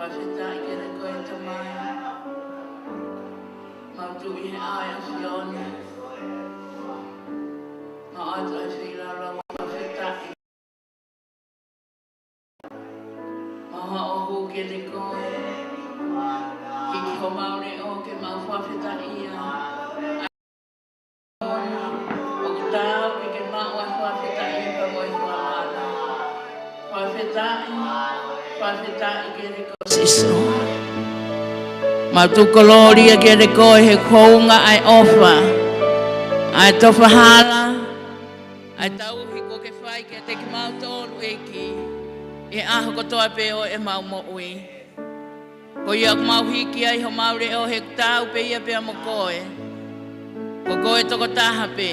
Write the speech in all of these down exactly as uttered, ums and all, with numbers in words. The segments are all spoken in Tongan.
Fakafetaʻi kiate koe Tamai. Mau tuʻu ʻi he ʻao ʻo e ʻAfiona. Mau ʻoatu ʻa e feilaulau fakafetaʻi. Mau haʻu ʻo hū kiate koe. Hiki homau leʻo ke mau fakafetaʻia. ʻOku taau ke ke maʻu ʻa e fakafetaʻi pea mo e fakamālō. Fakafetaʻi, fakafetaʻi kiate koe Sīsū. Mau tuku kolōlia kiate koe he kuonga ʻa e ʻofa, ʻa e tofa hala, ʻa e tauhi kuo ke fai kiate kimautolu ʻEiki, ʻi he ʻaho kotoa pē ʻo ʻemau moʻui. Ko ia ʻoku mau hiki ai homau leʻo he ʻoku taau pē ia pea mo koe. Ko koe tokotaha pē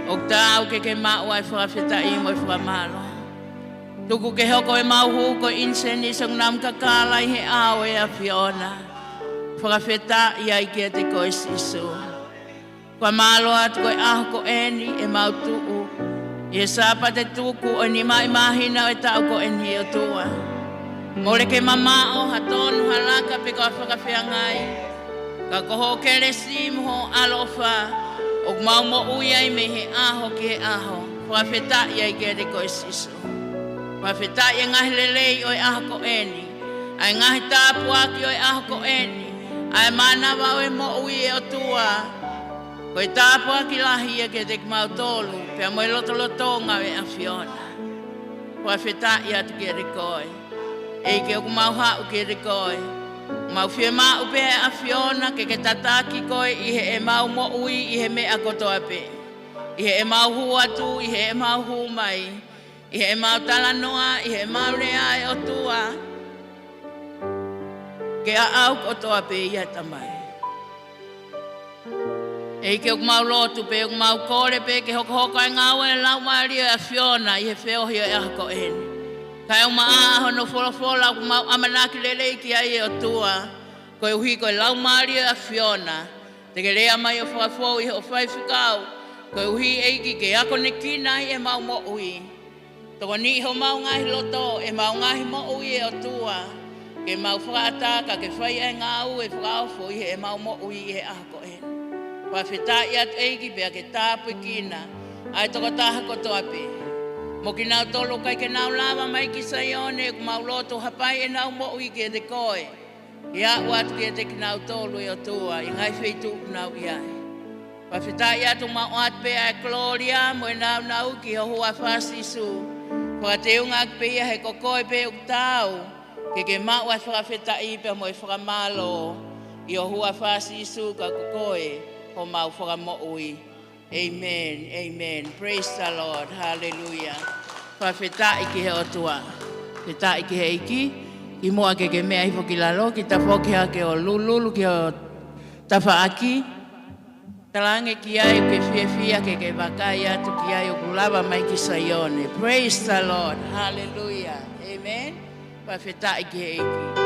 ʻoku taau ke ke maʻu ʻa e fakafetaʻi mo e fakamālō. Tuku ke hoko ʻemau hū ko e ʻinisēnisi ʻoku namu kakala ʻi he ʻao ʻo e ʻAfiona. Fakafetaʻi ai kiate koe Sīsū. Fakamālō atu ko e ʻaho ko eni ʻemau tuʻu ʻi he Sāpate tuku ʻo e nima ʻi māhina ʻo e taʻu ko eni ʻOtua. Mole ke mamaʻo ha tonu, ha laka pe ko ha fakafeangai. Ka ko hoʻo kelesi mo hoʻo ʻaloʻofa ʻoku mau moʻui ai mei he ʻaho ki he ʻaho. Fakafetaʻi ai kiate koe Sīsū. Fakafetaʻi e ngaahi lelei ʻo e ʻaho ko eni. ʻA e ngaahi tāpuaki ʻo e ʻaho ko eni. ʻA e mānava ʻo e moʻui ʻe ʻOtua. Ko e tāpuaki lahi ia kiate kimautolu, pea mo e lotolotonga ʻo e ʻAfiona. Fakafetaʻi atu kiate koe. ʻEiki ʻoku mau haʻu kiate koe. Mau fiemaʻu pē ʻe ʻAfiona ke ke tataki koe ʻi heʻemau moʻui ʻi he meʻa kotoa pē. ʻI heʻemau hū atu, ʻi heʻemau hū mai. ʻI heʻemau talanoa, ʻi heʻemau lea ʻe ʻOtua. Ke ʻaʻau kotoa pē ia Tamai. ʻEiki ʻoku mau lotu pē, ʻoku mau kole pē, ke hokohoko ʻa e ngāue ʻa e Laumālie ʻo e ʻAfiona ʻi he feohi ʻo e ʻaho ko eni. Kae ʻumaʻā hono folofola ʻoku mau ʻamanaki lelei ki ai ʻe ʻOtua, koeʻuhi ko e Laumālie ʻo e ʻAfiona. Te ke lea mai ʻo fakafou ʻi hoʻo faifekau, koeʻuhi ʻEiki ke akonekina ai ʻemau moʻui. Tokoniʻi homau ngaahi loto, ʻemau ngaahi moʻui ʻe ʻOtua, ke mau fakaʻatā ka ke fai ʻa e ngāue fakaofo ʻi heʻemau moʻui ʻi he ʻaho ko eni. Fakafetaʻi atu ʻEiki pea ke tāpuekina ʻa e tokotaha kotoa pē. Mo kinautolu ʻoku ʻikai ke nau lava mai ki Saione, ʻoku mau lotu hapai ʻenau moʻui kiate koe. Ke aʻu atu kiate kinautolu ʻe ʻOtua ʻi he ngaahi feituʻu ʻoku nau ʻi ai. Fakafetaʻi atu mau ʻoatu pē ʻa e kolōlia mo e nāunau ki ho huafa Sīsū. Fakateunga ʻaki pē ia he ko koe pē ʻoku taau ke ke maʻu ʻa e fakafetaʻi pea mo e fakamālō ʻi ho huafa Sīsū ka ko koe homau fakamoʻui. Amen, amen. Praise the Lord. Hallelujah. Fakafetaʻi ki he ʻOtua. Fakafetaʻi ki he ʻEiki. Kimuʻa ke ke meʻa hifo ki lalo, ke ta foki hake ʻo lulululu ki ho tafaʻaki. Talaange ki ai ʻoku ke fiefia ke ke vakai atu ki ai ʻoku lava mai ki Saione. Praise the Lord. Hallelujah. Amen. Fakafetaʻi ki he ʻEiki.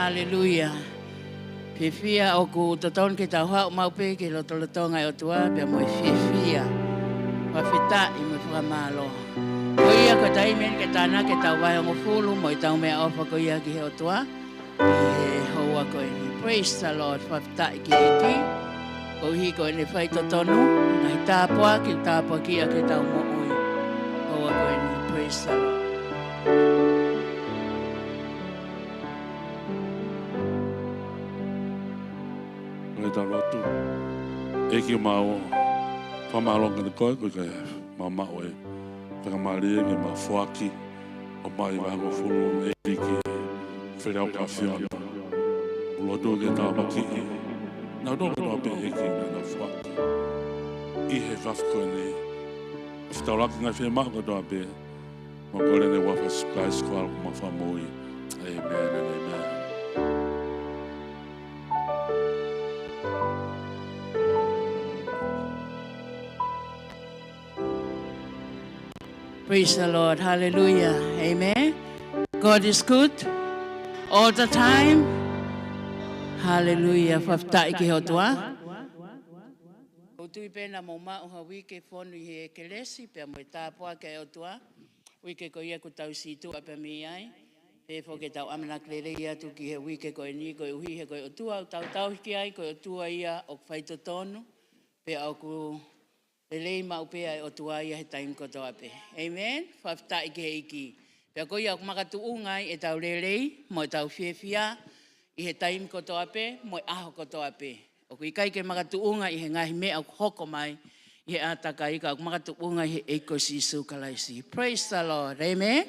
Haleluia. Fiefia ʻoku totonu ke tau haʻu maʻu pē ki he lotolotonga ʻo e ʻOtua pea mo e fiefia. Fakafetaʻi mo e fakamālō. Ko ia ko e taimi eni ke tānaki ʻetau vahehongofulu mo ʻetau meʻaʻofa ko ia ki he ʻOtua ʻi he houa ko eni. Praise the Lord. Fakafetaʻi ki he ʻEiki. Koeʻuhi ko ʻene faitotonu, ngaahi tāpuaki, tāpuakiʻi ʻaki ʻetau moʻui. Houa ko eni. Praise the Lord. Ko e tau lotu. ʻEiki, mau fakamālō kiate koe, koeʻuhi ko e mau maʻu e faingamālie ke mau foaki ʻo mai vahehongofulu, ʻEiki, feleʻa ʻo ka ʻAfiona. ʻOku lotu ke tāpuakiʻi naʻa nau kotoa pē, ʻEiki, naʻa nau foaki ʻi he efiafi ko eni. Fakafetaʻi ʻi he ngaahi fiemaʻu kotoa pē. Mau kole ʻi he huafa ʻo Sīsū Kalaisi ko homau Fakamoʻui. ʻĒmeni and ʻēmeni. Praise the Lord. Hallelujah. Amen. God is good all the time. Hallelujah. Fakafetaʻi ki he ʻOtua. ʻOku ou tui pē naʻa mou maʻu ha uike fonu ʻi he kelesi pea mo e tāpuaki ʻa e ʻOtua. Uike ko ia kuo tau sītuʻa pē mei ai. Pea foki ke tau ʻamanaki lelei atu ki he uike ko eni, koeʻuhi he ko e ʻOtua ʻoku tau tauhi ki ai, ko e ʻOtua ia ʻoku faitotonu, pea ʻoku lelei maʻu pē ʻa e ʻOtua ia he taimi kotoa pē. ʻĒmeni. Fakafetaʻi ki he ʻEiki. Pea ko ia ʻoku makatuʻunga ai ʻetau lelei mo ʻetau fiefia ʻi he taimi kotoa pē mo e ʻaho kotoa pē. ʻOku ʻikai ke makatuʻunga ʻi he ngaahi meʻa ʻoku hoko mai ʻi he ʻātakai, ka ʻoku makatuʻunga ʻi he ʻEiki ko Sīsū Kalaisi. Praise the Lord. ʻĒmeni.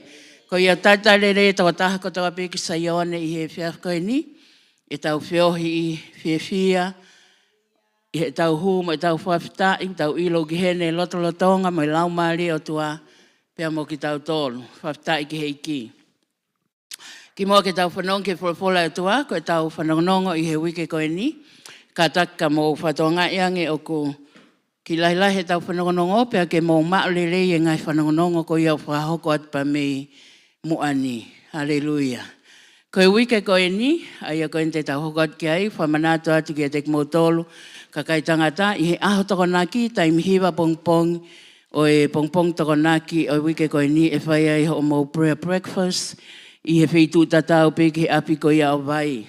Ko ia, talitali lelei e tokotaha kotoa pē ki Saione ʻi he efiafi ko eni, ʻetau feohi fiefia ʻi heʻetau hū mo ʻetau fakafetaʻi, tau ʻilo ʻoku ʻi heni e lotolotonga mo e Laumālie ʻo e ʻOtua pea mo kitautolu. Fakafetaʻi ki he ʻEiki. Kimuʻa ke tau fanongo ki he folofola ʻa e ʻOtua, ko ʻetau fanongonongo ʻi he uike ko eni, kātaki ka mou fakatokangaʻi ange ʻoku kiʻi lahilahi ʻetau fanongonongo, pea ke mou maʻu lelei e ngaahi fanongonongo ko ia ʻoku fakahoko atu pē mei muʻa ni. Haleluia. Ko e uike ko eni, ʻa ia ko eni te tau hoko atu ki ai, fakamanatu atu kiate kimoutolu kakai tangata, ʻi he ʻaho Tokonaki, taimi hiva pongipongi ʻo e pongipongi Tokonaki ʻo e uike ko eni, ʻe fai ai hoʻomou prayer breakfast ʻi he feituʻu tatau pē ki he ʻapi ko ia ʻo Vai.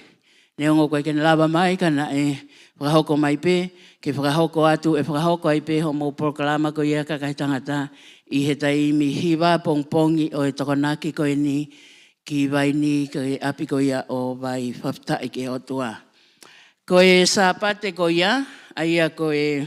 Neongo ʻoku ʻikai ke ne lava mai, ka naʻe fakahoko mai pē ke fakahoko atu, ʻe fakahoko ai pē hoʻomou polokalama ko ia kakai tangata ʻi he taimi hiva pongipongi ʻo e Tokonaki ko eni ki Vai ni, ki he ʻapi ko ia ʻo Vai. Fakafetaʻi ki he ʻOtua. Ko e Sāpate ko ia, ʻa ia ko e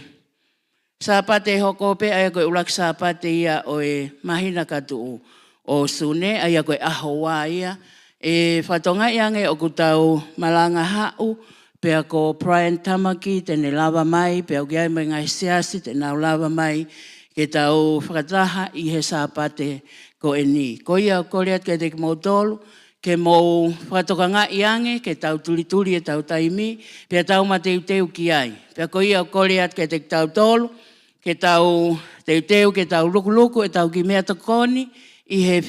Sāpate hoko pē, ʻa ia ko e ʻuluaki Sāpate ia ʻo e māhina ka tuʻu ʻo Sune, ʻa ia ko e ʻaho ua ia. ʻE fakatokangaʻi ange ʻoku tau malanga haʻu, pea ko Brian Tamaki te ne lava mai, pea ʻoku ʻi ai mo e ngaahi siasi te nau lava mai ke tau fakataha ʻi he Sāpate ko eni. Ko ia ʻoku kole atu kiate kimoutolu ke mou fakatokangaʻi ange, ke tau tulituli ʻetau taimi, pea tau mateuteu ki ai. Pea ko ia ʻoku kole atu kiate kitautolu ke tau teuteu, ke tau lukuluku ʻetau kiʻi meʻatokoni ʻi he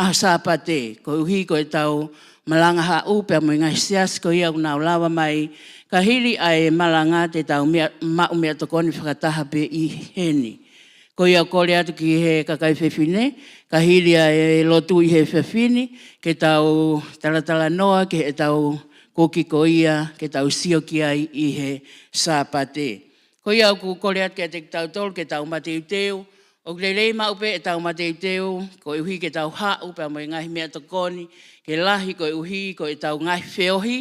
ʻaho Sāpate, koeʻuhi ko ʻetau malanga haʻu pea mo e ngaahi siasi ko ia ʻoku nau lava mai, ka hili ʻa e malanga te tau meʻa, maʻu meʻatokoni fakataha pē ʻi heni. Ko ia ʻoku kole atu ki he kakai fefine, ka hili ʻa e lotu ʻi he efiafi ni, ke tau talatalanoa ki heʻetau kuki ko ia ke tau sio ki ai ʻi he Sāpate. Ko ia ʻoku kole atu kiate kitautolu ke tau mateuteu, ʻoku lelei maʻu pē ʻetau mateuteu, koeʻuhi ke tau haʻu pea mo e ngaahi meʻatokoni, ke lahi koeʻuhi ko ʻetau ngaahi feohi,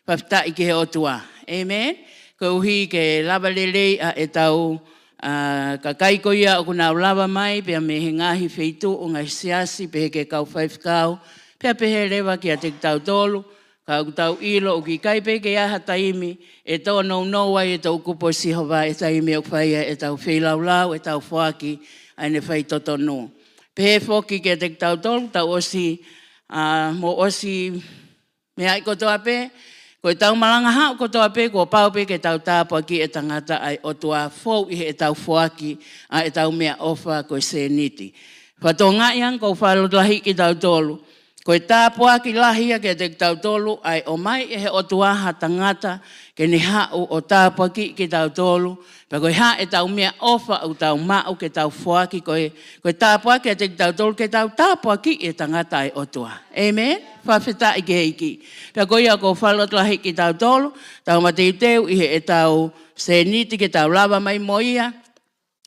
fakafetaʻi ki he ʻOtua. ʻĒmeni. Koeʻuhi ke lava lelei ʻa ʻetau, ʻa, kakai ko ia ʻoku nau lava mai, pea mei he ngaahi feituʻu, ngaahi siasi, pehē ki he kau faifekau, pea pehē leva kiate kitautolu, ka ʻoku tau ʻilo ʻoku ʻikai pē ke ʻi ai ha taimi ʻe tōnounou ai e toʻukupu ʻo Sihova, e taimi ʻoku fai ai ʻetau feilaulau, ʻetau foaki ʻa ʻene faitotonu. Pehē foki kiate kitautolu, tau ʻosi, ʻa, mou ʻosi meaʻi kotoa pē, ko ʻetau malanga haʻu kotoa pē, kuo pau pē ke tau tāpuakiʻi e tangata ʻa e ʻOtua, fou ʻi heʻetau foaki ʻa ʻetau meʻaʻofa ko e sēniti. Fakatokangaʻi ange ʻoku ou fakalotolahiʻi kitautolu, Ko e tāpuaki lahi ia kiate kitautolu, ʻa e ʻomai ʻe he ʻOtua ha tangata ke ne haʻu ʻo tāpuakiʻi kitautolu, pea ko e hā ʻetau meʻaʻofa ʻoku tau maʻu ke tau foaki, ko e, ko e tāpuaki kiate kitautolu ke tau tāpuakiʻi e tangata ʻa e ʻOtua. ʻĒmeni? Fakafetaʻi ki he ʻEiki. Pea ko ia ʻoku ou fakalotolahiʻi kitautolu, tau mateuteu ʻi heʻetau sēniti ke tau lava mai mo ia,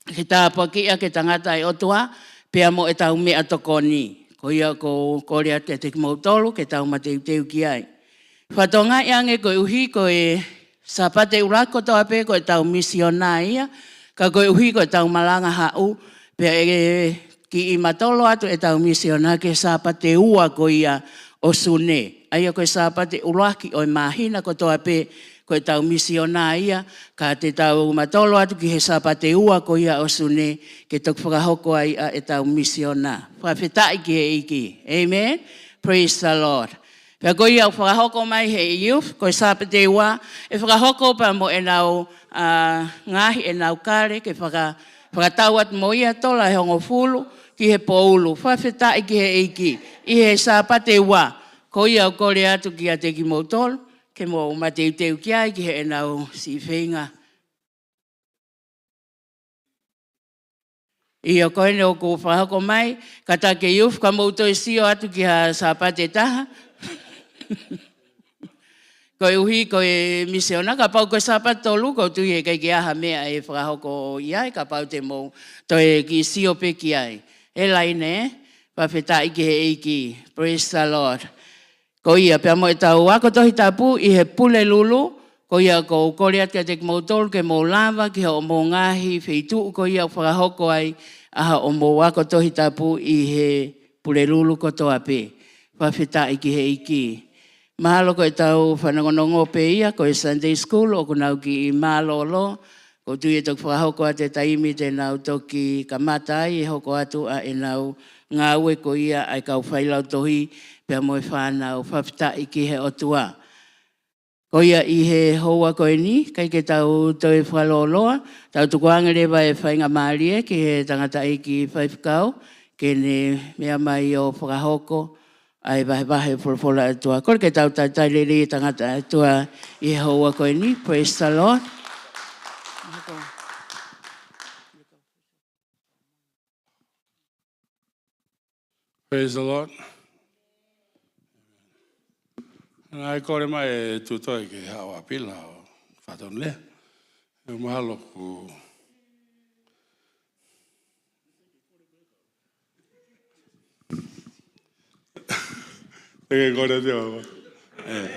ke tāpuakiʻi ʻaki e tangata ʻa e ʻOtua, pea mo ʻetau meʻatokoni. Ko ia ʻoku ou kole atu kiate kimoutolu ke tau mateuteu ki ai. Fakatokangaʻi ange koeʻuhi ko e Sāpate ʻuluaki kotoa pē ko ʻetau misiona ia, ka koeʻuhi ko ʻetau malanga haʻu, pea ʻe kiʻi matolo atu ʻetau misiona ki he Sāpate ua ko ia ʻo Sune. ʻA ia ko e Sāpate ʻuluaki ʻo e māhina kotoa pē ko ʻetau misiona ia, ka te tau matolo atu ki he Sāpate ua ko ia ʻo Sune, ke toki fakahoko ai ʻa ʻetau misiona. Fakafetaʻi ki he ʻEiki. ʻĒmeni. Praise the Lord. Pea ko ia ʻoku fakahoko mai he youth, ko e Sāpate ua, ʻe fakahoko pea mo ʻenau, ʻa, ngaahi ʻenau kale, ke faka-, fakatau atu mo ia tola ʻe hongofulu ki he poulu. Fakafetaʻi ki he ʻEiki. ʻI he Sāpate ua, ko ia ʻoku ou kole atu kiate kimoutolu, ke mou mateuteu ki ai ki heʻenau siʻi feinga. ʻIo, ko eni ʻoku fakahoko mai, kātaki e youth ka mou toe sio atu ki ha Sāpate ʻe taha. Koeʻuhi ko e misiona, kapau ko e Sāpate tolu, ʻoku ou tui ʻe ʻikai ke ʻi ai ha meʻa ʻe fakahoko ʻi ai, kapau te mou toe kiʻi sio pē ki ai. ʻE laine, fakafetaʻi ki he ʻEiki. Praise the Lord. Ko ia, pea mo ʻetau ako Tohi Tapu ʻi he Pulelulu, ko ia ʻoku ou kole atu kiate kimoutolu ke mou lava ki hoʻomou ngaahi feituʻu ko ia ʻoku fakahoko ai ʻa hoʻomou ako Tohi Tapu ʻi he Pulelulu kotoa pē. Fakafetaʻi ki he ʻEiki. Mahalo ko ʻetau fanongonongo pē ia, ko e Sunday School, ʻoku nau kiʻi mālōlō, ʻoku ou tui ʻe toki fakahoko atu e taimi te nau toki kamata ai ʻe hoko atu ʻa ʻenau ngāue ko ia ʻa e kau failautohi pea mo e fānau. Fakafetaʻi ki he ʻOtua. Ko ia ʻi he houa ko eni, ʻikai ke tau toe fakalōloa, tau tukuange leva e faingamālie ki he tangataʻeiki faifekau, ke ne meʻa mai ʻo fakahoko ʻa e vahevahe folofola ʻa e ʻOtua. Kole ke tau talitali lelei e tangata ʻa e ʻOtua ʻi he houa ko eni. Praise the Lord. Praise the Lord. Naʻe kole mai e tuʻu toe ke haʻu ʻa Pila ʻo fakatonu lea. ʻE mahalo ku Te ke kole te o. ʻE.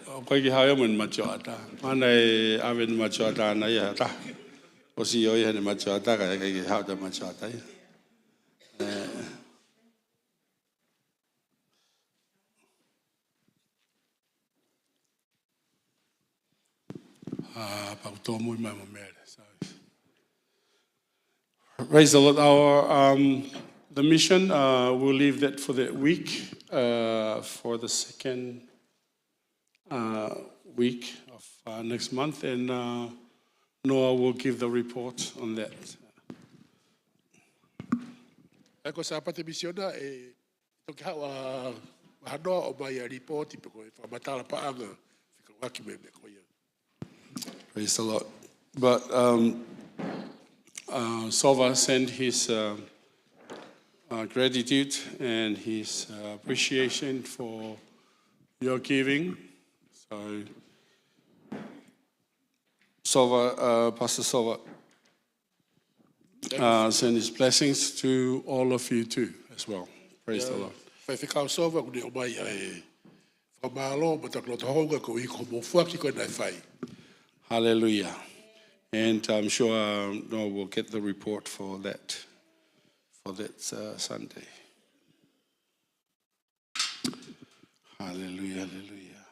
ʻOku ʻikai ke haʻu ia mo ʻene matioʻata. Mana e ʻave ʻene matioʻata ʻana ia ha taha. ʻOsi ʻo ia ʻene matioʻata ka ʻikai ke haʻu ʻene matioʻata ia. ʻE. Ah, pau tōmui mai mo Mele. Sorry. Praise the Lord. Our, um, the mission, uh, we'll leave that for that week, uh, for the second, uh, week of, uh, next month, and, uh, Noah will give the report on that. ʻE ko e Sāpate misiona ʻe toki haʻu ʻa Hanoa ʻo ʻomai ʻa e lipooti pe ko e fakamatala paʻanga fekauʻaki mo e meʻa ko ia. Praise the Lord. But, um, uh, Sova sent his, uh, uh, gratitude and his, uh, appreciation for your giving. So, Sova, uh, Pastor Sova, uh, send his blessings to all of you too as well. Praise the Lord. Faifekau Sova, ʻoku ne ʻomai ʻa e fakamālō mo e loto houngaʻia koeʻuhi ko hoʻomou foaki ko ē naʻe fai. Hallelujah. And I'm sure, um, Noah will get the report for that, for that, uh, Sunday. Hallelujah, hallelujah.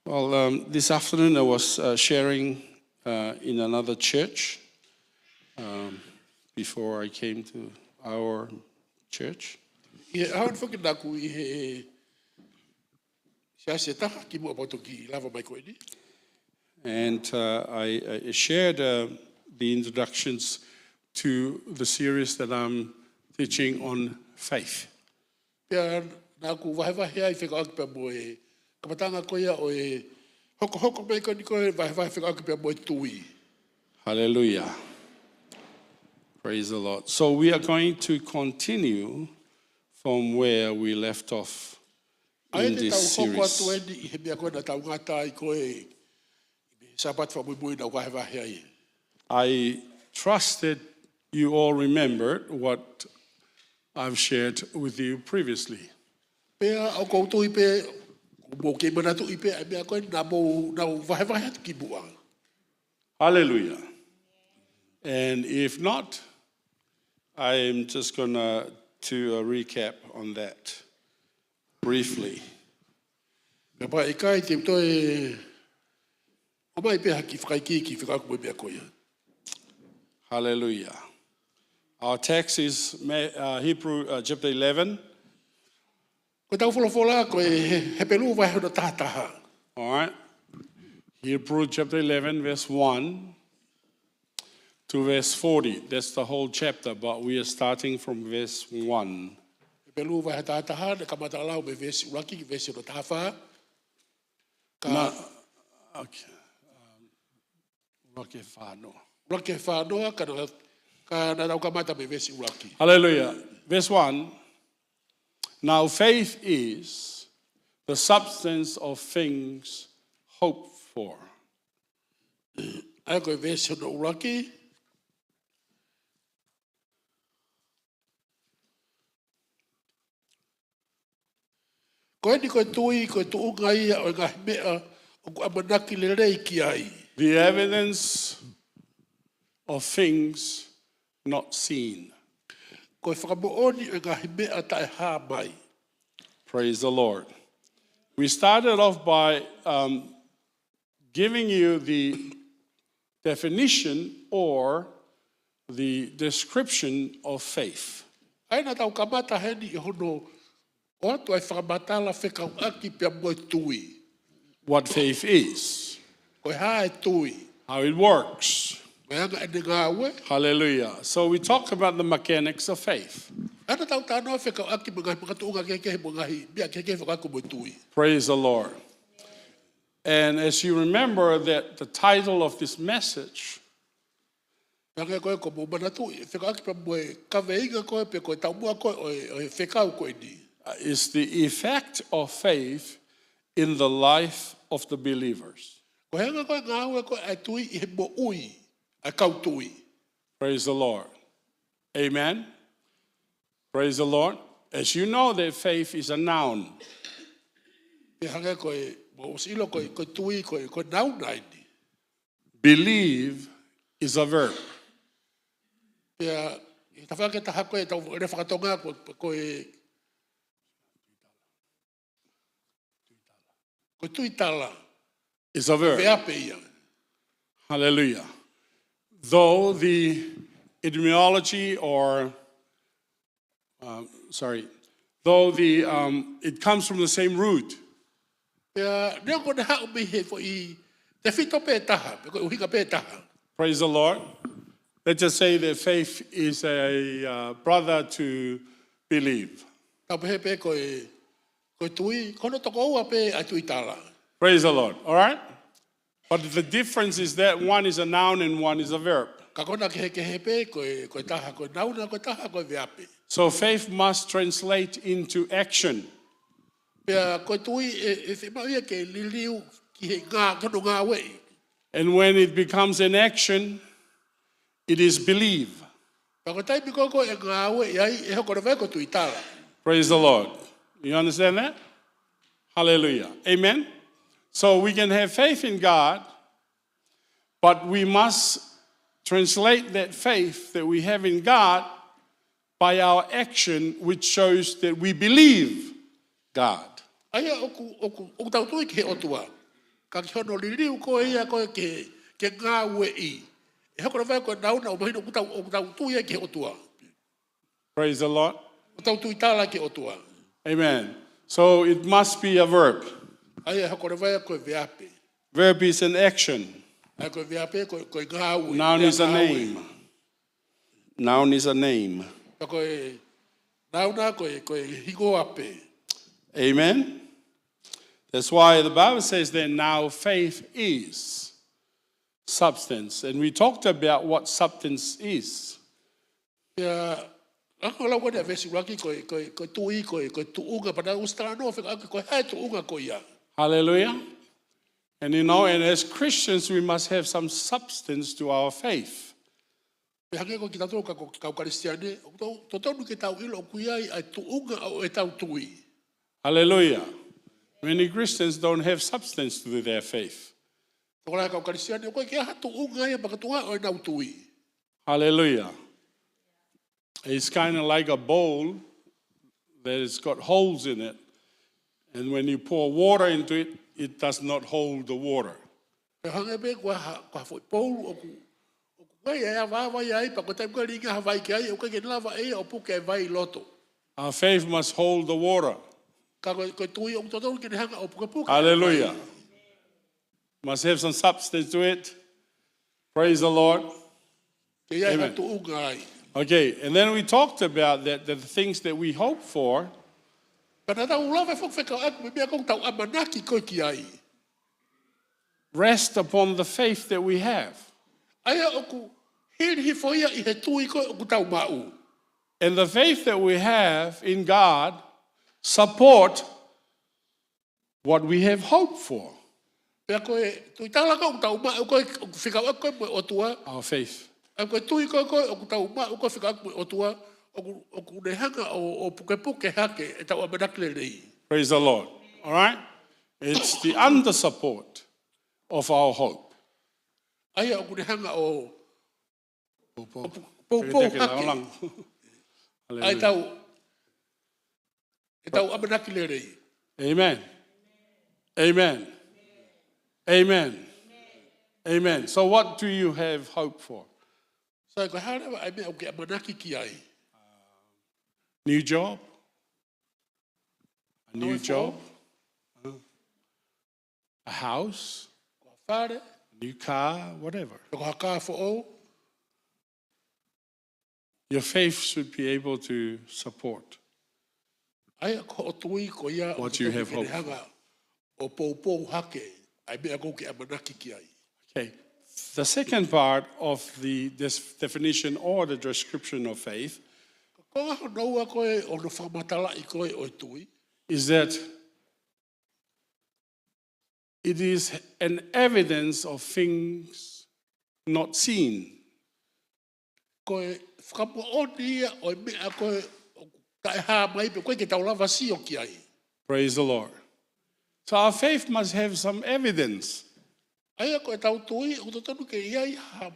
Well, um, this afternoon I was, uh, sharing, uh, in another church, um, before I came to our church. ʻI he ʻaho ni foki naʻa ku ʻi he siasi ʻe taha kimuʻa pea u toki lava mai ko eni. And, uh, I, I shared, uh, the introductions to the series that I'm teaching on faith. Pea naʻa ku vahevahe ai fekauʻaki pea mo e kamataʻanga ko ia ʻo e hokohoko mai ko eni ko e vahevahe fekauʻaki pea mo e tui. Hallelujah. Praise the Lord. So we are going to continue from where we left off in this series. ʻA ia te tau hoko atu eni ʻi he meʻa ko ē naʻa tau ngata ai ko ē ʻi he Sāpate fakamuimui naʻa ku vahevahe ai. I trust that you all remembered what I've shared with you previously. Pea ʻoku ou tui pē, mou kei manatuʻi pē ʻa e meʻa ko ē naʻa mou, naʻa ku vahevahe atu kimuʻa. Hallelujah. And if not, I'm just gonna do a recap on that briefly. Kapau ʻe ʻikai, te u toe ʻomai pē ha kiʻi fakaikiiki fekauʻaki mo e meʻa ko ia. Hallelujah. Our text is Ma-, uh, Hebrew, uh, chapter eleven. Ko ʻetau folofola ko e He-, Hepelū vahe hono taha taha. All right. Hebrew chapter eleven, verse one to verse forty. That's the whole chapter, but we are starting from verse one. Hepelū vahe taha taha, naʻe kamata lau mei he veesi ʻuluaki ki he veesi hono taha fā. Ka- Na-, okay. Um, ʻuluaki ki he fā noa. ʻUluaki ki he fā noa, ka naʻa, ka naʻa tau kamata mei he veesi ʻuluaki. Hallelujah. Verse one. Now faith is the substance of things hoped for. ʻA ia ko e veesi hono ʻuluaki. Ko eni ko e tui, ko e tuʻunga ia ʻo e ngaahi meʻa ʻoku ʻamanaki lelei ki ai. The evidence of things not seen. Ko e fakamoʻoni ʻo e ngaahi meʻa taʻe hā mai. Praise the Lord. We started off by, um, giving you the definition or the description of faith. ʻA ia naʻa tau kamata heni ʻi hono ʻoatu ʻa e fakamatala fekauʻaki pea mo e tui. What faith is. Ko e hā e tui. How it works. Ko e anga ʻene ngāue. Hallelujah. So we talk about the mechanics of faith. ʻA ia naʻa tau talanoa fekauʻaki mo e ngaahi makatuʻunga kehekehe mo e ngaahi meʻa kehekehe fekauʻaki mo e tui. Praise the Lord. And as you remember that the title of this message Pea hangē ko ē ʻoku mou manatuʻi, fekauʻaki pea mo e kaveinga ko ē pe ko e taumuʻa ko ē ʻo e, ʻo e fekau ko eni. Uh, is the effect of faith in the life of the believers. Ko e anga ko ē e ngāue ko ē ʻa e tui ʻi he moʻui ʻa e kau tui. Praise the Lord. Amen. Praise the Lord. As you know that faith is a noun. Pea hangē ko ē, mou ʻosi ʻilo ko e, ko e tui, ko e, ko e nauna eni. Believe is a verb. Pea, ʻi he tafaʻaki ʻe taha ko ē ʻetau lea fakatonga ko, ko e, ko e tuitala. Is a verb. Veape ia. Hallelujah. Though the etymology or Um, sorry. Though the, um, it comes from the same root. Pea, neongo ne haʻu mei he foʻi tefito pē taha, pe ko e ʻuhinga pē taha. Praise the Lord. Let's just say that faith is a, uh, brother to believe. Tau pehē pē ko e, ko e tui, ko hono tokoua pē ʻa e tuitala. Praise the Lord. All right? But the difference is that one is a noun and one is a verb. Ka ko hono kehekehe pē, ko e, ko e taha ko e nauna, ko e taha ko e veape. So faith must translate into action. Pea ko e tui ʻe, ʻe fiemaʻu ia ke liliu ki he ngā-, ki hono ngāueʻi. And when it becomes an action, it is believe. Pea ko e taimi ko ē ʻoku ngāueʻi ai, ʻe hoko leva ia ko e tuitala. Praise the Lord. You understand that? Hallelujah. Amen. So we can have faith in God, but we must translate that faith that we have in God by our action, which shows that we believe God. ʻA ia ʻoku, ʻoku, ʻoku tau tui ki he ʻOtua. Ka ki hono liliu ko ia ko ē ke, ke ngāueʻi. ʻE hoko leva ia ko e nauna ʻo mahino ʻoku tau, ʻoku tau tui ai ki he ʻOtua. Praise the Lord. ʻOku tau tuitala ki he ʻOtua. Amen. So it must be a verb. ʻA ia ʻe hoko leva ia ko e veape. Verb is an action. ʻA ia ko e veape ko, ko e ngāue. Noun is a name. Noun is a name. Pea ko e Nāunau ko e, ko e hingoa pē. Amen. That's why the Bible says that now faith is substance. And we talked about what substance is. Ia, ako lau ko e veesi ʻuluaki ko e, ko e, ko e tui, ko e, ko e tuʻunga, pea naʻa ku ʻosi talanoa fekauʻaki ko e hā e tuʻunga ko ia. Hallelujah. And you know, and as Christians, we must have some substance to our faith. Pea hangē ko kitautolu kau, kau Kalisitiane, ʻoku tau, totonu ke tau ʻilo ʻoku ʻi ai ʻa e tuʻunga ʻo ʻetau tui. Hallelujah. Many Christians don't have substance to their faith. Tokolahi kau Kalisitiane, ʻoku ʻikai ke ʻi ai ha tuʻunga ia pakatua ʻo ʻenau tui. Hallelujah. It's kind of like a bowl that has got holes in it. And when you pour water into it, it does not hold the water. Pea hangē pē ko ha, ko ha foʻi poulu ʻoku, ʻoku ʻikai ke avaava ia ai, pea ko e taimi ko ē ʻe liʻaki ha vai ki ai, ʻoku ʻikai ke lava ʻe ia ʻo puke e vai ʻi loto. Our faith must hold the water. Ka ko e, ko e tui ʻoku totonu ke ne hanga ʻo pukepuke e vai. Hallelujah. Must have some substance to it. Praise the Lord. Ke ʻi ai ha tuʻunga ai. Amen. Okay, and then we talked about that, that the things that we hope for. Pea naʻa tau lave foki fekauʻaki mo e meʻa ʻoku tau ʻamanaki ko ē ki ai. Rest upon the faith that we have. ʻA ia ʻoku hili hifo ia ʻi he tui ko ē ʻoku tau maʻu. And the faith that we have in God support what we have hoped for. Pea ko e tuʻitala ko ē ʻoku tau maʻu ko ē, ʻoku fekauʻaki ko ē mo e ʻOtua. Our faith. ʻA ia ko e tui ko ē ʻoku tau maʻu ko ē fekauʻaki mo e ʻOtua, ʻoku, ʻoku ne hanga ʻo, ʻo pukepuke hake ʻetau ʻamanaki lelei. Praise the Lord. All right? It's the under support of our hope. ʻA ia ʻoku ne hanga ʻo Poupou. Poupou hake. Hallelujah. ʻA ʻetau, ʻetau ʻamanaki lelei. Amen. Amen. Amen. Amen. So what do you have hope for? Sai, ko e hā leva ʻa e meʻa ʻoku ke ʻamanaki ki ai? New job? A new job? Ko e foʻou? A house, ko ha fale, new car, whatever. Pe ko ha kā foʻou. Your faith should be able to support. ʻA ia ko hoʻo tui ko ia what you have hoped for. Hanga ʻo poupou hake ʻa e meʻa ʻoku ke ʻamanaki ki ai. Okay. The second part of the, this definition or the description of faith. Ko e konga hono ua ko ē ʻo hono fakamatalaʻi ko ē ʻo e tui. Is that it is an evidence of things not seen. Ko e fakamoʻoni ia ʻo e meʻa ko ē ʻoku taʻehāmai pe ʻoku ʻikai ke tau lava sio ki ai. Praise the Lord. So our faith must have some evidence. ʻA ia ko ʻetau tui, ʻoku totonu ke ʻi ai ha,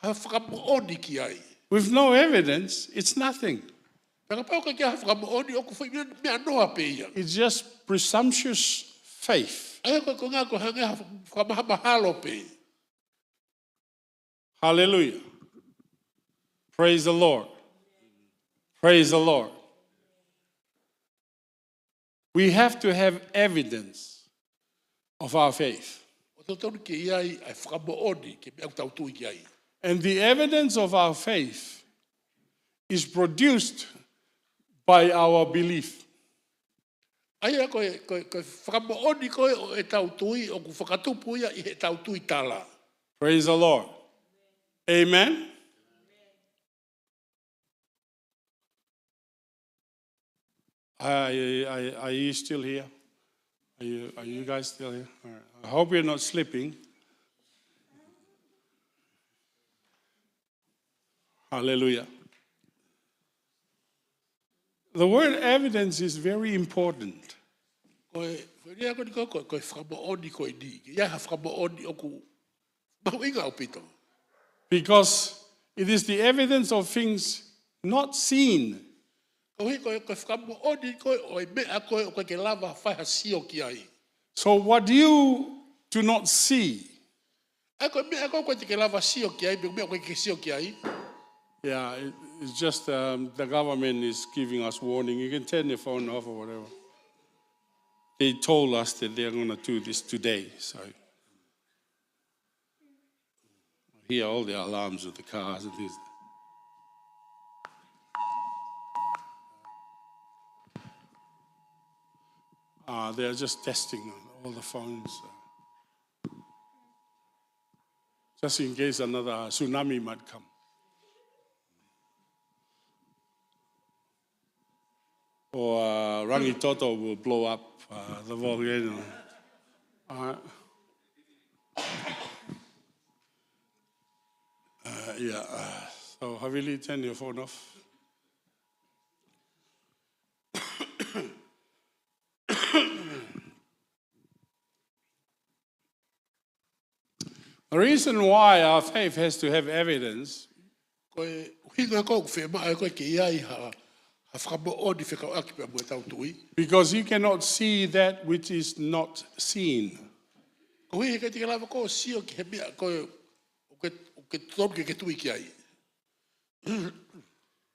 ha fakamoʻoni ki ai. With no evidence, it's nothing. Pea kapau ʻoku ʻikai ke ʻi ai ha fakamoʻoni, ʻoku foʻi meʻa, meʻa noa pē ia. It's just presumptuous faith. ʻA ia ko e konga ko e hangē ha fakamahamahalo pē. Hallelujah. Praise the Lord. Praise the Lord. We have to have evidence of our faith. ʻOku totonu ke ʻi ai ʻa e fakamoʻoni ki he meʻa ʻoku tau tui ki ai. And the evidence of our faith is produced by our belief. ʻA ia ko e, ko e, ko e fakamoʻoni ko ē ʻo ʻetau tui, ʻoku fakatupu ia ʻi heʻetau tuʻitala. Praise the Lord. Amen. Are, are, are you still here? Are you, are you guys still here? All right. I hope you're not sleeping. Hallelujah. The word evidence is very important. Ko e, ko e lea ko eni ko, ko, ko e fakamoʻoni ko eni. Ke ʻi ai ha fakamoʻoni ʻoku mahuʻinga ʻaupito. Because it is the evidence of things not seen. Koeʻuhi ko e, ko e fakamoʻoni ko ē ʻo e meʻa ko ē ʻoku ʻikai ke lava fai ha sio ki ai. So what you do not see, ʻa ia ko e meʻa ko ē ʻoku ʻikai te ke lava sio ki ai, pe ko e meʻa ʻoku ʻikai ke sio ki ai. Yeah, it, it's just, um, the government is giving us warning. You can turn your phone off or whatever. They told us that they're gonna do this today, so I hear all the alarms of the cars and things. Uh, they're just testing all the phones, uh, just in case another tsunami might come. Or, uh, Rangitoto will blow up, uh, the volcano. Uh, uh, yeah, uh, so Havili, turn your phone off. The reason why our faith has to have evidence Ko e ʻuhinga ko ē ʻoku fiemaʻu ai ko ē ke ʻi ai ha, ha fakamoʻoni fekauʻaki pea mo ʻetau tui. Because you cannot see that which is not seen. Koeʻuhi he ʻikai te ke lava ko ē ʻo sio ki he meʻa ko ē ʻoku ke, ʻoku ke totonu ke ke tui ki ai.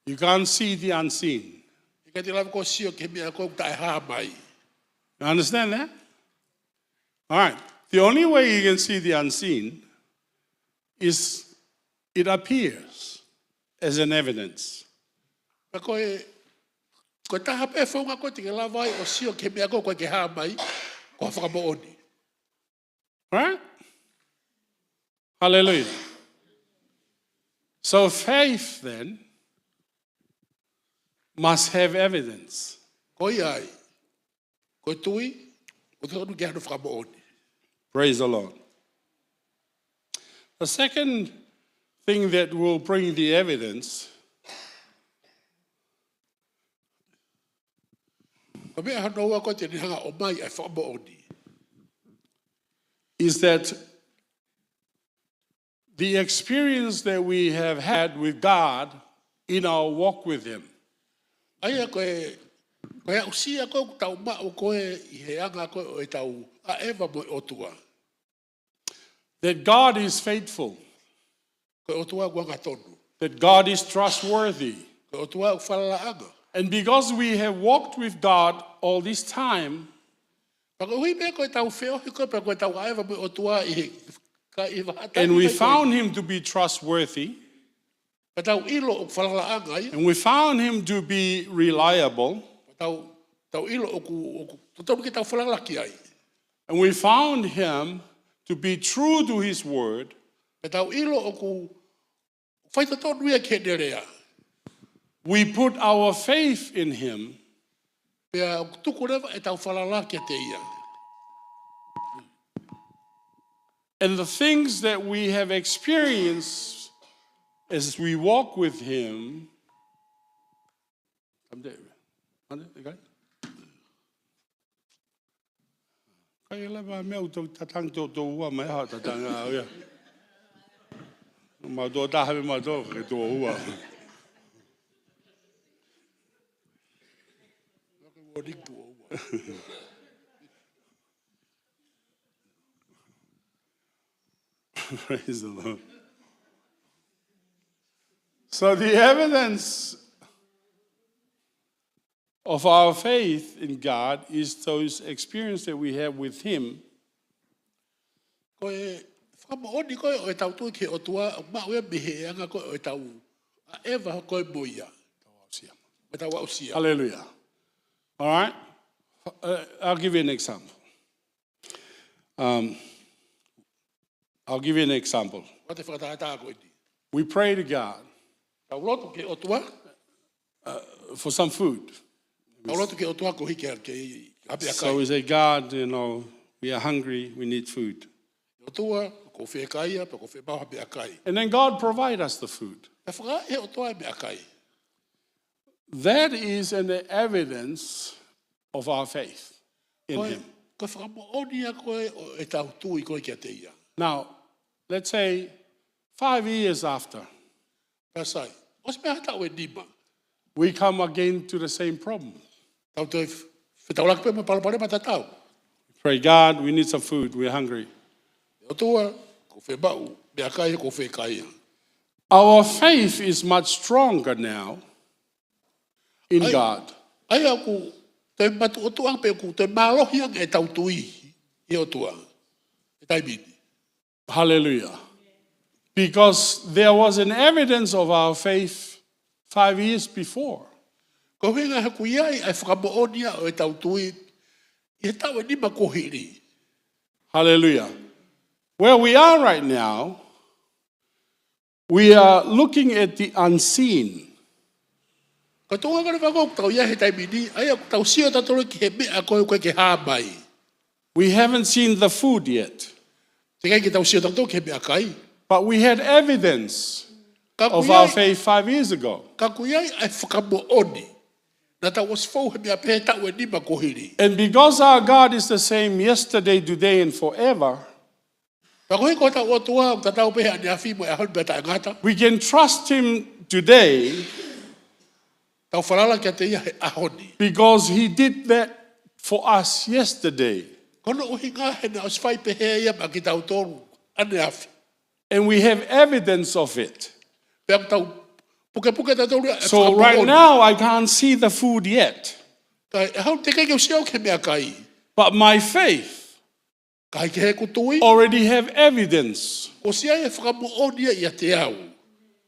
You can't see the unseen. ʻIkai te ke lava ko ē ʻo sio ki he meʻa ko ē ʻoku taʻehā mai. You understand that? All right. The only way you can see the unseen is it appears as an evidence. Pea ko e, ko e taha pē founga ko ē te ke lava ai ʻo sio ki he meʻa ko ē ʻoku ʻikai ke hā mai, ko ha fakamoʻoni. Right? Hallelujah. So faith then must have evidence. Ko ia ai, ko e tui, ʻoku totonu ke ʻi ai hano fakamoʻoni. Praise the Lord. The second thing that will bring the evidence Ko e meʻa hono ua ko ē te ne hanga ʻo ʻomai ʻa e fakamoʻoni is that the experience that we have had with God in our walk with Him ʻA ia ko e, ko e aʻusia ko ē ʻoku tau maʻu ko ē ʻi he anga ko ē ʻo ʻetau ʻaʻeva mo e ʻOtua. That God is faithful. Ko e ʻOtua ʻoku angatonu. That God is trustworthy. Ko e ʻOtua ʻoku falalaʻanga. And because we have walked with God all this time, Pea koeʻuhi pē ko ʻetau feohi ko ē, pea ko ʻetau ʻaʻeva mo e ʻOtua ʻi he, ka ʻi he vahaʻa taimi and we mai ko ē, found Him to be trustworthy, pea tau ʻilo ʻoku falalaʻanga ia. And we found Him to be reliable, Pea tau, tau ʻilo ʻoku, ʻoku totonu ke tau falala ki ai. And we found Him to be true to His word, Pea tau ʻilo ʻoku faitotonu ia ki heʻene lea. We put our faith in Him. Pea ʻoku tuku leva ʻetau falala kiate ia. And the things that we have experienced as we walk with Him, ʻikai leva meʻa ʻoku tau tatangi tō tō ua mai ha tatangi ʻa ia. Mau tō taha me mau tō ke tō ua. Praise the Lord. So the evidence of our faith in God is those experiences that we have with Him. Ko e fakamoʻoni ko ē ʻo ʻetau tui ki he ʻOtua, ʻoku maʻu ia mei he anga ko ē ʻo ʻetau ʻaʻeva ko ē mo ia. ʻEtau aʻusia. Hallelujah. All right. Uh, I'll give you an example. Um, I'll give you an example. Ko e fakatātā ko eni. We pray to God, Tau lotu ki he ʻOtua. Uh, for some food. Tau lotu ki he ʻOtua koeʻuhi ke, ke ʻi ai ha meʻakai. So we say, "God, you know, we are hungry, we need food." ʻOtua, ʻoku ou fiekaia, pea ʻoku ou fiemaʻu ha meʻakai. And then God provide us the food. Pea fakahā ʻe he ʻOtua e meʻakai. That is an evidence of our faith in Him. Ko e fakamoʻoni ia ko ē ʻo ʻetau tui ko ē kiate ia. Now, let's say five years after, Pea sai, ʻosi pē ha taʻu ʻe nima, we come again to the same problem. Tau toe f-, fetaulaki pē mo e palopalema tatau. Pray, "God, we need some food, we're hungry." ʻOtua, ʻoku ou fiemaʻu meʻakai, ʻoku ou fiekaia. Our faith is much stronger now in God. ʻA ia ʻoku toe matuʻotuʻa ange pē, ʻoku toe mālohi ange ʻetau tui ʻi he ʻOtua he taimi ni. Hallelujah. Because there was an evidence of our faith five years before. Ko e ʻuhinga he ʻoku ʻi ai ʻa e fakamoʻoni ia ʻo ʻetau tui ʻi he taʻu ʻe nima kuo hili. Hallelujah. Where we are right now, we are looking at the unseen. Ka ʻoku tau ngākana fakau ʻoku tau ʻi ai he taimi ni, ʻa ia ʻoku tau sio tautolu ki he meʻa ko ē ʻoku ʻikai ke hā mai. We haven't seen the food yet, Teʻeki ai ke tau sio tautolu ki he meʻakai. but we had evidence Ka ʻoku of ʻi our ai, faith five years ago. ka ʻoku ʻi ai ʻa e fakamoʻoni. Naʻa tau ʻosi fou he meʻa pehē taʻu ʻe nima kuo hili. And because our God is the same yesterday, today, and forever, Pea koeʻuhi ko hotau ʻOtua ʻoku tatau pē he ʻaneafi mo e ʻaho ni pea taʻengata. We can trust him today Tau falala kiate ia he ʻaho ni. because he did that for us yesterday. Ko hono ʻuhinga he naʻe ʻosi fai pehē ia maʻa kitautolu ʻaneafi. And we have evidence of it. Pea ʻoku tau pukepuke tautolu ia ʻa e fakamoʻoni. So right now, I can't see the food yet. Ka ʻi he ʻaho ni teʻeki ai ke u sio ki he meʻakai. But my faith Ka ʻi he ʻeku tui, already have evidence kuo ʻosi ʻi ai e fakamoʻoni ia ʻiate au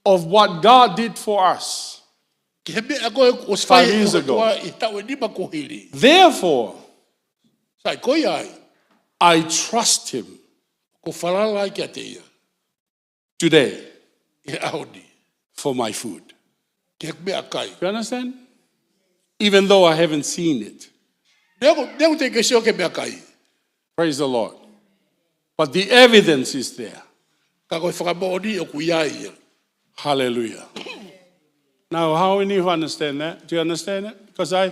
of what God did for us ki he meʻa ko ē kuo ʻosi fai five years ago. ʻOtua ʻi he taʻu ʻe nima kuo hili. Therefore, Sai, ko ia ai, I trust him ʻoku ou falala ai kiate ia today ʻi he ʻaho ni for my food. Ki he meʻakai. You understand? Even though I haven't seen it. Neongo, neongo teʻeki ke sio ki he meʻakai. Praise the Lord. But the evidence is there. Ka ko e fakamoʻoni ʻoku ʻi ai ia. Hallelujah. Now, how many of you understand that? Do you understand it? Because I,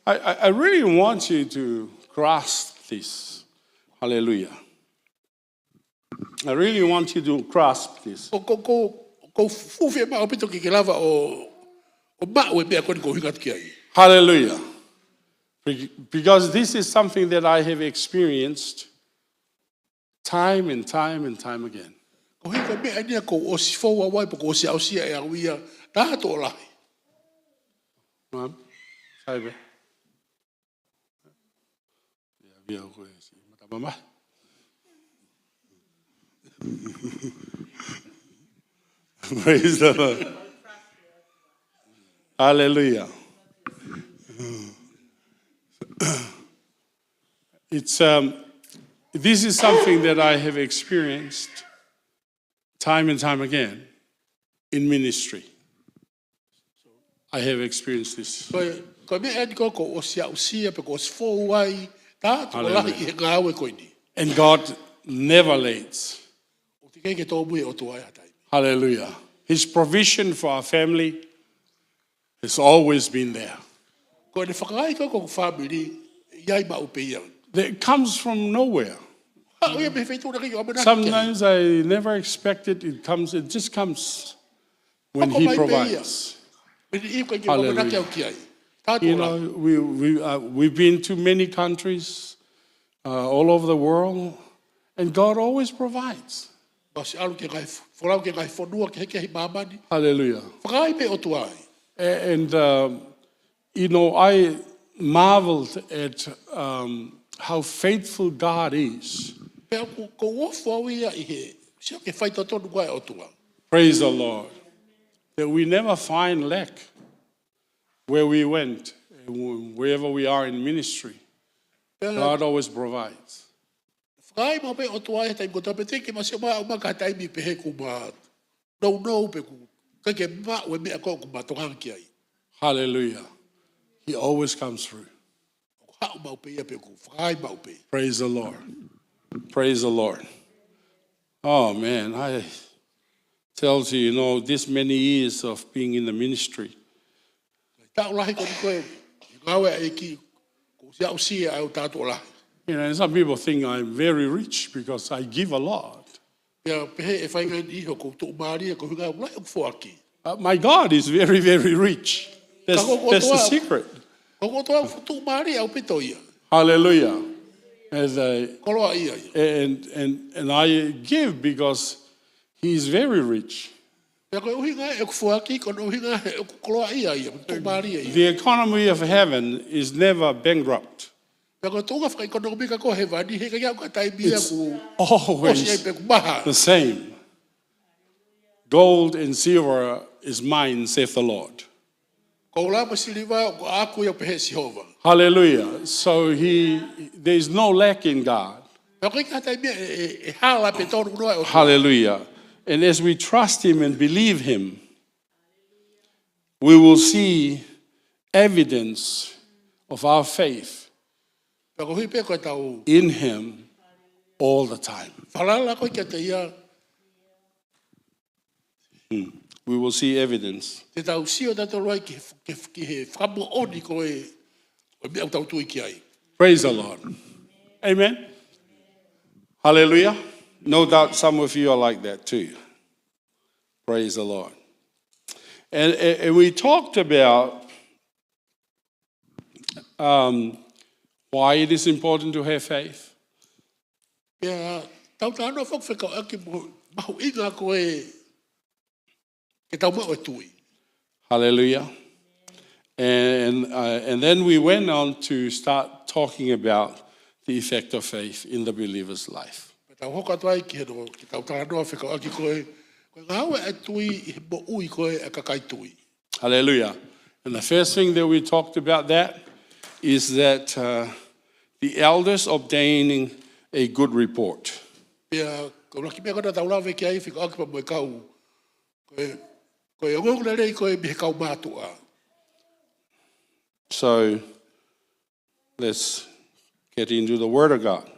I, I I really want you to grasp this. Hallelujah. I really want you to grasp this. Ko, ko, ko, ko fufi e maʻu ʻaupito ke ke lava ʻo, ʻo maʻu e meʻa ko eni ʻoku ou ʻuhinga atu ki ai. Hallelujah. Be- Because this is something that I have experienced time and time and time again. Koeʻuhi ko e meʻa eni ia kuo ʻosi fou au ai, pe kuo ʻosi aʻusia ʻe au ia, taha tokolahi. Ma'am, sai pē. Ia, ia, ko e si, mata mama. Praise the Lord. Hallelujah. It's, um, this is something that I have experienced time and time again in ministry. I have experienced this. Ko e, ko e meʻa eni ko ē kuo ʻosi aʻusia pe kuo ʻosi fou ai, taha tokolahi Hallelujah. ʻI he ngāue ko eni. And God never late. ʻOku teʻeki ke tōmui e ʻOtua ʻi ha taimi. Hallelujah. His provision for our family has always been there. Ko ʻene fakahā ko ē ki hoku fāmili, ʻi ai maʻu pē ia. That comes from nowhere. Haʻu ia mei he feituʻu naʻe ʻikai ke u ʻamanaki ki ai. Sometimes I never expect it. It comes, it just comes when Hoko he mai pē ia. provides. Mei he ʻikai ke u ʻamanaki Hallelujah. au ki ai. Taha tokolahi. You know, we, we, uh, we've been to many countries, uh, all over the world, and God always provides. Tau ʻosi ʻalu ki he ngaahi f-, folau ki he ngaahi fonua kehekehe ʻi māmani. Hallelujah. Fakahā mai ʻOtua ai. A-, and, um, you know, I marveled at, um, how faithful God is. Pea ʻoku, ʻoku ou ofo au ia ʻi he, sio ki he faitotonu ko ē ʻa e ʻOtua. Praise the Lord. That we never find lack where we went, and wherever we are in ministry. Pea God always provides. Fakahā mai pē ʻOtua he taimi kotoa pē teʻeki ke ma sio mai au ma ka taimi pehē ʻoku ma nounou pe ʻoku ʻikai ke maʻu e meʻa ko ē ʻoku ma tokanga ki ai. Hallelujah. He always comes through. ʻOku haʻu maʻu pē ia pea ʻoku fakahā maʻu pē. Praise the Lord. Praise the Lord. Oh man, I tells you, you know, this many years of being in the ministry. Taʻu lahi ko eni ko ē, ngāue ʻa e ʻEiki, kuo ʻosi aʻusia ʻa e taha tokolahi. You know, and some people think I'm very rich because I give a lot. Pea pehē ʻe faʻahinga ʻi hoku tuʻumālie ko e ʻuhinga ʻoku lahi ʻeku foaki. Uh, my God is very, very rich. That's, Ka ko, ko that's the ʻOtua, secret. Ko, ko e ʻOtua ʻoku tuʻumālie ʻaupito ia. Hallelujah. As I, Koloaʻia ia. and, and, and I give because he is very rich. Pea ko e ʻuhinga ʻeku foaki, ko hono ʻuhinga he ʻoku koloaʻia ia, ʻoku tuʻumālie ia. The economy of heaven is never bankrupt. Pea ko e tuʻunga fakaʻekonōmika ko ē ʻo hēvani, he ʻikai ke ʻi ai ha taimi ia It's ʻoku always ʻosi ai pe ʻoku maha. the same. Gold and silver is mine, saith the Lord. Koula mo e siliva ʻoku ʻaʻaku ia, pehē ʻe Sihova. Hallelujah. So he, there's no lack in God. Pea ʻoku ʻikai ha taimi ʻe, ʻe, ʻe hala pe tōnounou ʻa e ʻOtua. Hallelujah. And as we trust him and believe him, we will see evidence of our faith Pea koeʻuhi pē ko ʻetau in him all the time. Falala ko ē kiate ia. Hmm. We will see evidence. Te tau sio tautolu ai ki he, ki he, ki he fakamoʻoni ko ē ʻo e meʻa ʻoku tau tui ki ai. Praise the Lord. Amen. Hallelujah. No doubt some of you are like that too. Praise the Lord. And, and, and we talked about, um, why it is important to have faith. Pea tau talanoa foki fekauʻaki mo e mahuʻinga ko ē ke tau maʻu e tui. Hallelujah. And, uh, and then we went on to start talking about the effect of faith in the believer's life. Pea tau hoko atu ai ki he, ki heʻetau talanoa fekauʻaki ko ē, ko e ngāue ʻa e tui ʻi he moʻui ko ē ʻa e kakai tui. Hallelujah. And the first thing that we talked about that is that, uh, the elders obtaining a good report. Pea ko e ʻuluaki meʻa ko ē naʻa tau lave ki ai fekauʻaki pea mo e kau, ko e, ko e ongoongolelei ko ē mei he kau mātuʻa. So, let's get into the Word of God.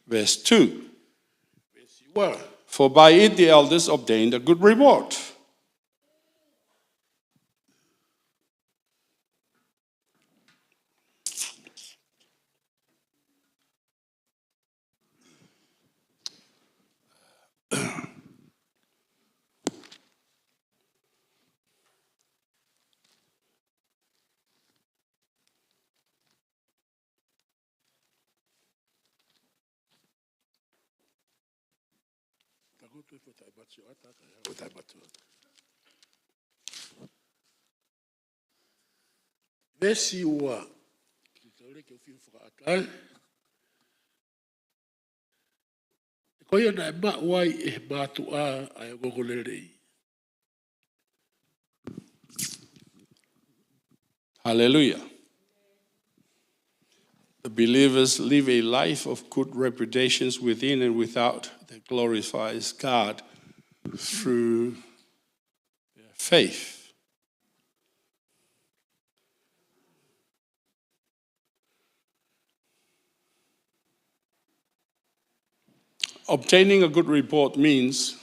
Verse two. Veesi ua. For by it the elders obtained a good report. Takoto e fo tai batu ata, ka ia fo tai batu ata. Veesi ua. Ki tau leke ʻo fio fakaʻatā. Ko ia naʻe maʻu ai ʻe he mātuʻa ʻa e ongoongolelei. Hallelujah. The believers live a life of good reputations within and without that glorifies God through their faith. Obtaining a good report means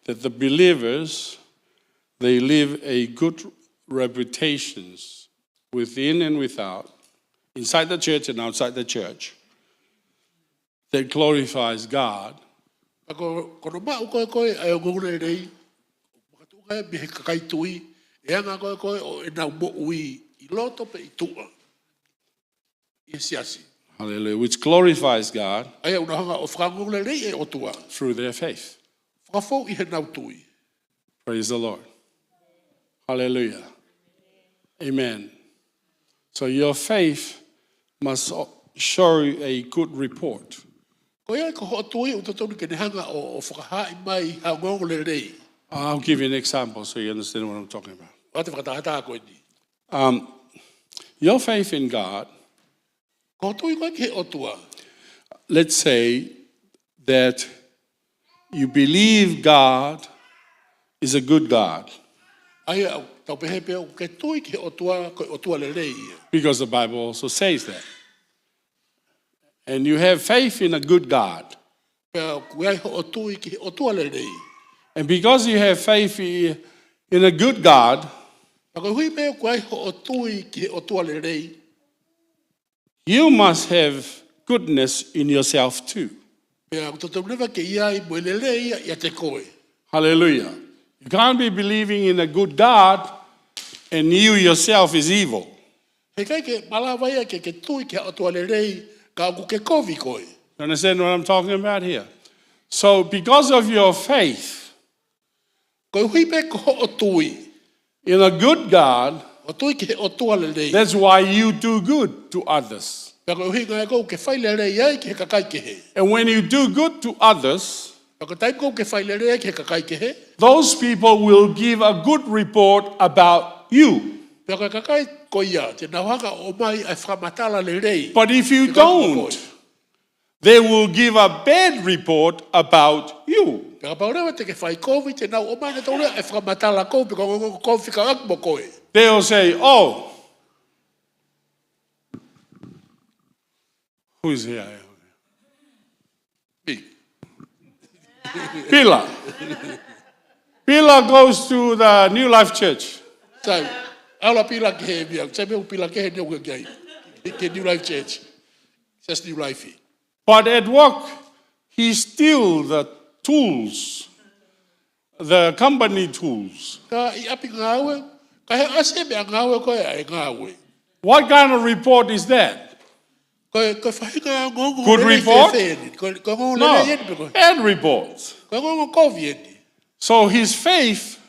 that the believers, they live a good reputations within and without, inside the church and outside the church, that glorifies God. Pea ko, ko hono maʻu ko ē ko ē ʻa e ongoongolelei, makatuʻunga ia mei he kakai tui, ʻe anga ko ē ko ē ʻo ʻenau moʻui ʻi loto pe ʻi tuʻa ʻi he siasi. Hallelujah. Which glorifies God ʻA ia ʻoku nau hanga ʻo fakaongoongoleleiʻi e ʻOtua through their faith. Fakafou ʻi heʻenau tui. Praise the Lord. Hallelujah. Amen. So your faith must show a good report. Ko ia ko hoʻo tui ʻoku totonu ke ne hanga ʻo, ʻo fakahaaʻi mai ha ongoongo lelei. I'll give you an example so you understand what I'm talking about. ʻOatu e fakatātā ko eni. Um, your faith in God, Ko hoʻo tui ko ē ki he ʻOtua. Let's say that you believe God is a good God. ʻA ia, tau pehē pē ʻoku ke tui ki he ʻOtua, ko e ʻOtua lelei ia. Because the Bible also says that. And you have faith in a good God. Pea ʻoku ʻi ai hoʻo tui ki he ʻOtua lelei. And because you have faith i-, in a good God, Pea koeʻuhi pē ʻoku ʻi ai hoʻo tui ki he ʻOtua lelei. You must have goodness in yourself too. Pea ʻoku totonu leva ke ʻi ai mo e lelei ia ʻiate koe. Hallelujah. You can't be believing in a good God and you yourself is evil. Heʻikai ke malava ia ke, ke tui ki ha ʻOtua lelei, ka ʻoku ke kovi koe. You understand what I'm talking about here? So, because of your faith, Koeʻuhi pē ko hoʻo tui. In a good God, ʻO tui ki he ʻOtua lelei. That's why you do good to others. Pea ko e ʻuhinga ia ʻoku ke fai lelei ai ki he kakai kehe. And when you do good to others, Pea ko e taimi ʻoku ke fai lelei ai ki he kakai kehe, those people will give a good report about you. Pea ko e kakai ko ia, te nau hanga ʻo ʻomai ʻa e fakamatala lelei. But if you don't, they will give a bad report about you. Pea kapau leva te ke fai kovi, te nau ʻomai ʻe nautolu ʻa e fakamatala kovi, pe ko e ongoongo kovi fekauʻaki mo koe. They will say, "Oh, who is here?" Pila. Pila goes to the New Life Church. Sai, ʻalu ʻa Pila ki he meʻa, sai, meʻa ʻoku Pila ki he, ne ʻoku ke ai. Ki he New Life Church. Just New Life. But at work, he steal the tools, the company tools. Ka ʻi ʻapi ngāue, ka he ʻasi e meʻangāue ko ē ʻa e ngāue. What kind of report is that? Ko e, ko e faʻahinga ongoongo lelei fēfē eni? Ko, ko e ongoongo lelei eni pe ko e? No. Bad reports. Ko e ongoongo kovi eni. So his faith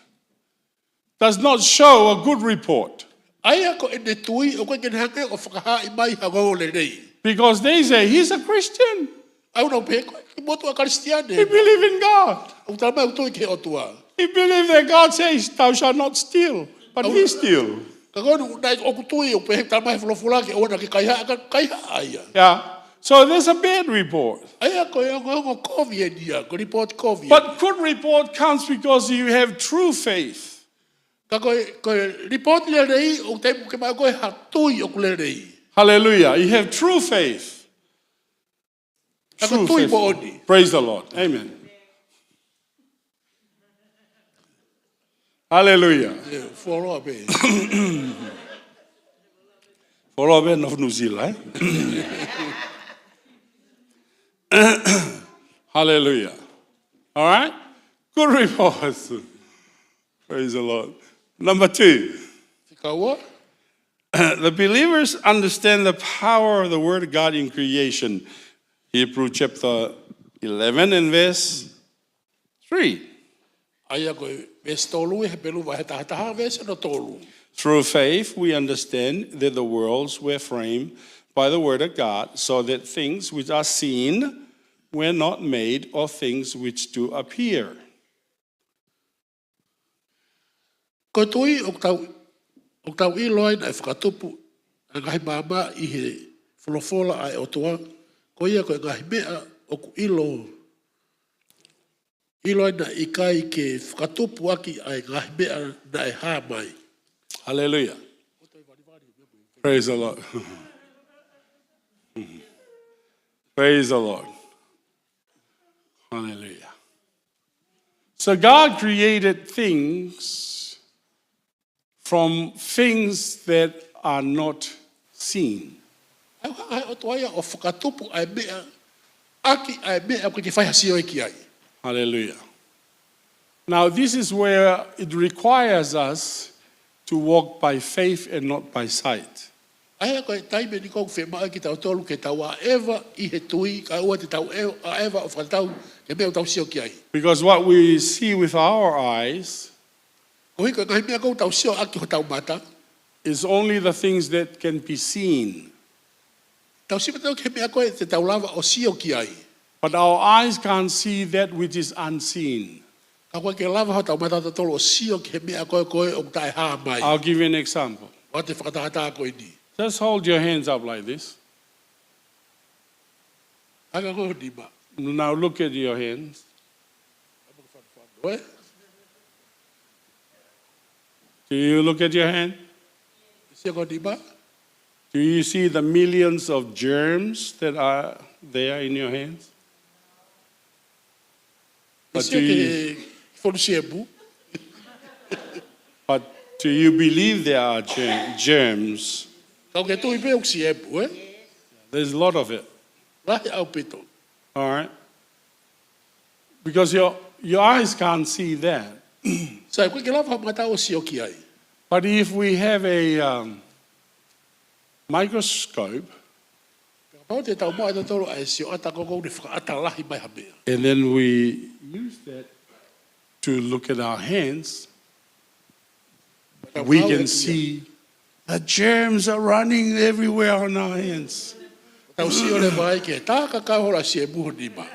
does not show a good report. ʻA ia ko ʻene tui, ʻoku ʻikai ke ne hanga ʻo fakahaaʻi mai ha ongoongo lelei. Because they say, "He's a Christian." ʻOku nau pehē ko e motuʻa Kalisitiane. He believe in God. ʻOku talamai ʻoku tui ki he ʻOtua. He believe that God says, "Thou shalt not steal," but he steal. Ka ko ʻene ʻoku tui ʻoku pehē talamai he folofola ke ʻoua naʻa ke kaihaʻa, ka kaihaʻa ia. Yeah. So there's a bad report. ʻA ia ko e ongoongo kovi eni ia, ko e report kovi eni. But good report comes because you have true faith. Ka ko e, ko e report lelei, ʻoku taimi ʻoku ke maʻu ko ē ha tui ʻoku lelei. Hallelujah. You have true faith. Ka ko e tui moʻoni. Praise the Lord. Amen. Hallelujah. Yeah, fuoloa pē. Fuoloa pē nofo New Zealand, eh? Hallelujah. All right? Good reports. Praise the Lord. Number two. Fika ua. The believers understand the power of the word of God in creation. Hebrew chapter eleven and verse three. ʻA ia ko e veesi tolu ʻi he Hepelū vahe taha taha veesi hono tolu. Through faith, we understand that the worlds were framed by the word of God, so that things which are seen were not made of things which do appear. Ko e tui ʻoku tau, ʻoku tau ʻilo ai naʻe fakatupu ʻa e ngaahi maama ʻi he folofola ʻa e ʻOtua, ko ia ko e ngaahi meʻa ʻoku ʻilo, ʻilo ai naʻe ʻikai ke fakatupu ʻaki ʻa e ngaahi meʻa naʻe hā mai. Hallelujah. Praise the Lord. Praise the Lord. Hallelujah. So God created things from things that are not seen. ʻOku hanga ʻe he ʻOtua ia ʻo fakatupu ʻa e meʻa, ʻaki ʻa e meʻa ʻoku ʻikai ke fai ha sio ki ai. Hallelujah. Now, this is where it requires us to walk by faith and not by sight. ʻA ia ko e taimi eni ʻoku fiemaʻu ai kitautolu ke tau ʻaʻeva ʻi he tui, kae ʻoua te tau ʻe-, ʻaʻeva ʻo fakatau ki he meʻa ʻoku tau sio ki ai. Because what we see with our eyes Koeʻuhi ko e ngaahi meʻa ʻoku tau sio ʻaki hotau mata. Is only the things that can be seen. Tau sio pē ʻatautolu ki he meʻa ko ē te tau lava ʻo sio ki ai. But our eyes can't see that which is unseen. Ka ʻoku ʻikai ke lava hotau mata ʻatautolu ʻo sio ki he meʻa ko ē ko ē ʻoku taʻehā mai. I'll give you an example. ʻOatu e fakatātā ko eni. Just hold your hands up like this. Hanga ko ho nima. Now look at your hands. Ko e? Do you look at your hand? Sio ki ho nima? Do you see the millions of germs that are there in your hands? But do you, fonu siemu. But do you believe there are ger-, germs? Ka ʻoku ke tui pē ʻoku siemu, ē? There's a lot of it. Lahi ʻaupito. All right. Because your, your eyes can't see that. Sai, ʻoku ʻikai ke lava hoʻo mata ʻo sio ki ai. But if we have a, um, microscope, kapau te tau maʻu ʻe tautolu ʻa e sioʻata ko ē ʻoku ne fakaʻata lahi mai ha meʻa. And then we use that to look at our hands, we can see the germs are running everywhere on our hands. Tau sio leva ai ki he tā kakau hola siemu ho nima.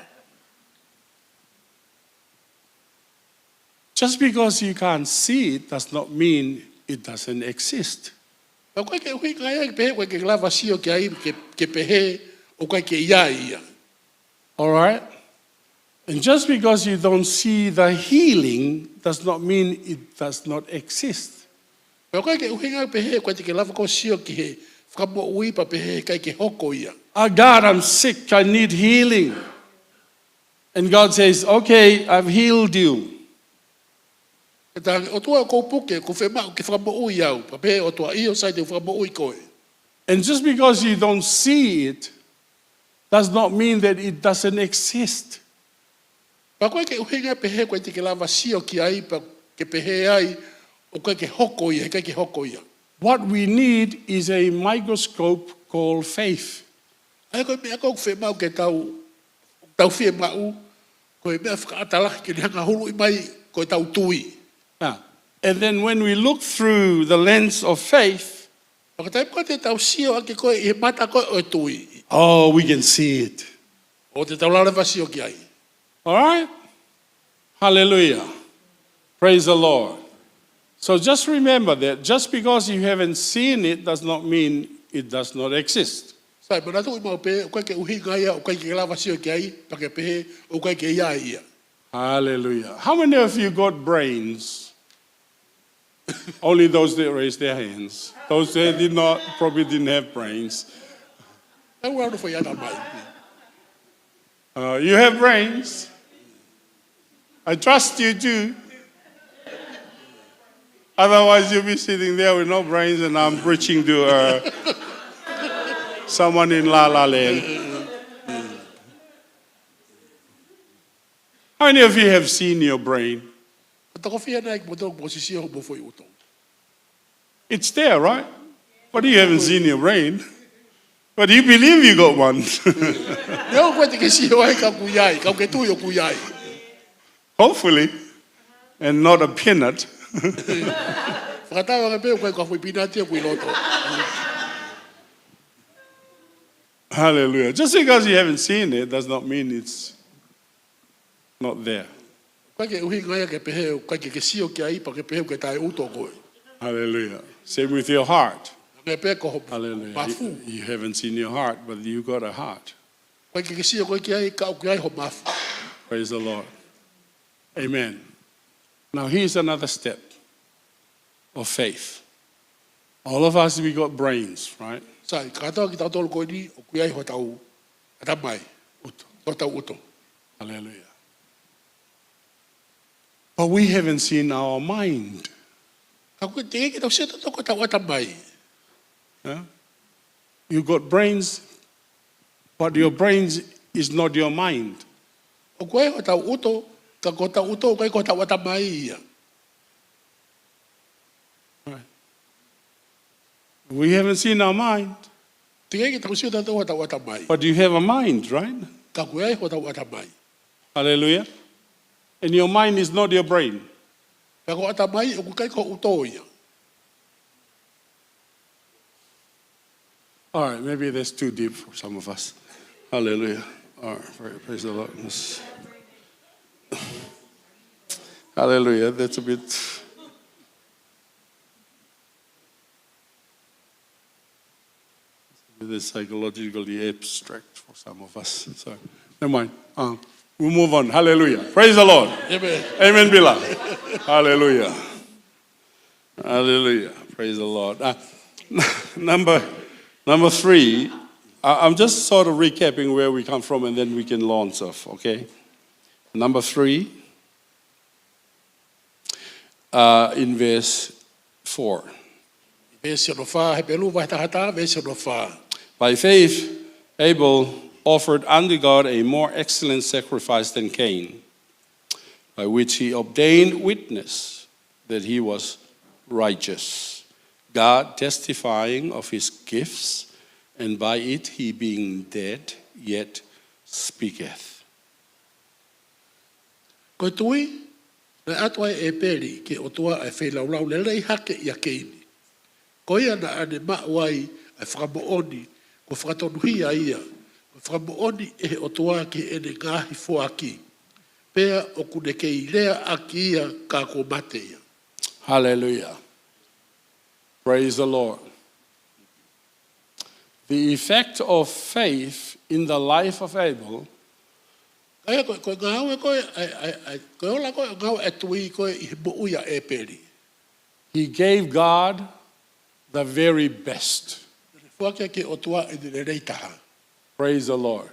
Just because you can't see it does not mean it doesn't exist. Pea ʻoku ʻikai ke ʻuhinga ia ke pehē ʻoku ʻikai ke lava sio ki ai ke, ke pehē ʻoku ʻikai ke ʻi ai ia. All right? And just because you don't see the healing does not mean it does not exist. Pea ʻoku ʻikai ke ʻuhinga ia ke pehē ʻoku ʻikai te ke lava koe ʻo sio ki he fakamoʻui pea pehē ʻikai ke hoko ia. "Ah, God, I'm sick, I need healing." And God says, "Okay, I've healed you." He tā, ʻOtua, ʻoku ou puke, ʻoku fiemaʻu ke fakamoʻui au. Pea pehē ʻe he ʻOtua, "ʻIo, sai, te u fakamoʻui koe." And just because you don't see it does not mean that it doesn't exist. Pea ʻoku ʻikai ke ʻuhinga ia ke pehē ʻoku ʻikai te ke lava sio ki ai pea ke pehē ai ʻoku ʻikai ke hoko ia, ʻikai ke hoko ia. What we need is a microscope called faith. ʻA ia ko e meʻa ʻoku fiemaʻu ke tau, tau fiemaʻu, ko e meʻa fakaʻatā lahi ke ne hanga ʻo huluʻi mai ko ʻetau tui. Yeah. And then when we look through the lens of faith, Pea ko e taimi ko ē te tau sio ʻaki ko ē ʻi he mata ko ē ʻo e tui, oh, we can see it. ʻOku te tau lava leva ʻo sio ki ai. All right? Hallelujah. Praise the Lord. So just remember that just because you haven't seen it does not mean it does not exist. Sai, manatuʻi maʻu pē, ʻoku ʻikai ke ʻuhinga ia ʻoku ʻikai ke lava sio ki ai pea ke pehē ʻoku ʻikai ke ʻi ai ia. Hallelujah. How many of you got brains? Only those that raised their hands. Those that did not, probably didn't have brains. Tau ʻalu fai ʻatamai. Uh, you have brains. I trust you do. Otherwise, you'll be sitting there with no brains, and I'm preaching to, uh, someone in La La Land. How many of you have seen your brain? Ko e toko fiha nai kimoutolu kuo mou sio homou foʻi ʻuto? It's there, right? But you haven't seen your brain. But you believe you got one. Neongo ʻoku ʻikai te ke sio ai, ka ʻoku ʻi ai, ka ʻoku ke tui ʻoku ʻi ai. Hopefully, and not a peanut. Fakatauange pē ʻoku ʻikai ko ha foʻi pinati ia ʻoku ʻi loto. Hallelujah. Just because you haven't seen it does not mean it's not there. ʻOku ʻikai ke ʻuhinga ia ke pehē ʻoku ʻikai ke ke sio ki ai pea ke pehē ʻoku ke taʻeʻuto koe. Hallelujah. Same with your heart. Hangē pē ko ho, Hallelujah. Mafu. You, you haven't seen your heart, but you got a heart. ʻOku ʻikai ke ke sio koe ki ai ka ʻoku ʻi ai ho mafu. Praise the Lord. Amen. Now here's another step of faith. All of us, we got brains, right? Sai, kātoa kitautolu ko eni ʻoku ʻi ai hotau ʻatamai. ʻUto. Hotau ʻuto. Hallelujah. But we haven't seen our mind. Ka ʻoku teʻeki ke tau sio tautolu ki hotau ʻatamai. Yeah? You got brains, but your brains is not your mind. ʻOku ʻi ai hotau ʻuto, ka ko hotau ʻuto ʻoku ʻikai ko hotau ʻatamai ia. Right. We haven't seen our mind. Teʻeki ke tau sio tautolu ki hotau ʻatamai. But you have a mind, right? Ka ʻoku ʻi ai hotau ʻatamai. Hallelujah. And your mind is not your brain. Ka ko e ʻatamai ʻoku ʻikai ko e ʻuto ia. All right, maybe that's too deep for some of us. Hallelujah. All right, pra-, praise the Lord. Let's, hallelujah. That's a bit, a bit psychologically abstract for some of us. So, never mind. Uh, we'll move on. Hallelujah. Praise the Lord. Amen. Amen, Bila. Hallelujah. Hallelujah. Praise the Lord. Uh, number, number three, I, I'm just sort of recapping where we come from and then we can launch off, okay? Number three, uh, in verse four. Veesi hono fā, Hepelū vahe taha taha, veesi hono fā. By faith, Abel offered unto God a more excellent sacrifice than Cain, by which he obtained witness that he was righteous, God testifying of his gifts, and by it he being dead yet speaketh. Ko e tui, naʻe ʻatu ai ʻe ʻĒpeli ki he ʻOtua ʻa e feilaulau lelei hake ʻia Keini. Ko ia naʻa ne maʻu ai ʻa e fakamoʻoni, kuo fakatonuhia ia, ko e fakamoʻoni ʻe he ʻOtua ki heʻene ngaahi foaki. Pea ʻoku ne kei lea ʻaki ia ka kuo mate ia. Hallelujah. Praise the Lord. The effect of faith in the life of Abel Ka ia ko, ko e ngāue ko e, ʻa e, ʻa e, ʻa e, ko e ola ko e ngāue ʻa e tui ko e ʻi he moʻui ʻa ʻĒpeli. He gave God the very best. Foaki ki he ʻOtua ʻene lelei taha. Praise the Lord.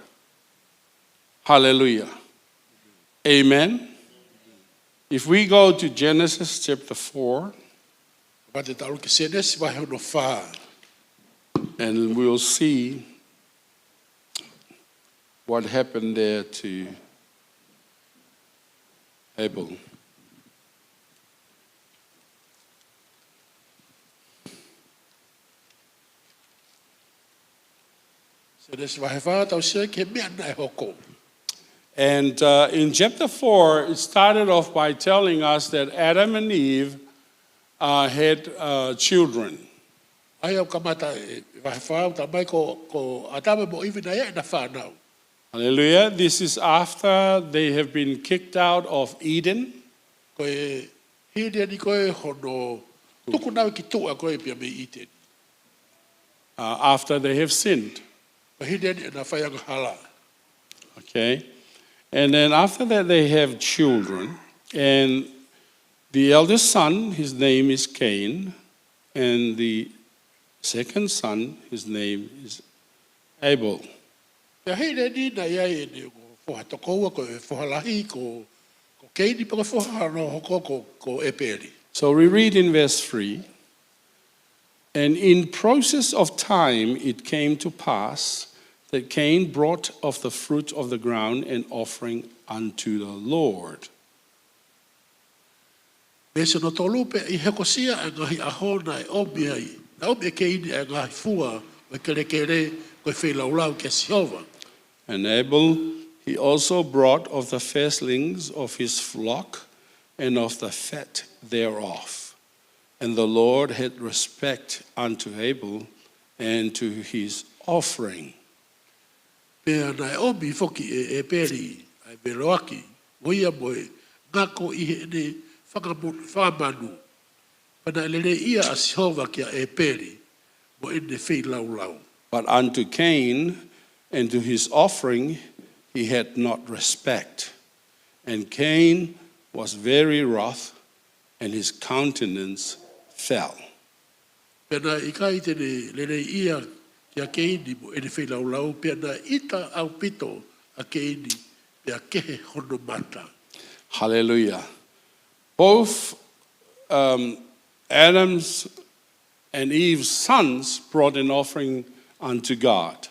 Hallelujah. Amen. If we go to Genesis chapter four, Kapau te tau ʻalu ki Sēnesi vahe hono fā. And we'll see what happened there to Abel. Sēnesi vahe fā, tau sio ki he meʻa naʻe hoko. And uh, in chapter four, it started off by telling us that Adam and Eve uh, had uh, children. ʻA ia ʻoku kamata ʻi he vahe fā, ʻoku talamai ko, ko ʻĀtama mo ʻIvi naʻe ʻi ai ʻena fānau. Hallelujah. This is after they have been kicked out of Eden. Ko e hili eni ko e hono tuku naua ki tuʻa ko e pea mei ʻĪteni. Uh, after they have sinned. Ko e hili eni ʻena fai angahala. Okay. And then after that, they have children. And the eldest son, his name is Cain. And the second son, his name is Abel. Pea hili eni naʻe ʻi ai ʻene foha tokoua, ko e foha lahi ko, ko Keini, pea ko e foha hono hoko ko, ko ʻĒpeli. So we read in verse three, "And in process of time it came to pass that Cain brought of the fruit of the ground an offering unto the Lord." Veesi hono tolu, pea ʻi he hokosia ʻa e ngaahi ʻaho naʻe ʻomi ai, naʻe ʻomi ʻe Keini ʻa e ngaahi fua ʻo e kelekele ko e feilaulau kia Sihova. And Abel, he also brought of the firstlings of his flock and of the fat thereof. And the Lord had respect unto Abel and to his offering. Pea naʻe ʻomi foki ʻe ʻĒpeli ʻa e veloaki, mo ia mo e ngako ʻi heʻene fakamu-, fakamanu. Pea naʻe leleiʻia ʻa Sihova kia ʻĒpeli mo ʻene feilaulau. But unto Cain and to his offering he had not respect. And Cain was very wroth, and his countenance fell. Pea naʻe ʻikai te ne leleiʻia kia Keini mo ʻene feilaulau, pea naʻe ʻita ʻaupito ʻa Keini, pea kehe hono mata. Hallelujah. Both um, Adam's and Eve's sons brought an offering unto God.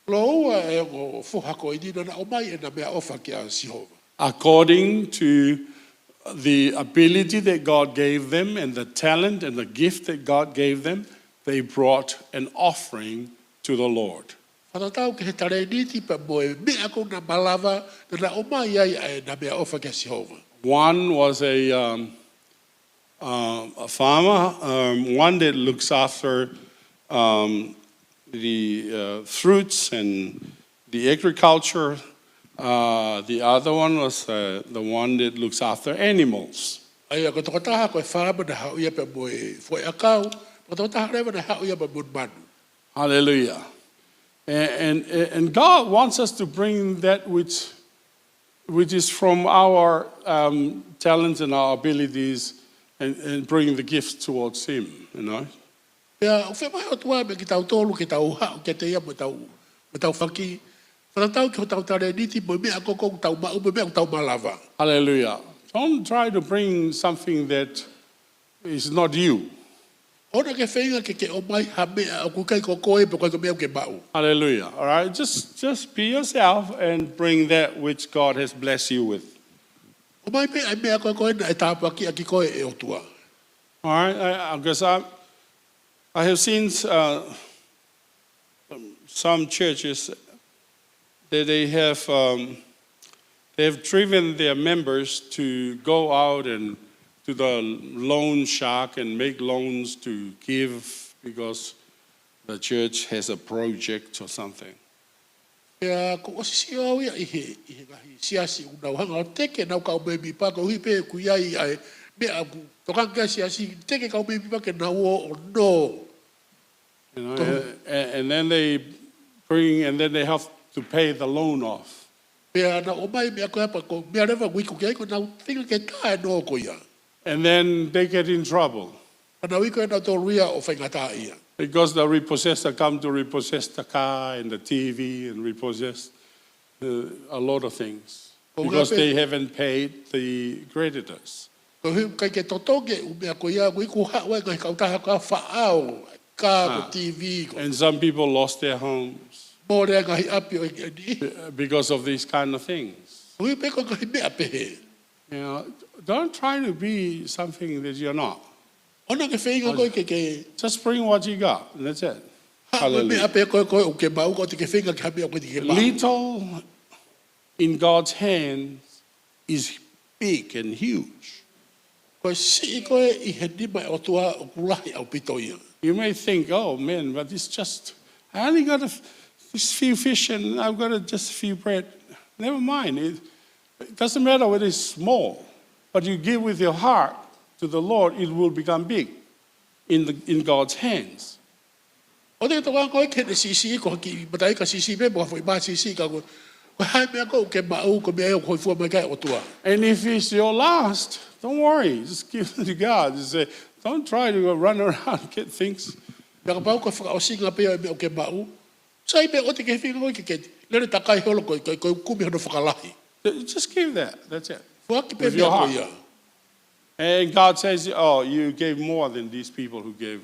Lōua ʻa e ongo foha ko eni naʻa na ʻomai ʻena meʻaʻofa kia Sihova. According to the ability that God gave them and the talent and the gift that God gave them, they brought an offering to the Lord. Fakatatau ki he talēniti pea mo e meʻa ko ē naʻa na malava, naʻa na ʻomai ai ʻena meʻaʻofa kia Sihova. One was a, um, uh, a farmer, um, one that looks after um, the uh, fruits and the agriculture. Uh, the other one was uh, the one that looks after animals. ʻA ia ko e tokotaha ko e faama naʻe haʻu ia pea mo e foʻi ʻakau, ko e tokotaha leva naʻe haʻu ia pea mo e manu. Hallelujah. And, and, and God wants us to bring that which, which is from our um, talents and our abilities and, and bring the gifts towards Him, you know. Pea ʻoku fiemaʻu ʻe he ʻOtua meia kitautolu ke tau haʻu kiate ia mo ʻetau, mo ʻetau faki. Fakatatau ki hotau talēniti mo e meʻa ko ē ʻoku tau maʻu mo e meʻa ʻoku tau malava. Hallelujah. Don't try to bring something that is not you. ʻOua naʻa ke feinga ke ke ʻomai ha meʻa ʻoku ʻikai ko koe pe ʻikai ko e meʻa ʻoku ke maʻu. Hallelujah. All right. Just, just be yourself and bring that which God has blessed you with. ʻOmai pē ʻa e meʻa ko ē naʻe tāpuakiʻaki koe ʻe he ʻOtua. All right. I, I guess I, I have seen uh, some churches that they have um, they have driven their members to go out and to the loan shark and make loans to give because the church has a project or something. Pea kuo ʻosi sio au ia ʻi he, ʻi he ngaahi siasi ʻoku nau hanga ʻo teke ʻenau kau mēmipa koeʻuhi pē ʻoku ʻi ai ʻa e meʻa ʻoku tokanga ki ai e siasi, teʻeki ke kau mēmipa ke nau ō ʻo nō. You know, and, and then they bring, and then they have to pay the loan off. Pea nau ō mai meʻa ko ia pea ko e meʻa leva ʻoku iku ki ai ko ʻenau feinga ke tā e nō ko ia. And then they get in trouble. Pea nau iku ʻenau tolu ia ʻo faingataʻaʻia. Because the repossessor come to repossess the car and the T V and repossess, uh, a lot of things. Ko e ʻuhinga pē, because they haven't paid the creditors. Ko e ʻuhi ʻoku ʻikai ke totongi e ʻū meʻa ko ia, ʻoku iku haʻu ai e ngaahi kautaha ko ia ʻo faʻao, kā ko e T V ko. And some people lost their homes. Mole ai e ngaahi ʻapi ʻo e niʻihi. Be-, because of these kind of things. Ko e ʻuhi pē ko e ngaahi meʻa pehē. You know, don't try to be something that you're not. ʻOua naʻá ke feinga koe ke, ke Just bring what you got, and that's it. Haʻu mo e meʻa pē ko ē ʻoku ke maʻu, ʻoua te ke feinga ki ha meʻa ʻoku ʻikai te ke maʻu. Little in God's hands is big and huge. Ko e siʻi ko ē ʻi he nima ʻo e ʻOtua ʻoku lahi ʻaupito ia. You may think, "Oh man, but it's just, I only got a f-, this few fish and I've got a, just a few bread." Never mind. It, it doesn't matter whether it's small, but you give with your heart to the Lord, it will become big in the, in God's hands. ʻOua te ke tokanga koe ki heʻene siʻisiʻi, ko ha kiʻi mataʻi ika siʻisiʻi pē, mo ha foʻi mā siʻisiʻi, ka ko e, ko e hā e meʻa ko ē ʻoku ke maʻu, ko e meʻa ia ʻoku hōifua mai ki ai e ʻOtua. And if it's your last, don't worry. Just give it to God. Just say, don't try to go run around and get things. Pea kapau ko e fakaʻosinga pē ia e meʻa ʻoku ke maʻu, sai pē, ʻoua te ke feinga koe ke, ke lele takai holo koe, koe, koe kumi hono fakalahi. Just give that. That's it. Foaki pē e meʻa ko ia. With your heart. And God says, "Oh, you gave more than these people who gave."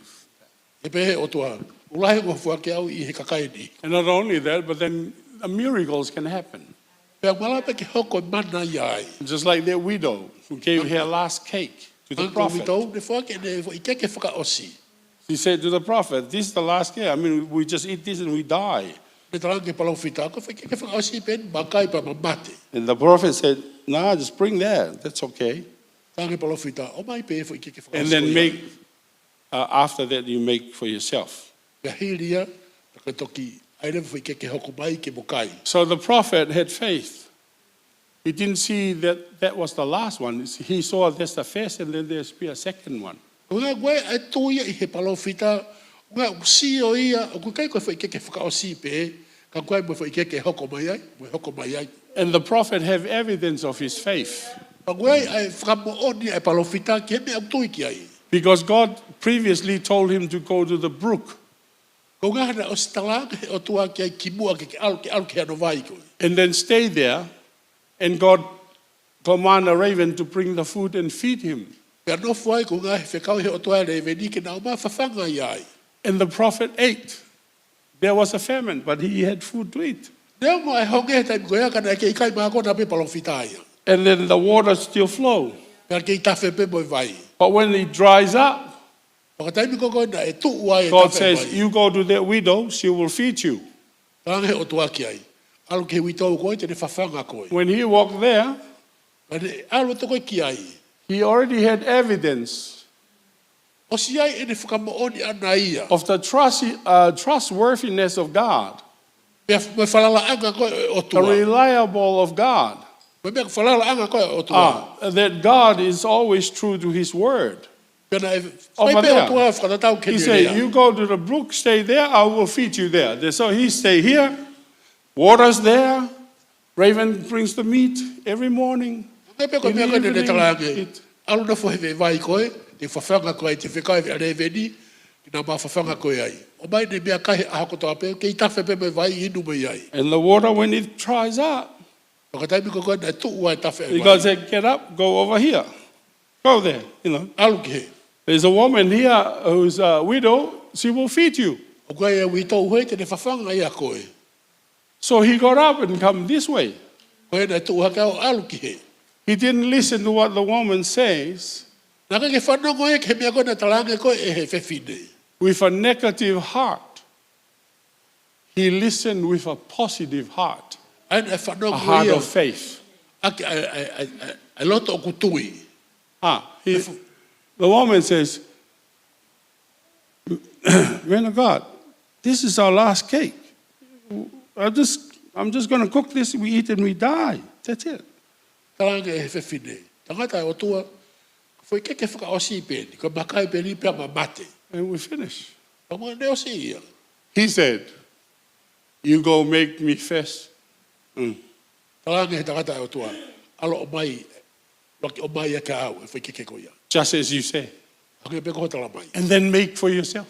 ʻE pehē ʻe he ʻOtua, ʻoku lahi hoʻo foaki ʻe au ʻi he kakai ni. And not only that, but then the miracles can happen. Pea ʻoku malava pē ke hoko e mana ia ai. Just like that widow who gave her last cake to the prophet. Hangē ko e uitou naʻe foaki ʻene foʻi keke fakaʻosi. She said to the prophet, "This is the last cake. I mean, we just eat this and we die." Naʻe talaange ki he palōfita, "Ko e foʻi keke fakaʻosi pē eni, ma kai pea ma mate." And the prophet said, "Nah, just bring that. That's okay." Talaange ki he palōfita, "ʻOmai pē e foʻi keke fakaʻosi ko ia." And then make, uh, after that, you make for yourself. Pea hili ia, pea ke toki ʻai leva e foʻi keke hoko mai ke mo kai. So the prophet had faith. He didn't see that that was the last one. He saw that's the first, and then there's be a second one. Ko e ʻuhinga ko e tui ia ʻa e palōfita, ʻuhinga ʻoku sio ia, ʻoku ʻikai ko e foʻi keke fakaʻosi pē, ka ʻoku ʻi ai mo e foʻi keke hoko mai ai, mo e hoko mai ai. And the prophet have evidence of his faith. Pea ʻoku ʻi ai e fakamoʻoni ʻa e palōfita ki he meʻa ʻoku tui ki ai. Because God previously told him to go to the brook. Ko e ʻuhinga naʻe ʻosi talaange ʻe he ʻOtua ki ai kimuʻa ke, ke ʻalu, ke ʻalu ki hano vai ko ē. And then stay there, and God command a raven to bring the food and feed him. Pea nofo ai, ko e ʻuhinga he fekau ʻe he ʻOtua e lēveni ke na ō mai ʻo fafanga ia ai. And the prophet ate. There was a famine, but he had food to eat. Neongo e honge he taimi ko ia ka naʻe kei kai mākona pē palōfita ia. And then the water still flow. Pea kei tafe pē mo e vai. But when it dries up, Pea ko e taimi ko ē naʻe tuʻu ai e tafe mai. God says, "You go to that widow, she will feed you." Talaange ʻe he ʻOtua ki ai, "ʻAlu ki he uitou ko ē, te ne fafanga koe." When he walked there, Ka ne ʻalu atu ko ē ki ai, he already had evidence ʻosi ʻi ai ʻene fakamoʻoni ʻana ia of the trust, uh, trustworthiness of God. Pea mo e falalaʻanga ko ē ʻo e ʻOtua. The reliable of God. Mo e meʻa ko e falalaʻanga ko ē ʻo e ʻOtua. Ah, that God is always true to his word. Pea naʻe fai pē ʻe he ʻOtua e fakatatau ki heʻene lea. He said, "You go to the brook, stay there, I will feed you there." So he stay here, water's there, raven brings the meat every morning. Hangē pē ko e meʻa ko ē naʻá ne talaange, "ʻAlu nofo he vai ko ē, te u fafanga koe ai, te u fekau ʻe he lēveni ke na ō mai ʻo fafanga koe ai. ʻOmai ʻene meʻakai he ʻaho kotoa pē, kei tafe pē mo e vai, inu mai ai." And the water, when it dries up, Pea ko e taimi ko ē naʻe tuʻu ai e tafe mai, God said, "Get up, go over here. Go there, you know. ʻAlu ki hē. There's a woman here who's a widow, she will feed you." ʻOku ʻi ai e uitou hē, te ne fafanga ia koe. So he got up and come this way. Ko ia naʻe tuʻu hake ʻo ʻalu ki hē. He didn't listen to what the woman says. Naʻe ʻikai ke fanongo ia ki he meʻa ko ē naʻe talaange ko ē ʻe he fefine. With a negative heart. He listened with a positive heart. ʻA ia naʻe fanongo ia. A heart of faith. ʻA e, ʻa e, ʻa e, ʻa e, ʻa e loto ʻoku tui. Ah, he, the woman says, "Man of God, this is our last cake. I just, I'm just gonna cook this, we eat and we die. That's it." Talaange ʻe he fefine, "Tangata ʻa e ʻOtua, Foʻi keke fakaʻosi pē eni, ko e makai pē eni pea ma mate. And we finish. Ka mo ne ʻosi ia. He said, "You go make me first." Mm. Talaange he tangata ʻa e ʻOtua, ʻalu ʻo ʻomai, ʻuluaki ʻomai ʻe au e foʻi keke ko ia. Just as you say. Hangē pē ko hoʻo talamai. And then make for yourself.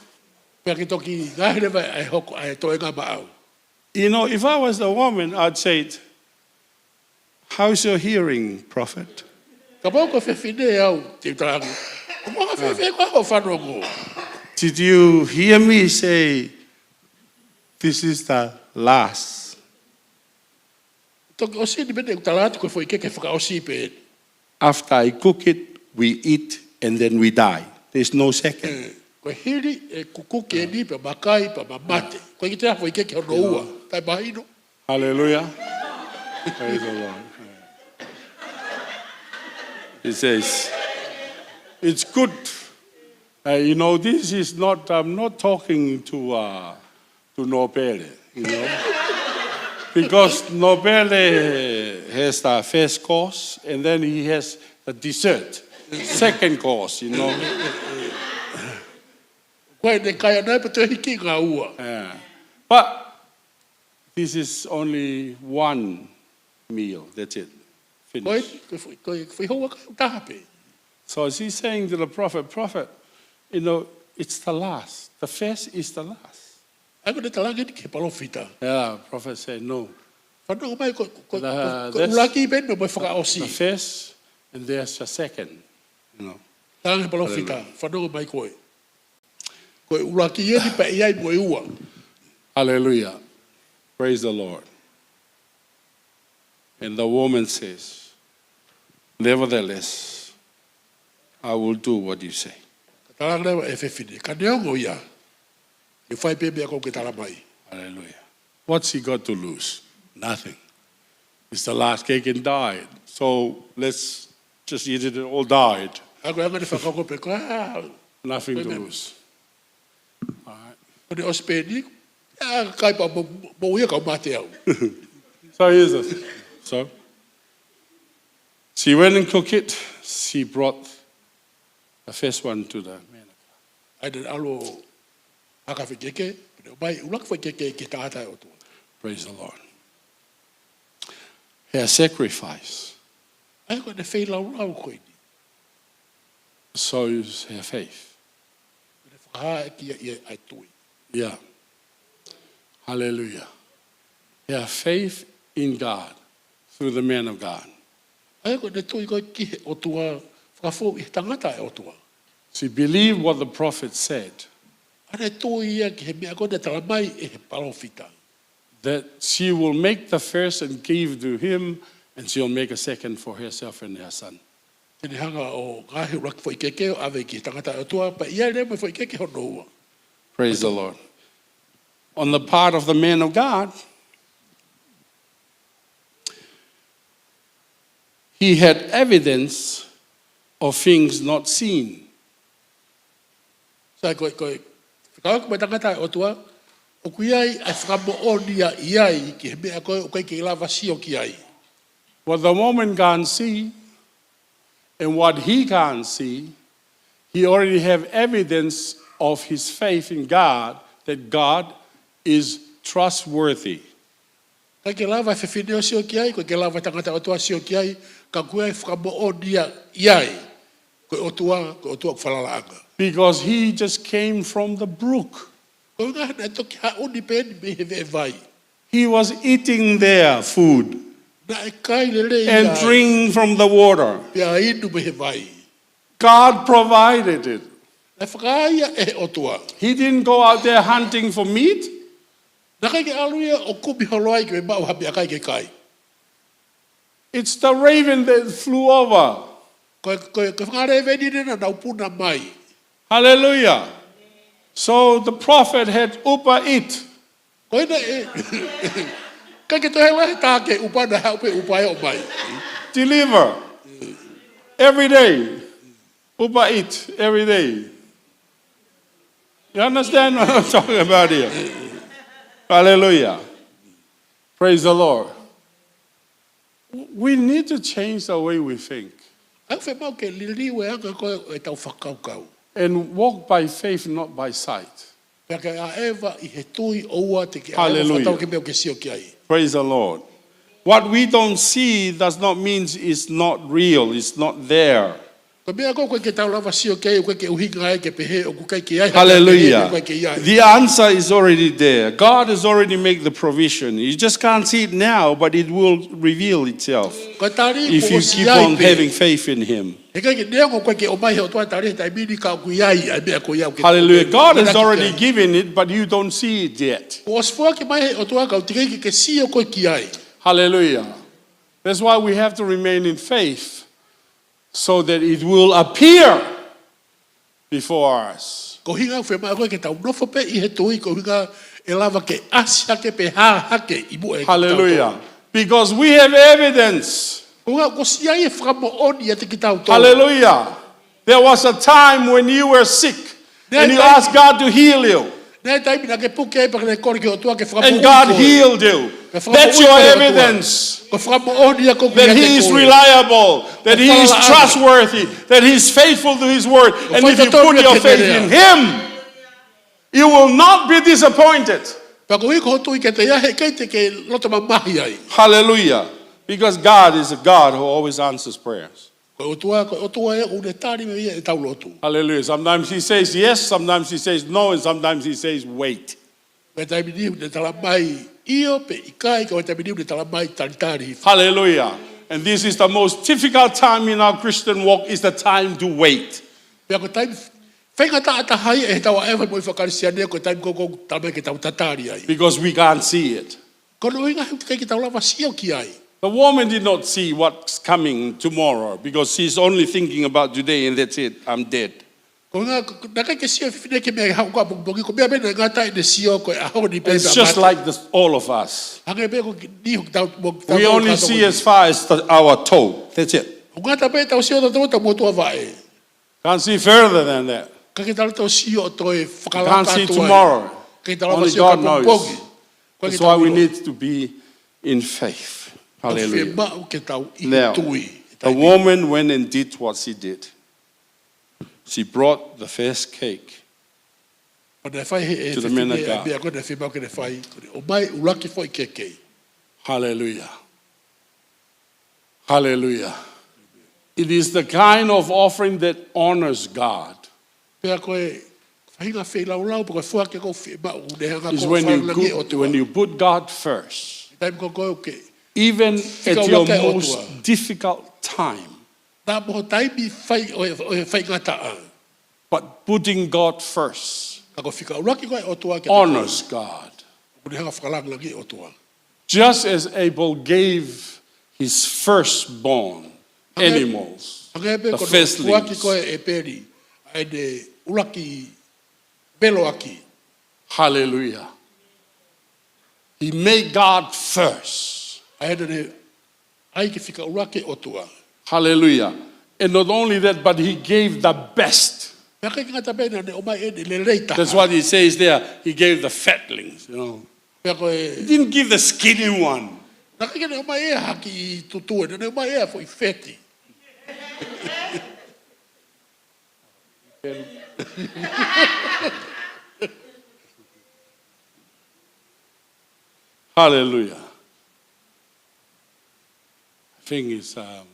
Pea ke toki ngaohi leva ʻa e hoko, ʻa e toenga maʻau. You know, if I was the woman, I'd say, "How's your hearing, prophet?" Kapau ko e fefine au, te u talaange, ʻoku anga fēfē koā hoʻo fanongo? Did you hear me say, "This is the last"? Toki ʻosi eni pē ʻeku tala atu ko e foʻi keke fakaʻosi pē eni. After I cook it, we eat, and then we die. There's no second. Ē, ko e hili ʻeku kuki eni pea makai pea ma mate. Ko e kiʻi foʻi keke hono ua. Taʻe mahino. Hallelujah. Praise the Lord. He says, "It's good." Uh, you know, this is not, I'm not talking to, uh, to Nōpele, you know. Because Nōpele has the first course, and then he has the dessert, second course, you know. Ko ʻene kai ʻana pea toe hiki ngāue. Yeah. But this is only one meal, that's it. Finish. Ko e, ko e foʻi, ko e foʻi houa kai ʻe taha pē. So she's saying to the prophet, "Prophet, you know, it's the last. The first is the last." ʻA ia ko ʻene talaange eni ki he palōfita. Yeah, prophet said, "No." Fanongo mai ko, ko, ko, ko e ʻuluaki pē eni mo e fakaʻosi. The first, and there's a second, you know. Talaange he palōfita, fanongo mai koe. Ko e ʻuluaki eni pea ʻi ai mo e ua. Hallelujah. Praise the Lord. And the woman says, "Nevertheless, I will do what you say." Ka talaange leva ʻe he fefine, ka neongo ia, te u fai pē meʻa ko ē ʻokú ke talamai. Hallelujah. What's he got to lose? Nothing. It's the last cake and died. So let's just eat it and all died. ʻA ia ko e anga ʻene fakakaukau pē ko e, ah, nothing to lose. All right. Ko ʻene ʻosi pē eni, ah, kai pea mo, mo ia ka u mate au. So here's the thing. So she went and cooked it. She brought the first one to the man of God. ʻA ia naʻá ne ʻalu ʻo haka foʻi keke, pea ne ʻomai ʻuluaki foʻi keke ki he tangata ʻa e ʻOtua. Praise the Lord. Her sacrifice. ʻA ia ko ʻene feilaulau ko eni. Shows her faith. Ko ʻene fakahā ʻe ia ʻa e tui. Yeah. Hallelujah. Her faith in God through the man of God. ʻA ia ko ʻene tui ko ē ki he ʻOtua fakafou ʻi he tangata ʻa e ʻOtua. She believed what the prophet said. ʻA ia naʻá ne tui ia ki he meʻa ko ē naʻe talamai ʻe he palōfita. That she will make the first and give to him, and she'll make a second for herself and her son. Te ne hanga ʻo ngaohi ʻuluaki foʻi keke ʻo ʻave ki he tangata ʻa e ʻOtua, pea ʻi ai leva mo e foʻi keke hono ua. Praise the Lord. On the part of the man of God, he had evidence of things not seen. Sai ko e, ko e, fekauʻaki mo e tangata ʻa e ʻOtua, ʻoku ʻi ai ʻa e fakamoʻoni ia ʻi ai ki he meʻa ko ē ʻoku ʻikai ke lava sio ki ai. What the woman can't see and what he can't see, he already have evidence of his faith in God, that God is trustworthy. ʻIkai ke lava e fefine ʻo sio ki ai, ʻikai ke lava e tangata ʻa e ʻOtua ʻo sio ki ai, ka ʻoku ʻi ai e fakamoʻoni ia ʻi ai, ko e ʻOtua, ko e ʻOtua ʻoku falalaʻanga. Because he just came from the brook. Ko e ʻuhinga he naʻe toki haʻu ni pē eni mei he veʻe vai. He was eating their food. Naʻe kai lelei ia. And drink from the water. Pea inu mei he vai. God provided it. Naʻe fakahā ia ʻe he ʻOtua. He didn't go out there hunting for meat. Naʻe ʻikai ke ʻalu ia ʻo kumi holo ai ke maʻu ha meʻakai ke kai. It's the raven that flew over. Ko e, ko e, ko e fanga lēveni naʻa nau puna mai. Hallelujah. So the prophet had upa eat. Ko ia naʻe, ʻikai ke toe lahi tā ke upa, naʻe haʻu pē upa ʻo ʻomai. Deliver. Every day. Upa eat every day. You understand what I'm talking about here? Hallelujah. Praise the Lord. We need to change the way we think. ʻOku fiemaʻu ke liliu e anga ko ē ʻetau fakakaukau. And walk by faith, not by sight. Pea ke ʻaʻeva ʻi he tui, ʻoua te ke ʻaʻeva Hallelujah. fakatau ki he meʻa ʻoku ke sio ki ai. Praise the Lord. What we don't see does not mean it's not real, it's not there. Ko e meʻa ko ē ʻoku ʻikai ke tau lava sio ki ai, ʻoku ʻikai ke ʻuhinga ai ke pehē ʻoku ʻikai ke ʻi ai ha meʻa, Hallelujah. ʻoku ʻikai ke ʻi ai. The answer is already there. God has already made the provision. You just can't see it now, but it will reveal itself Ko e tali if kuo you ʻosi keep ʻi ai on pē. Having faith in Him. He ʻikai ke neongo ʻoku ʻikai ke ʻomai he ʻOtua e tali he taimi ni, ka ʻoku ʻi ai ʻa e meʻa ko ia ʻoku ke Hallelujah. God has manako ki already ai. Given it, but you don't see it yet. Kuo ʻosi foaki mai he ʻOtua ka ʻoku teʻeki ke ke sio koe ki ai. Hallelujah. That's why we have to remain in faith so that it will appear before us. Ko e ʻuhinga ʻoku fiemaʻu ko ē ke tau nofo pē ʻi he tui, ko e ʻuhinga ʻe lava ke ʻasi hake pe hā hake ʻi muʻa ʻiate kitautolu. Hallelujah. Because we have evidence. Ko e ʻuhinga kuo ʻosi ʻi ai e fakamoʻoni ʻiate kitautolu. Hallelujah. There was a time when you were sick and you asked God to heal you. Naʻe ʻi ai e taimi naʻa ke puke ai pea ke kole ki he ʻOtua ke fakamoʻui koe. And God healed you. Pea fakamoʻui That's your koe ʻe he ʻOtua. Evidence Ko e fakamoʻoni ia ʻoku that ʻiate He is koe. Reliable, that He is Fala- trustworthy, that He is faithful to His word. And if you put your faith in Him, you will not be disappointed. Pea ko e ʻuhi ko hoʻo tui kiate ia, he ʻikai te ke loto mamahi ai. Hallelujah. Because God is a God who always answers prayers. Ko e ʻOtua, ko e ʻOtua ē ʻoku ne tali mai ʻetau lotu. Hallelujah. Sometimes He says yes, sometimes He says no, and sometimes He says wait. Ko e taimi ʻe niʻihi ʻoku ne tala mai ʻio pe ʻikai, ka ko e taimi ʻe niʻihi ʻoku ne tala mai talitali. Hallelujah. And this is the most difficult time in our Christian walk, is the time to wait. Pea ko e taimi faingataʻa taha ia ʻi heʻetau ʻaʻeva moʻui faka-Kalisitiane, ko e taimi ko ē ʻoku tala mai ke tau tatali ai. Because we can't see it. Ko hono ʻuhinga he ʻoku ʻikai ke tau lava sio ki ai. The woman did not see what's coming tomorrow because she's only thinking about today and that's it, I'm dead. Ko e ʻuhinga, ko, naʻe ʻikai ke sio e fefine ki he meʻa ʻe haʻu ko ē ʻapongipongi, ko e meʻa pē naʻe ngata ai ʻene sio ko e ʻaho ni pē. It's just like this, all of us. Hangē pē ko e niʻihi ʻoku tau, mo, tau We only see as far as the, our toe. That's it. ʻOku ngata pē ʻetau sio ʻatautolu ki hotau motuʻa vaʻe. Can't see further than that. ʻIkai ke tau toe sio ʻo toe fakalaka atu ai. Can't see tomorrow. ʻIkai ke tau lava Only sio ki he God knows. ʻapongipongi. Ko e That's ke tau why we ʻilo. Need to be in faith. ʻOku Hallelujah. Fiemaʻu ke tau ʻi he Now, tui. the woman went and did what she did. She brought the first cake. Ko ʻene fai he ʻe To the man of fefine God. Meʻa ko ē naʻe fiemaʻu ke ne fai. Ko ʻene ʻomai ʻuluaki foʻi keke. Hallelujah. Hallelujah. It is the kind of offering that honors God. Pea ko e faʻahinga feilaulau, pea ko e foaki ko ē ʻoku fiemaʻu, ʻoku ne hanga Is ko ē when ʻo you, fakalangi e put, ʻOtua. When you put God first. Taimi ko ē ʻoku ke Even at your fakaʻuluaki e most ʻOtua. Difficult time. Naʻa mo e taimi fai ʻo e, ʻo e faingataʻa. But putting God first. Ka ko e fakaʻuluaki ko ē e ʻOtua ke Honors God. ʻOku ne hanga fakalangilangi e ʻOtua. Just as Abel gave his firstborn animals, Hangē pē the ko e firstlings. Foaki ko ē ʻe ʻEpeli ʻa ʻene ʻuluaki veloʻaki. Hallelujah. He made God first. ʻA ʻene ʻai ke fakaʻuluaki e ʻOtua. Hallelujah. And not only that, but he gave the best. Pea ʻikai ke ngata pē naʻa ne ʻomai ʻene lelei taha. That's what he says there. He gave the fatlings, you know. Pea ko e He didn't give the skinny one. Naʻe ʻikai ke ne ʻomai ʻe ia ha kiʻi tutue, naʻa ne ʻomai ʻe ia ha foʻi feti. Hallelujah. I think it's, um,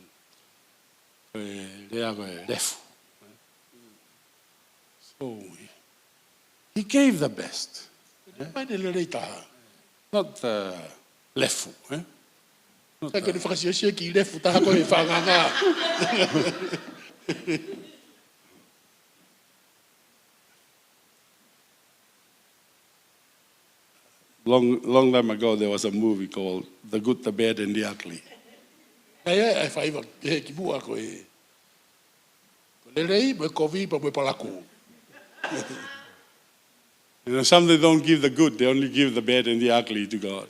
ko e lea ko e lefu. So, he gave the best. ʻOmai ʻene lelei taha. Not the lefu, eh? Not Ka ke the ne fakasiosio ki he lefu taha ko e faʻa ngangā. Long, long time ago, there was a movie called The Good, the Bad, and the Ugly. Naʻe ʻi ai e faiva he kimuʻa ko e, ko e lelei, mo e kovi, pea mo e palakū. You know, some they don't give the good, they only give the bad and the ugly to God.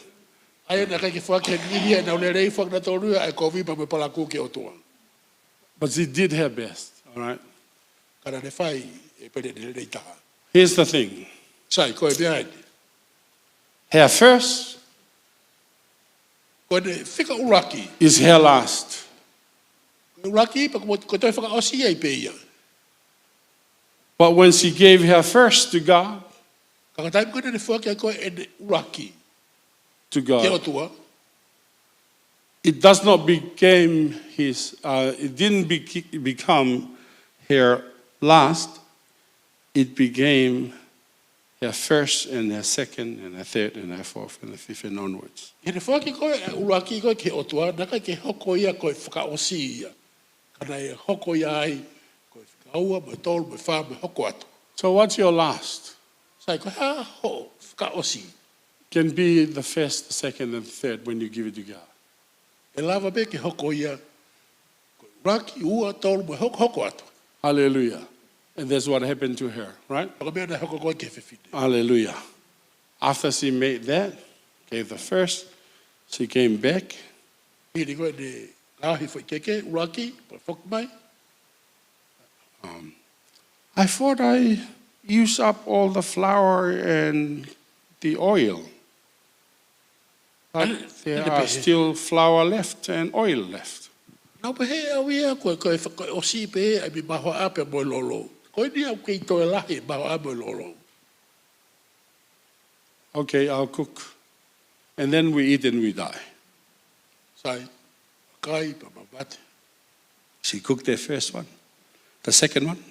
ʻA ia naʻe ʻikai ke foaki ʻe he niʻihi ʻenau lelei, foaki nautolu ia ʻa e kovi pea mo e palakū ki he ʻOtua. But she did her best, all right? Ka naʻa ne fai ʻe ʻEpeli ʻene lelei taha. Here's the thing. Sai, ko e meʻa eni. Her first Ko ʻene fakaʻuluaki. Is her last. ʻUluaki, pea ko e toe fakaʻosi ai pē ia. But when she gave her first to God, Ka ko e taimi ko ē naʻá ne foaki ai ko ē ʻene ʻuluaki to ki he God, ʻOtua, it does not became his, uh, it didn't bec- become her last. It became her first and her second and her third and her fourth and her fifth and onwards. ʻI heʻene foaki ko ē ʻuluaki ko ē ki he ʻOtua, naʻe ʻikai ke hoko ia ko e fakaʻosi ia. Ka naʻe hoko ia ai ko e fika ua, mo e tolu, mo e fā, mo e hoko atu. So what's your last? Sai, ko e hā hoʻo fakaʻosi? Can be the first, the second, and the third when you give it to God. ʻE lava pē ke hoko ia ko e ʻuluaki, ua, tolu, mo e hoko, hoko atu. Hallelujah. And that's what happened to her, right? Pea ko e meʻa naʻe hoko ko ē ki he fefine. Hallelujah. After she made that, gave the first, she came back. Hili ko ē ʻene ngaohi foʻi keke ʻuluaki, pea foki mai. Um, I thought I used up all the flour and the oil. But there are still flour left and oil left. Naʻá ku pehē ʻe au ia ko e, ko e, ko e ʻosi pē ʻa e mahoaʻa pea mo e lolo. Ko eni ʻoku kei toe lahi e mahoaʻa mo e lolo. Okay, I'll cook. And then we eat and we die. Sai, kai pea mate. She cooked the first one. The second one,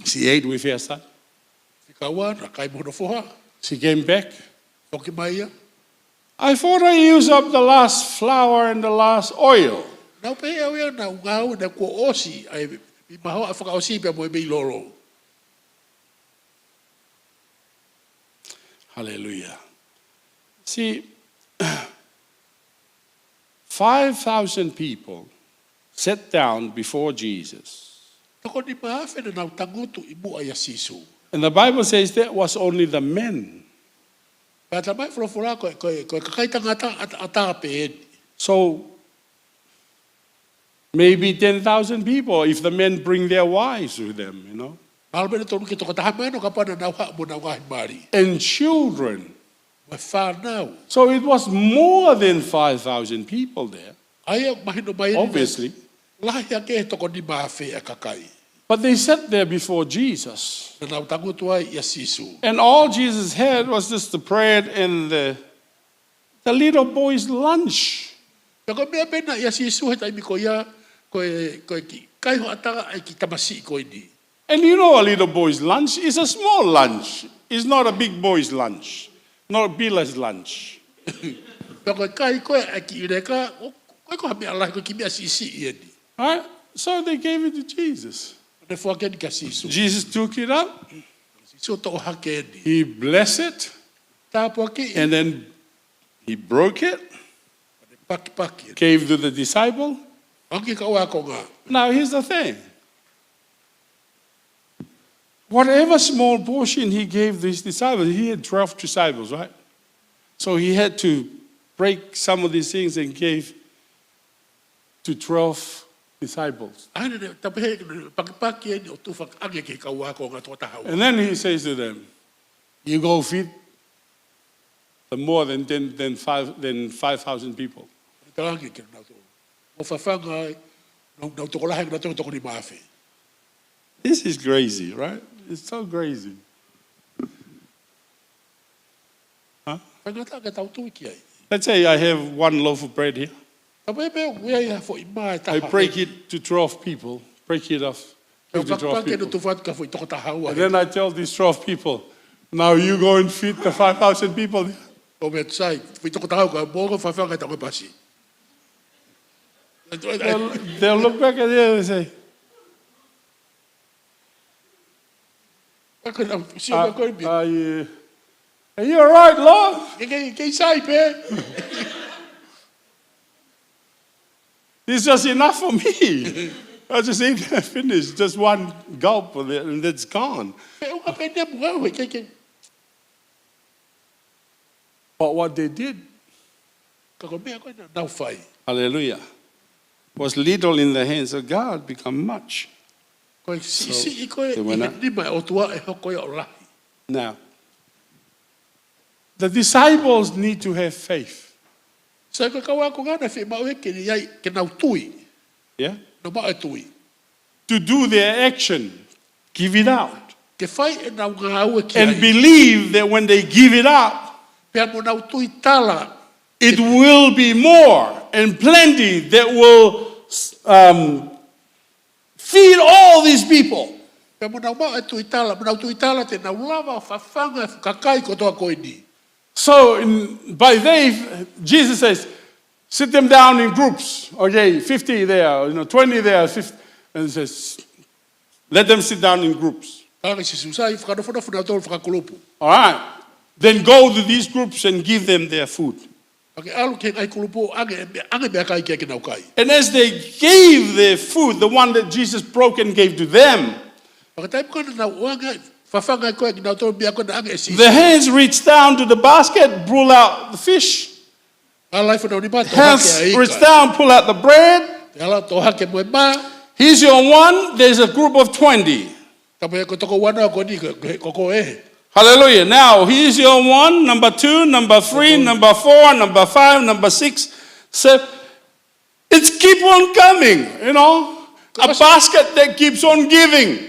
she ate with her son. Fika ua, naʻe kai mo hono foha. She came back. Foki mai ia. I thought I used up the last flour and the last oil. Naʻá ku pehē ʻe au ia naʻá ku ngāue naʻe kuo ʻosi ʻa e mei mahoaʻa fakaʻosi pea mo e mei lolo. Hallelujah. See, five thousand people sat down before Jesus. Toko nima afe naʻa nau tangutu ʻi muʻa ʻia Sīsū. And the Bible says that was only the men. Pea talamai ʻe he folofola ko e, ko e, ko e kakai tangata ʻata, ʻatā pē eni. So, maybe ten thousand people if the men bring their wives with them, you know. Mahalo pē naʻe tonu ki he toko taha mano kapau naʻa nau haʻu mo honau ngaahi mali. And children. Mo e fānau. So it was more than five thousand people there. ʻA ia ʻoku mahino mai eni, obviously, lahi hake he toko nima afe ʻa e kakai. But they sat there before Jesus. Naʻa nau tangutu ai ʻia Sīsū. And all Jesus had was just the bread and the the little boy's lunch. Pea ko e meʻa pē naʻe ʻia Sīsū he taimi ko ia, ko e, ko e kiʻi kai hoʻatā ʻa e kiʻi tamasiʻi ko eni. And you know a little boy's lunch is a small lunch. It's not a big boy's lunch. Not Bila's lunch. Pea ko e kai ko ē ʻa e kiʻi leka, ʻoku ʻikai ko ha meʻa lahi, ko e kiʻi meʻa siʻisiʻi eni. Right? So they gave it to Jesus. Naʻe foaki eni kia Sīsū. Jesus took it up. Sīsū toʻo hake eni. He blessed it. Tāpuakiʻi. And then he broke it, pakipaki eni. Gave to the disciple. Foaki ki he kau ākonga. Now here's the thing. Whatever small portion he gave these disciples, he had twelve disciples, right? So he had to break some of these things and gave to twelve disciples. ʻA ia naʻe, ta pehē, pakipaki eni ʻo tufa ange ki he kau ākonga toko taha ua. And then he says to them, "You go feed the more than ten, than five, than five thousand people." Talaange kia nautolu, mou fafanga ai, nau, nau tokolahi ange nautolu toko nima afe. This is crazy, right? It's so crazy. Huh? Faingataʻa ke tau tui ki ai. Let's say I have one loaf of bread here. Tapu pē ʻoku ʻi ai ha foʻi mā ʻe taha. I break it to twelve people. Break it off. Give to twelve people. Tau pakipaki eni ʻo tufa atu ki he foʻi toko taha ua. And then I tell these twelve people, "Now you go and feed the five thousand people." ʻO meʻa sai, foʻi toko taha ua, mou ō ʻo fafanga ʻi he taʻu pasi. They'll, they'll look back at you and say, Ka ko e nau sio, "Are, ka ko e meʻa, are you, are you all right, Lord?" Ke, ke, ke sai pē. This is enough for me. I just ate and finished. Just one gulp of it, and it's gone. Pea ʻoka pē eni muʻa, ke, ke. But what they did, ka ko e meʻa ko ē naʻa nau fai. Hallelujah. Was little in the hands of God become much. Ko e siʻisiʻi ko ē ʻi he nima ʻo e ʻOtua ʻe hoko ia ʻo lahi. Now, the disciples need to have faith. Sai, ko e kau ākonga naʻe fiemaʻu ia ke nau tui. Yeah? Nau maʻu e tui. To do their action, give it out. Ke fai ʻenau ngāue ki And ai. Believe that when they give it up, Pea mo nau tuitala. it will be more and plenty that will um, feed all these people. Pea mo nau maʻu e tuitala, mo nau tuitala te nau lava fafanga e kakai kotoa ko eni. So in, by faith, Jesus says, sit them down in groups. Okay, fifty there, you know, twenty there, fifty, and he says, let them sit down in groups. Ka ke Sīsū sai, fakanofonofo nautolu fakakulupu. All right. Then go to these groups and give them their food. Pea ke ʻalu ki he ngaahi kulupu, ʻoange, ʻoange meʻakai kia ke nau kai. And as they gave their food, the one that Jesus broke and gave to them, Pea ko e taimi ko ē naʻa nau ʻoange, fafanga ko ē kinautolu meʻa ko ē naʻe ʻoange ʻe Sīsū. The hands reach down to the basket, pull out the fish. Ala ai fana ni pa, toʻo hake Hands ai reach ka. Down, pull out the bread. Te ala toʻo hake mo e mā. Here's your one, there's a group of twenty. Tapu e ko toko ua na ko eni ko, ko, ko koe. Hallelujah. Now, here's your one, number two, number three, number four, number five, number six, seven. It's keep on coming, you know. A basket that keeps on giving.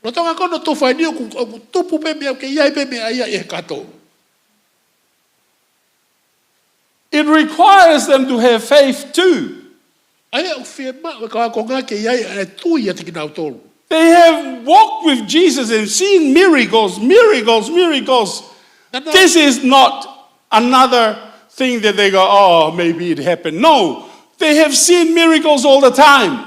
Lolotonga ko hono tufa eni ʻoku, ʻoku tupu pē meʻa, ke ʻi ai pē meʻa ia ʻi he kato. It requires them to have faith too. ʻA ia ʻoku fiemaʻu e kau ākonga ke ʻi ai e tui ʻiate kinautolu. They have walked with Jesus and seen miracles, miracles, miracles. Naʻa nau, This is not another thing that they go, oh, maybe it happened. No, they have seen miracles all the time.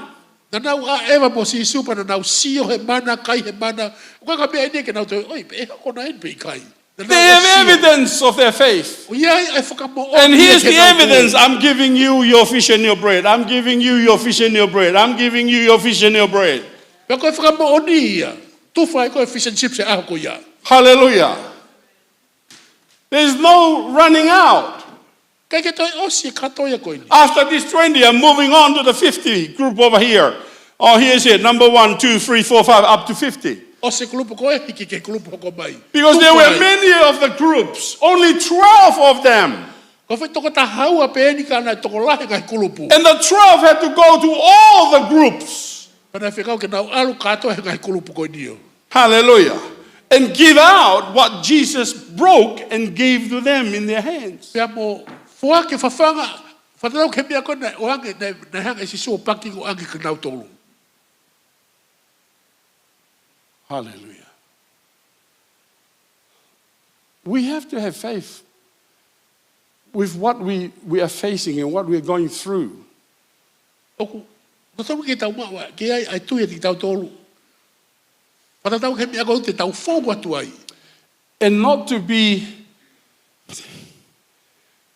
naʻa nau ʻaʻeva mo Sīsū pea naʻa nau sio he mana, kai he mana. Ko e ka meʻa eni ke nau toe, ʻoi, pe ʻe hoko na eni pe ʻikai. Naʻa nau They have sio. Evidence of their faith. ʻOku ʻi ai e fakamoʻoni And here's ke the nau evidence. tui. I'm giving you your fish and your bread. I'm giving you your fish and your bread. I'm giving you your fish and your bread. Pea ko e fakamoʻoni ia. Tufa ai ko e fish and chips e ʻaho ko ia. Hallelujah. There's no running out. ʻIkai ke toe ʻosi e kato ia ko eni. After this twenty, I'm moving on to the fifty group over here. Oh, here's it. Number one, two, three, four, five, up to fifty. ʻOsi e kulupu ko ē, hiki ki he kulupu hoko mai. Because there were Tufa ai. Many of the groups, only twelve of them. Ko e foʻi toko taha ua pē eni ka naʻe tokolahi e ngaahi kulupu. And the twelve had to go to all the groups. Pea naʻe fekau ke nau ʻalu kātoa he ngaahi kulupu ko eni ʻo. Hallelujah. And give out what Jesus broke and gave to them in their hands. Pea mo foaki e fafanga, fakatatau ki he meʻa ko ē naʻe ʻoange, naʻe, naʻe hanga ʻe Sīsū ʻo paki ʻo ʻoange kia kinautolu. Hallelujah. We have to have faith with what we, we are facing and what we are going through. ʻOku, ʻoku totonu ke tau maʻu, ke ʻi ai, ʻa e tui ʻiate kitautolu. Fakatatau ki he meʻa ko ē te tau fou atu ai. And not to be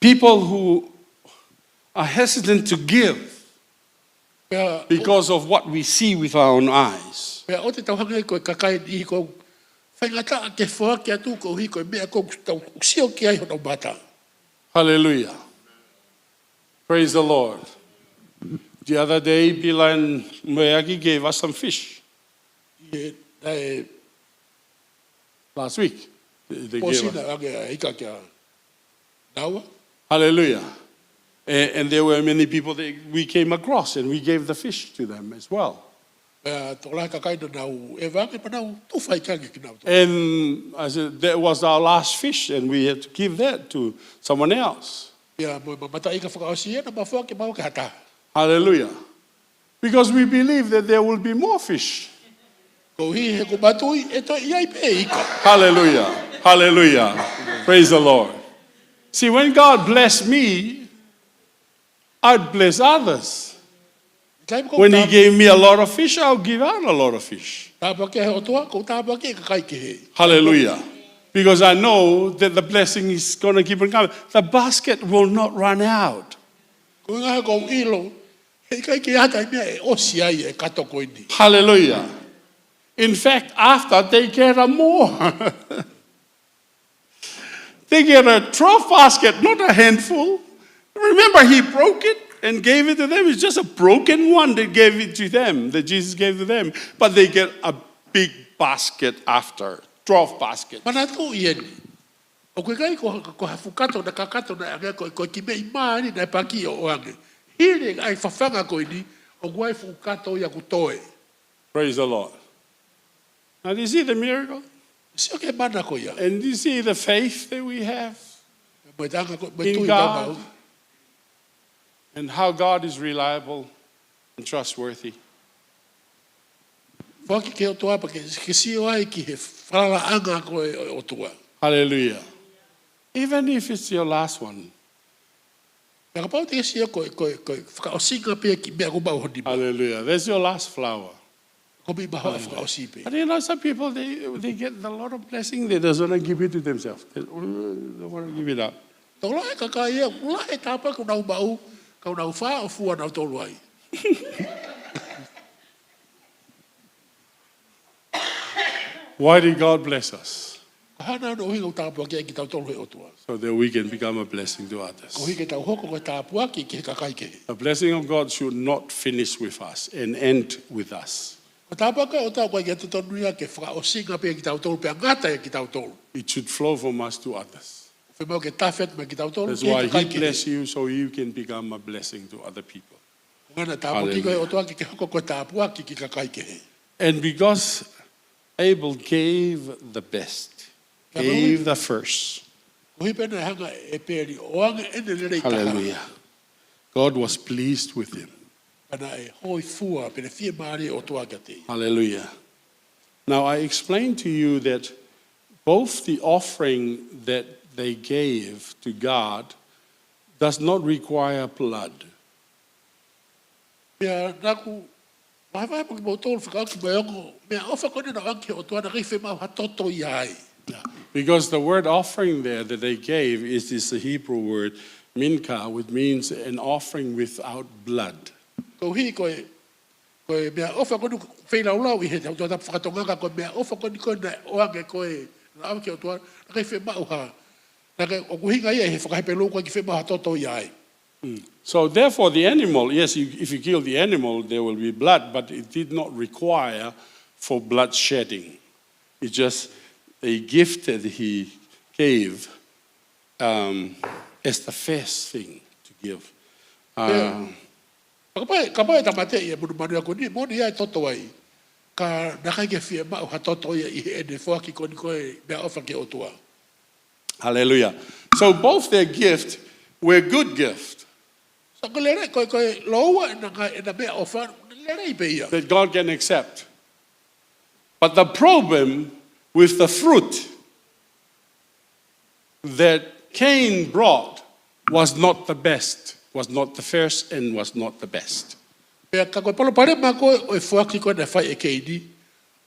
people who are hesitant to give Pea, because of what we see with our own eyes. pea ʻoua te tau hangē ko e kakai ʻi ko faingataʻa ke foaki atu koeʻuhi ko e meʻa ko ē ʻoku tau sio ki ai honau mata. Hallelujah. Praise the Lord. The other day, Bila and Moeaki gave us some fish. ʻI he, naʻe Last week, they, they gave pōsina us. ʻoange ʻa e ika kia naua. Hallelujah. And, and there were many people that we came across and we gave the fish to them as well. Pea tokolahi e kakai naʻa nau ʻeva ange pea nau tufa e ika ange kia kinautolu. And I said, that was our last fish and we had to give that to someone else. Pea mo e mamata ika fakaʻosi ia naʻa mau foaki maua ki ha taha. Hallelujah. Because we believe that there will be more fish. Koeʻuhi he ʻoku mau tui ʻe toe ʻi ai pē ika. Hallelujah. Hallelujah. Praise the Lord. See, when God bless me, I'd bless others. Taimi ko When He tā-, gave me a lot of fish, I'll give out a lot of fish. tāpuaki he ʻOtua, ko e tāpuaki e kakai kehe. Hallelujah. Because I know that the blessing is gonna keep on coming. The basket will not run out. Ko e ʻuhinga he ʻoku ou ʻilo, heʻikai ke ʻi ai ha taimi ʻe ʻosi ai e kato ko eni. Hallelujah. In fact, after they get a more. They get a twelve basket, not a handful. Remember, He broke it and gave it to them. It's just a broken one that gave it to them, that Jesus gave to them. But they get a big basket after, twelve basket. Manatuʻi eni. ʻOku ʻikai ko, ko ha fuʻu kato naʻe kakato naʻe ʻoange, ko, ko e kiʻi meʻi mā eni naʻe paki ʻo ʻoange. Hili ʻa e fafanga ko eni, ʻOku ʻi ai e fuʻu kato ia ʻoku toe. Praise the Lord. Now, do you see the miracle? Sio ki he mana ko ia. And do you see the faith that we have Mo e anga ko, mo e in tui God? Tau mau. And how God is reliable and trustworthy. Foaki ki he ʻOtua pea ke, ke sio ai ki he falalaʻanga ko ē ʻo e ʻOtua. Hallelujah. Even if it's your last one. Pea kapau te ke sio ko e, ko e, ko e fakaʻosinga pē ki he meʻa ʻoku maʻu ho nima. Hallelujah. That's your last flower. Ko e meʻa hoʻo fakaʻosi pē. But you know, some people, they, they get a lot of blessing, they just wanna give it to themselves. They, they wanna give it up. Tolo e kakai ia, ʻoku lahi e tāpuaki ʻoku nau maʻu, ka ʻoku nau fā ʻo fua nautolu ai. Why did God bless us? Ko e hā nai hono ʻuhinga ʻoku tāpuakiʻi kitautolu ʻe he ʻOtua? So that we can become a blessing to others. Koeʻuhi ke tau hoko ko e tāpuaki ki he kakai kehe. The blessing of God should not finish with us and end with us. Ko e tāpuaki ʻa e ʻOtua ʻoku ʻikai ke totonu ia ke fakaʻosinga pē kitautolu, pea ngata ʻia kitautolu. It should flow from us to others. Fiemaʻu ke tafe atu mei kitautolu ki he kakai kehe. That's why he bless you, so you can become a blessing to other people. Ko e ʻuhinga naʻe tāpuakiʻi koe ʻe he ʻOtua ke ke hoko ko e tāpuaki ki he kakai kehe. And because Abel gave the best, gave the first. Koeʻuhi pē naʻe hanga ʻe ʻĒpeli ʻo ʻoange ʻene lelei taha. Hallelujah. God was pleased with him. Pea naʻe hōifua pea naʻe fiemālie e ʻOtua kiate ia. Hallelujah. Now, I explained to you that both the offering that they gave to God does not require blood. Pea naʻa ku vahevahe pē kimoutolu fekauʻaki mo e ongo meʻaʻofa ko eni naʻe ʻoange ki he ʻOtua naʻe ʻikai fiemaʻu ha toto ia ai. Yeah. Because the word offering there that they gave is this Hebrew word, mincha, which means an offering without blood. Koeʻuhi ko e, ko e meʻaʻofa ko eni ʻoku feilaulau ʻi he tapu fakatonga ka ko e meʻaʻofa ko eni ko ē naʻe ʻoange ko ē naʻe ʻave ki he ʻOtua, naʻe ʻikai fiemaʻu ha. Naʻe ʻikai, ʻoku ʻuhinga ia ʻi he fakaHepelū ʻoku ʻikai fiemaʻu ha toto ia ai. Mm. So therefore, the animal, yes, you, if you kill the animal, there will be blood, but it did not require for blood shedding. It's just a gift that he gave, um, as the first thing to give. Pea, um, kapau, kapau ʻe tāmateʻi e monumanu ia ko eni, moʻoni ia ʻe toto ai. Ka naʻe ʻikai ke fiemaʻu ha toto ia ʻi heʻene foaki ko eni ko e meʻaʻofa ki he ʻOtua. Hallelujah. So both their gift were good gift. So ko e lelei, ko e, ko e lōua ʻena ngaahi, ʻena meʻaʻofa, lelei pē ia. That God can accept. But the problem with the fruit that Cain brought was not the best, was not the first and was not the best. Pea ka ko e palopalema ko ē ʻo e foaki ko ē naʻe fai ʻe Keini,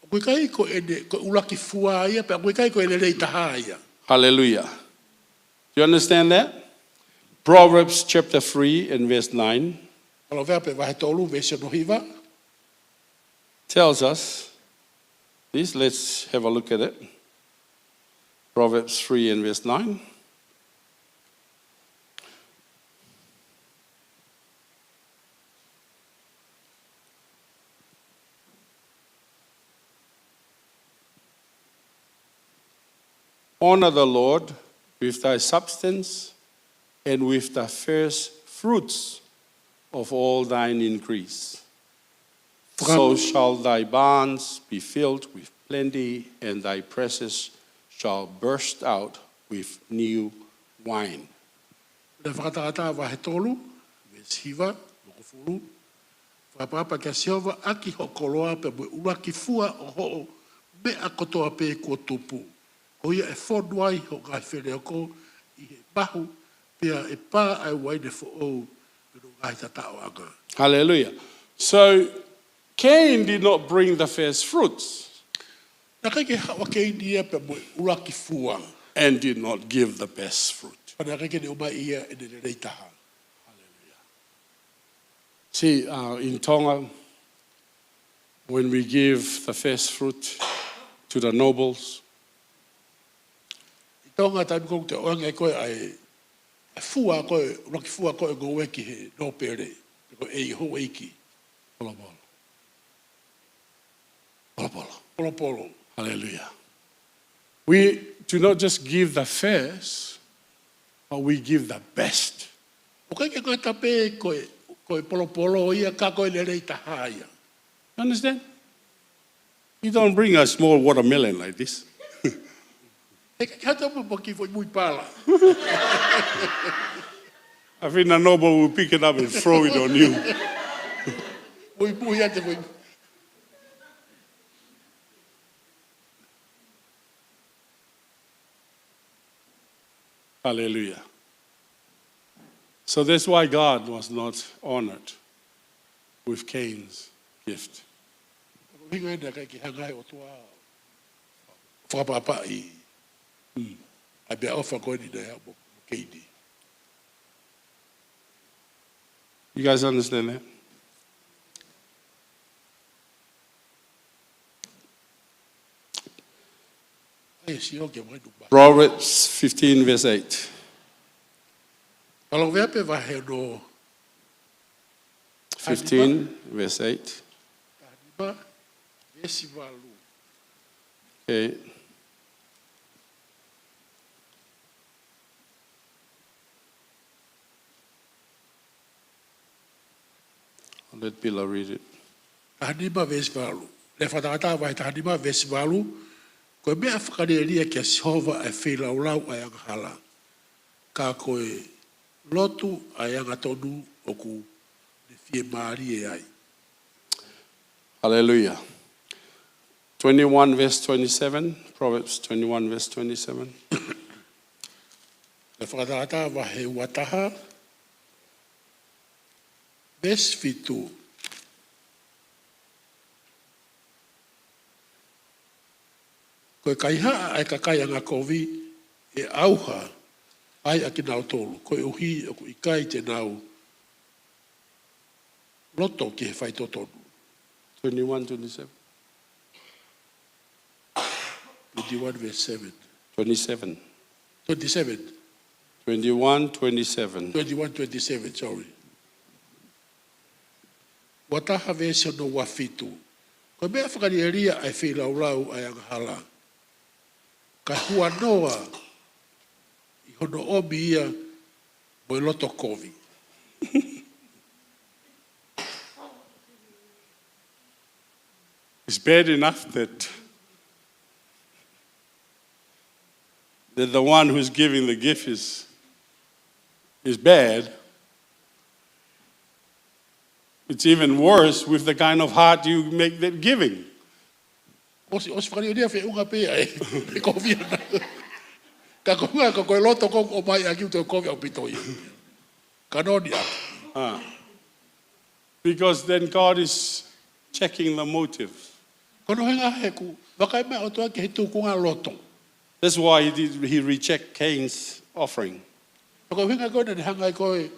ʻoku ʻikai ko ʻene, ko e ʻuluaki fua ia, pea ʻoku ʻikai ko e lelei taha ia. Hallelujah. Do you understand that? Proverbs chapter three and verse nine. Paloveape vahe tolu, veesi hono hiva. Tells us this. Let's have a look at it. Proverbs three and verse nine. Honor the Lord with thy substance and with the first fruits of all thine increase. So shall thy barns be filled with plenty, and thy presses shall burst out with new wine. Lea Fakatātā vahe tolu, veesi hiva, hongofulu. Fakaʻapaʻapa kia Sihova ʻaki hoʻo koloa pea mo e ʻuluaki fua ʻo hoʻo meʻa kotoa pē kuo tupu. Ko ia ʻe fonu ai hoʻo ngaahi feleoko ʻi he mahu, pea ʻe pā ʻa e uaine foʻou mei hono ngaahi tataʻoʻanga. Hallelujah. So Cain did not bring the first fruits. Naʻe ʻikai ke haʻu ʻa Keini ia pea mo e ʻuluaki fua. And did not give the best fruit. Pea naʻe ʻikai ke ne ʻomai ia ʻene lelei taha. Hallelujah. See, uh, in Tonga, when we give the first fruit to the nobles, ʻi Tonga, taimi ko ē ʻoku te ʻoange ko ē ʻa e, ʻa e fua ko ē, ʻuluaki fua ko ē ngoue ki he nōpele, ko e houʻeiki. Polopolo. Polopolo. Polopolo. Hallelujah. We do not just give the first, but we give the best. ʻOku ʻikai ke ngata pē ko e, Ko e polopolo ia ka ko e lelei taha ia. Understand? You don't bring a small watermelon like this. He ka hata mo mo ki foʻi mui pala. I think the noble will pick it up and throw it on you. Mui mui ate mui. Hallelujah. So that's why God was not honored with Cain's gift. Ko e ʻuhinga ena ʻikai ke hanga ʻe he ʻOtua ʻo fakaʻapaʻapaʻi ʻa e meʻaʻofa ko eni naʻe haʻu mo Keini. You guys understand that? ʻAi, sio ke mai nupa. Proverbs fifteen, verse eight. Paloveape vahe ono. Fifteen, verse eight. Tahanima, veesi valu. Okay. I'll let Bila read it. Tahanima veesi valu. Lea Fakatātā vahe tahanima veesi valu. Ko e meʻa fakalielia kia Sihova ʻa e feilaulau ʻa e angahala. Ka ko e lotu ʻa e angatonu ʻoku ne fiemālie ai. Hallelujah. Twenty-one verse twenty-seven, Proverbs twenty-one verse twenty-seven. Lea Fakatātā vahe ua taha, veesi fitu. Ko e kaihaʻa ʻa e kakai angakovi ʻe ʻauha ai ʻa kinautolu, koeʻuhi ʻoku ʻikai te nau loto ki he faitotonu. Twenty-one, twenty-seven. Twenty-one verse seven. Twenty-seven. Twenty-seven. Twenty-one, twenty-seven. Twenty-one, twenty-seven, sorry. Ua taha veesi ono ua fitu. Ko e meʻa fakalielia ʻa e feilaulau ʻa e angahala. Ka huanoa ʻi hono ʻomi ia mo e loto kovi. It's bad enough that, that the one who's giving the gift is, is bad. It's even worse with the kind of heart you make that giving. ʻOsi, ʻosi fakalielia feʻunga pē ai. Pe kovi ana. Ka ko e ʻuhinga ko e loto ko ē ʻoku ʻomai ʻaki ʻoku toe kovi ʻaupito ia. Ka noni ʻaki. Ah. Because then God is checking the motive. Ko hono ʻuhinga he ʻoku vakai mai ʻOtua ki he tukunga loto. That's why he did, he reject Cain's offering. Ko e ʻuhinga ko ē naʻa ne hanga ai ko ē ʻo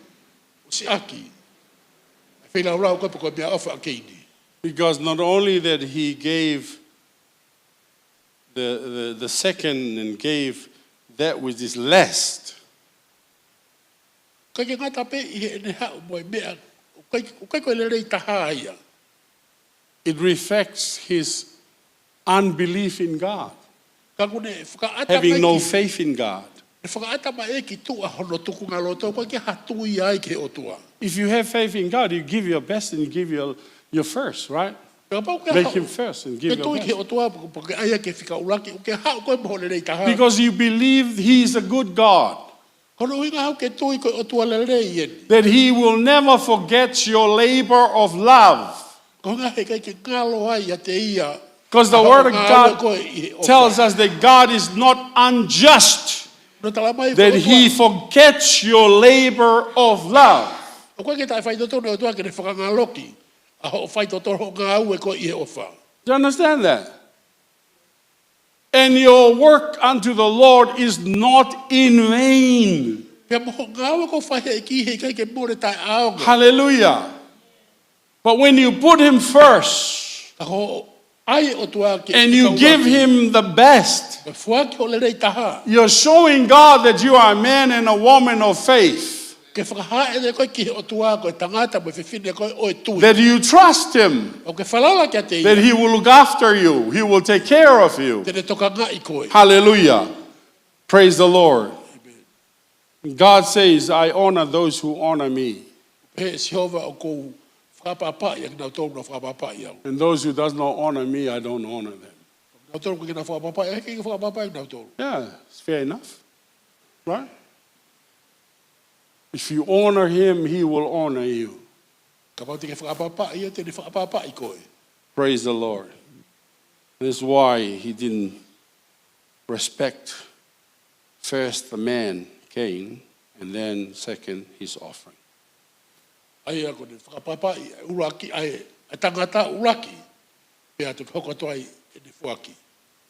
siʻaki ʻa e feilaulau ko ē pe ko e meʻaʻofa ʻa Keini. Because not only that he gave the, the, the second and gave that which is less. ʻIkai ke ngata pē ʻi heʻene haʻu mo e meʻa, ʻoku ʻikai, ʻoku ʻikai ko e lelei taha ia. It reflects his unbelief in God, Ka ʻoku ne fakaʻata having mai no ki, faith in God. Ne fakaʻata mai ʻe ia ki tuʻa hono tukunga loto, ʻoku ʻikai ke ha tui ai ki he ʻOtua. If you have faith in God, you give your best and you give your, your first, right? Kapau ke Make haʻu, him first and give ke your tui best. Ki he ʻOtua, pe ko e ʻai ke fika ʻuluaki, ʻoku ke haʻu koe mo hoʻo lelei taha. Because you believe he is a good God. Ko hono ʻuhinga haʻu ke tui ko e ʻOtua lelei eni. That he will never forget your labor of love. Ko e ʻuhinga he ʻikai ke ngalo ai ʻiate ia. 'Cause the word of God tells us that God is not unjust, that he forgets your labor of love. ʻOku ʻikai ke taʻefaitotonu ʻOtua ke ne fakangaloki ʻa hoʻo faitotonu, hoʻo ngāue ko ē ʻi he ʻofa. Do you understand that? And your work unto the Lord is not in vain. Pea mo hoʻo ngāue ko ē ʻoku fai he ʻEiki he ʻikai ke mole taʻeʻaonga. Hallelujah. But when you put him first, Ka ko hoʻo ʻai ʻOtua ke and you ʻuluaki, give him the best, ke foaki hoʻo lelei taha, you're showing God that you are a man and a woman of faith. Ke fakahā ʻe koe ki he ʻOtua ko e tangata mo e fefine ko ē ʻo e tui. That you trust him. ʻOku ke falala kiate ia. That he will look after you. He will take care of you. Te ne tokangaʻi koe. Hallelujah. Praise the Lord. Amen. God says, "I honor those who honor me." He Sihova ʻoku ou fakaʻapaʻapaʻi ʻa kinautolu naʻa ku fakaʻapaʻapaʻi au. And those who does not honor me, I don't honor them. Nautolu ʻoku ʻikai ke nau fakaʻapaʻapaʻi, ʻe ʻikai ke fakaʻapaʻapaʻi nautolu. Yeah, it's fair enough. Right? If you honor him, he will honor you. Kapau te ke fakaʻapaʻapaʻi ia, te ne fakaʻapaʻapaʻi koe. Praise the Lord. That's why he didn't respect first the man, Cain, and then second his offering. ʻA ia ko ʻene fakaʻapaʻapaʻi ʻa e ʻuluaki, ʻa e, ʻa e tangata ʻuluaki, pea toki hoko atu ai ʻene foaki.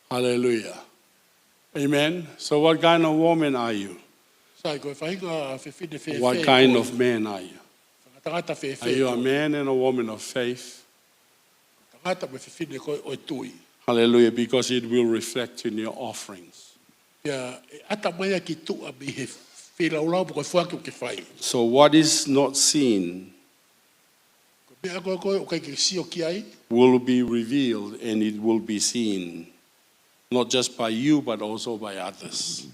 Hallelujah. Amen. So what kind of woman are you? Sai, ko e faʻahinga fefine fēfē koe? What kind of man are you? Faʻahinga tangata fēfē koe? Are you a man and a woman of faith? Tangata mo e fefine koe ʻo e tui. Hallelujah, because it will reflect in your offerings. Pea ʻe ʻata mai ia ki tuʻa mei he feilaulau pe ko e foaki ʻoku ke fai. So what is not seen Ko e meʻa ko ē ʻoku ʻikai ke sio ki ai will be revealed and it will be seen, not just by you, but also by others.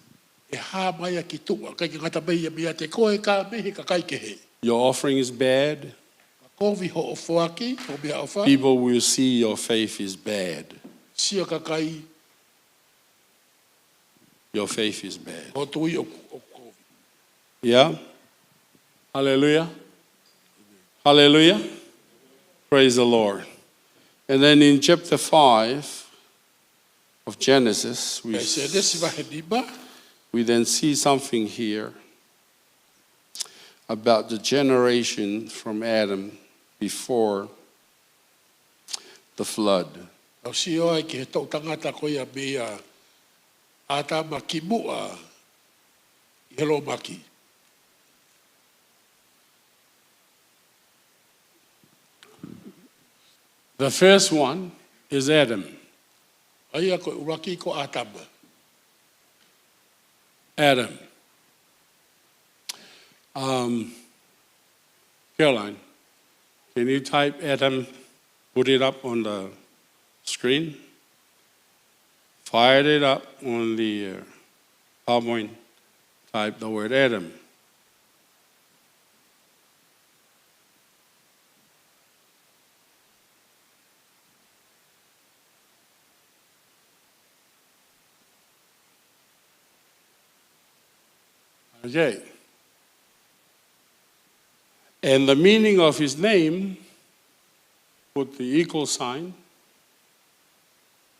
ʻE hā mai ia ki tuʻa, ʻikai ke ngata pē ia meiate koe ka mei he kakai kehe. Your offering is bad. Ka kovi hoʻo foaki, hoʻo meʻaʻofa. People will see your faith is bad. Sio e kakai Your faith is bad. Hoʻo tui ʻoku, ʻoku kovi. Yeah? Hallelujah. Hallelujah. Praise the Lord. And then in chapter five of Genesis, we, Pea ʻi Sēnesi vahe nima, we then see something here about the generation from Adam before the flood. Tau sio ai ki he toʻu tangata ko ia mei a ʻAtama kimuʻa ʻi he lōmaki. The first one is Adam. ʻA ia ko e ʻuluaki ko ʻAtama. Adam. Um, Caroline, can you type Adam, put it up on the screen? Fire it up on the, uh, PowerPoint. Type the word Adam. Okay. And the meaning of his name, put the equal sign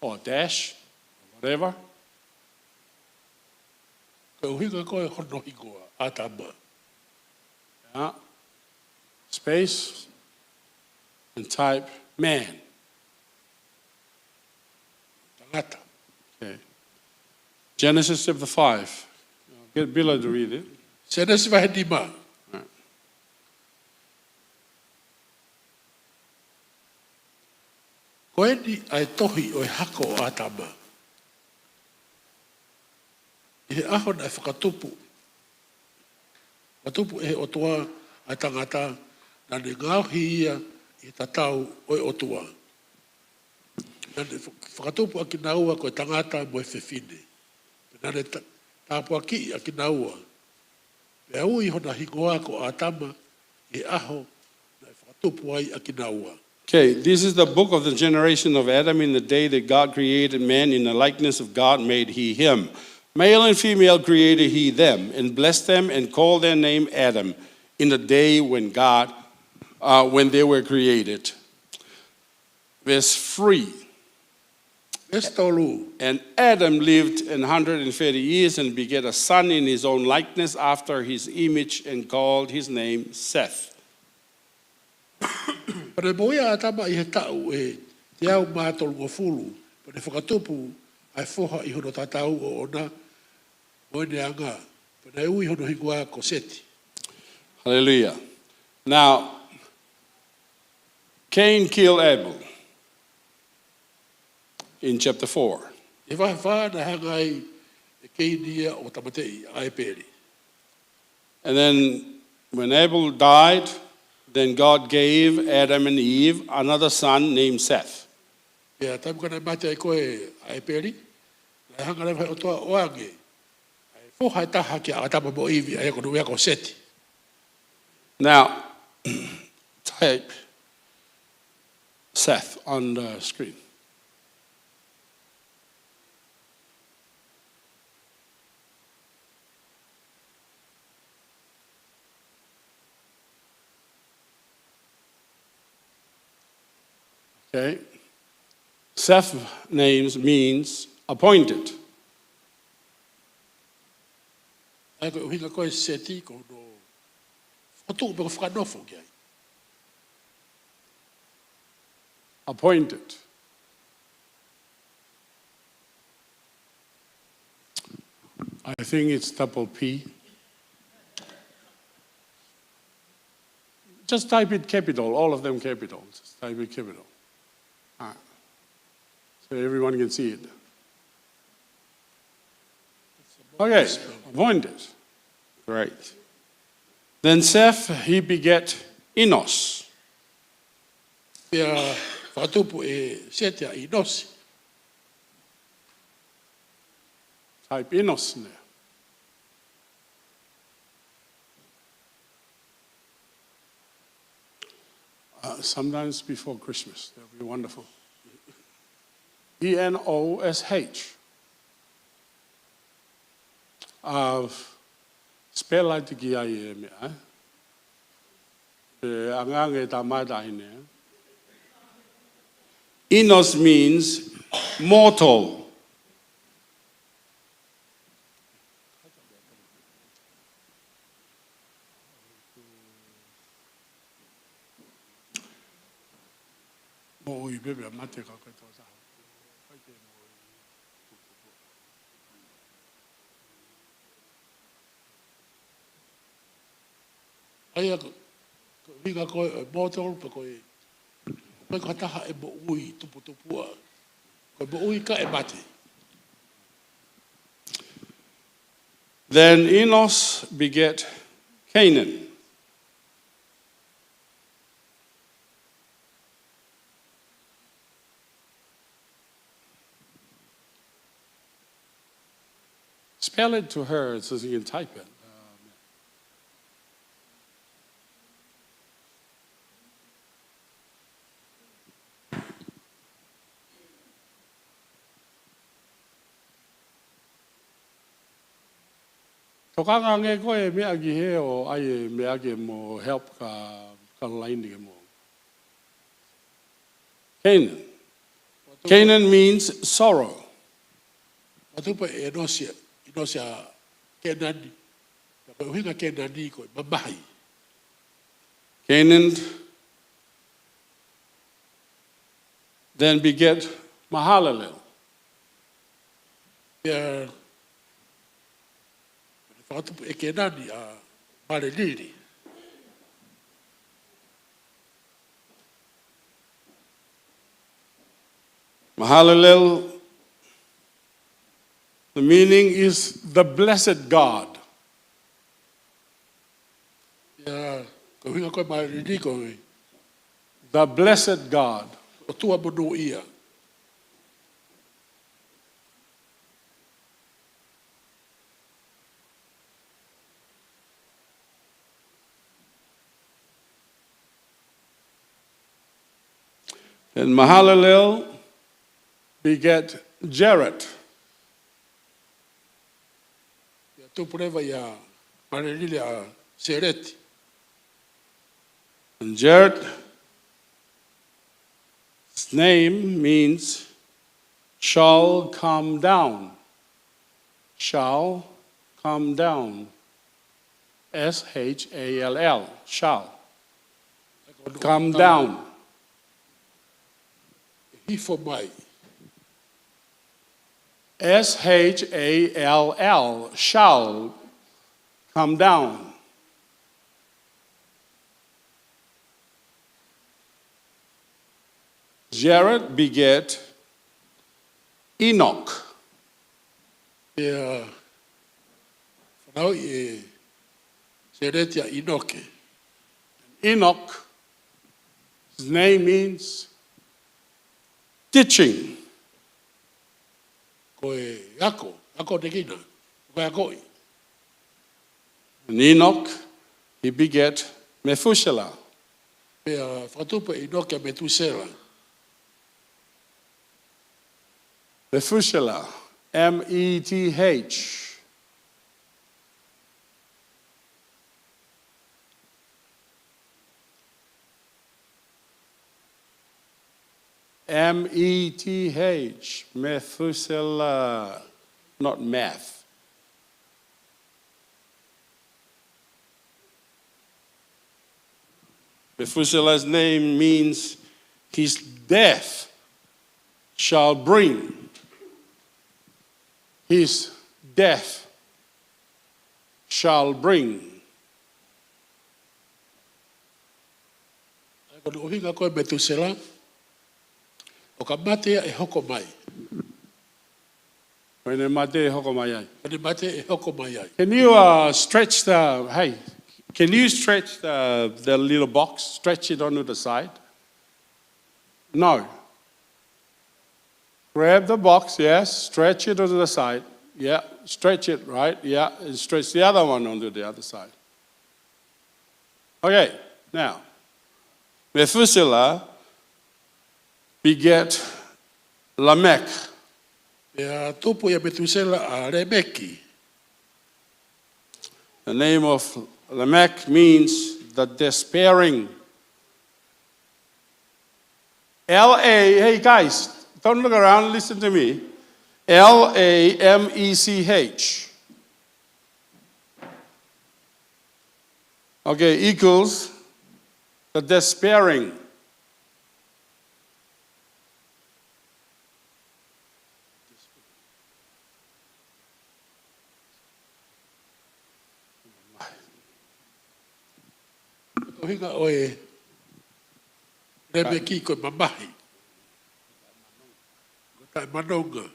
or dash, whatever. Ko e ʻuhinga ko ē hono hingoa, ʻAtama. Yeah. Space and type man. Tangata. Okay. Genesis chapter five. Get Bila to read it. Sēnesi vahe nima. Right. Ko eni ʻa e tohi ʻo e hako ʻo ʻAtama. ʻI he ʻaho naʻe fakatupu, fakatupu ʻe he ʻOtua ʻa e tangata, naʻa ne ngaohi ia ʻi he tatau ʻo e ʻOtua. Naʻa ne fa-, fakatupu ʻa kinaua ko e tangata mo e fefine. Pea naʻa ne ta-, tāpuakiʻi ʻa kinaua. Pea ui hona hingoa ko ʻAtama ʻi he ʻaho naʻe fakatupu ai ʻa kinaua. Okay, this is the book of the generation of Adam. In the day that God created man, in the likeness of God made he him. Male and female created he them, and blessed them, and called their name Adam, in the day when God, uh, when they were created. Verse three. Veesi tolu. And Adam lived an hundred and thirty years and begat a son in his own likeness, after his image, and called his name Seth. Pea naʻe moʻui ʻa ʻAtama ʻi he taʻu ʻe teau mā tolungofulu, pea ne fakatupu ʻa e foha ʻi hono tatau ʻoʻona mo ʻene anga, pea naʻe ui hono hingoa ko Seti. Hallelujah. Now, Cain killed Abel in chapter four. ʻI he vahe fā naʻe hanga ai ʻe Keini ia ʻo tāmateʻi ʻa ʻĒpeli. And then when Abel died, then God gave Adam and Eve another son named Seth. Pea taimi ko ē naʻe mate ai ko ē ʻa ʻĒpeli, naʻe hanga leva ʻe he ʻOtua ʻo ʻoange ʻa e foha ʻe taha kia ʻĀtama mo ʻIvi, ʻa ia ko hono ui ko Seti. Now, Type Seth on the screen. Okay. Seth names means appointed. ʻA ia ko e ʻuhinga ko e Seti ko hono fokotuʻu pe ko e fakanofo ki ai. Appointed. I think it's double P. Just type it capital, all of them capital. Just type it capital. Ah. So everyone can see it. Okay, appointed. Great. Then Seth, he beget Enos. Pea fakatupu ʻe Seti ʻa Inosi. Type Enos in there. Uh, sometimes before Christmas. That'll be wonderful. E N O S H. Uh, spell ʻa e tiki ai e meʻa, eh? Pe angange tamata ine. Enos means mortal. Moʻui pē pea mate ka ko e tokotaha. ʻA ia ko, ko e ʻuhinga ko e mortal pe ko e, pe ko ha taha ʻe moʻui tuputupuʻa. Ko e moʻui kae mate. Then Enos beget Cainan. Spell it to her so she can type it. Tokanga ange ko e meʻa ki he ʻo ʻai e meʻa ke mo help ka, ka laini ke mo. Cainan. Cainan means sorrow. Fakatupu ʻe Inosi, Inosi ʻa Kenani. Ko e ʻuhinga Kenani ko e mamahi. Cainan then beget Mahalalel. Pea fakatupu ʻe Kenani ʻa Malelili. Mahalalel, the meaning is the blessed God. Ia, ko e ʻuhinga ko e Malelili ko e the blessed God. ʻOtua monūʻia. Then Mahalalel beget Jared. Ia tupu leva ʻia Malelili ʻa Seleti. And Jared's name means shall come down. Shall come down. S H A L L, shall. Come down. Hifo mai. S H A L L, shall come down. Jared beget Enoch. Pea fanauʻi ʻe Seleti ʻa Enoke. Enoch, his name means teaching. Ko e ako, ako tekina, ko e akoʻi. And Enoch, he beget Methuselah. Pea fakatupu ʻe ʻInoke ʻa Metusela. Methuselah, M E T H. M E T H, Methuselah, not meth. Methuselah's name means his death shall bring. His death shall bring. Ko hono ʻuhinga ko e Metusela, ʻo ka mate ia ʻe hoko mai. Ko ʻene mate ʻe hoko mai ai. Ko ʻene mate ʻe hoko mai ai. Can you, uh, stretch the, hey, can you stretch the, the little box, stretch it onto the side? No. Grab the box, yes, stretch it onto the side. Yeah, stretch it, right? Yeah, and stretch the other one onto the other side. Okay, now, Methuselah beget Lamech. Pea tupu ʻia Metusela ʻa Lemeki. The name of Lamech means the despairing. L A, hey guys, don't look around, listen to me. L A M E C H. Okay, equals the despairing. Ko e ʻuhinga ʻo e Lemeki ko e mamahi. Ko e taʻemanonga.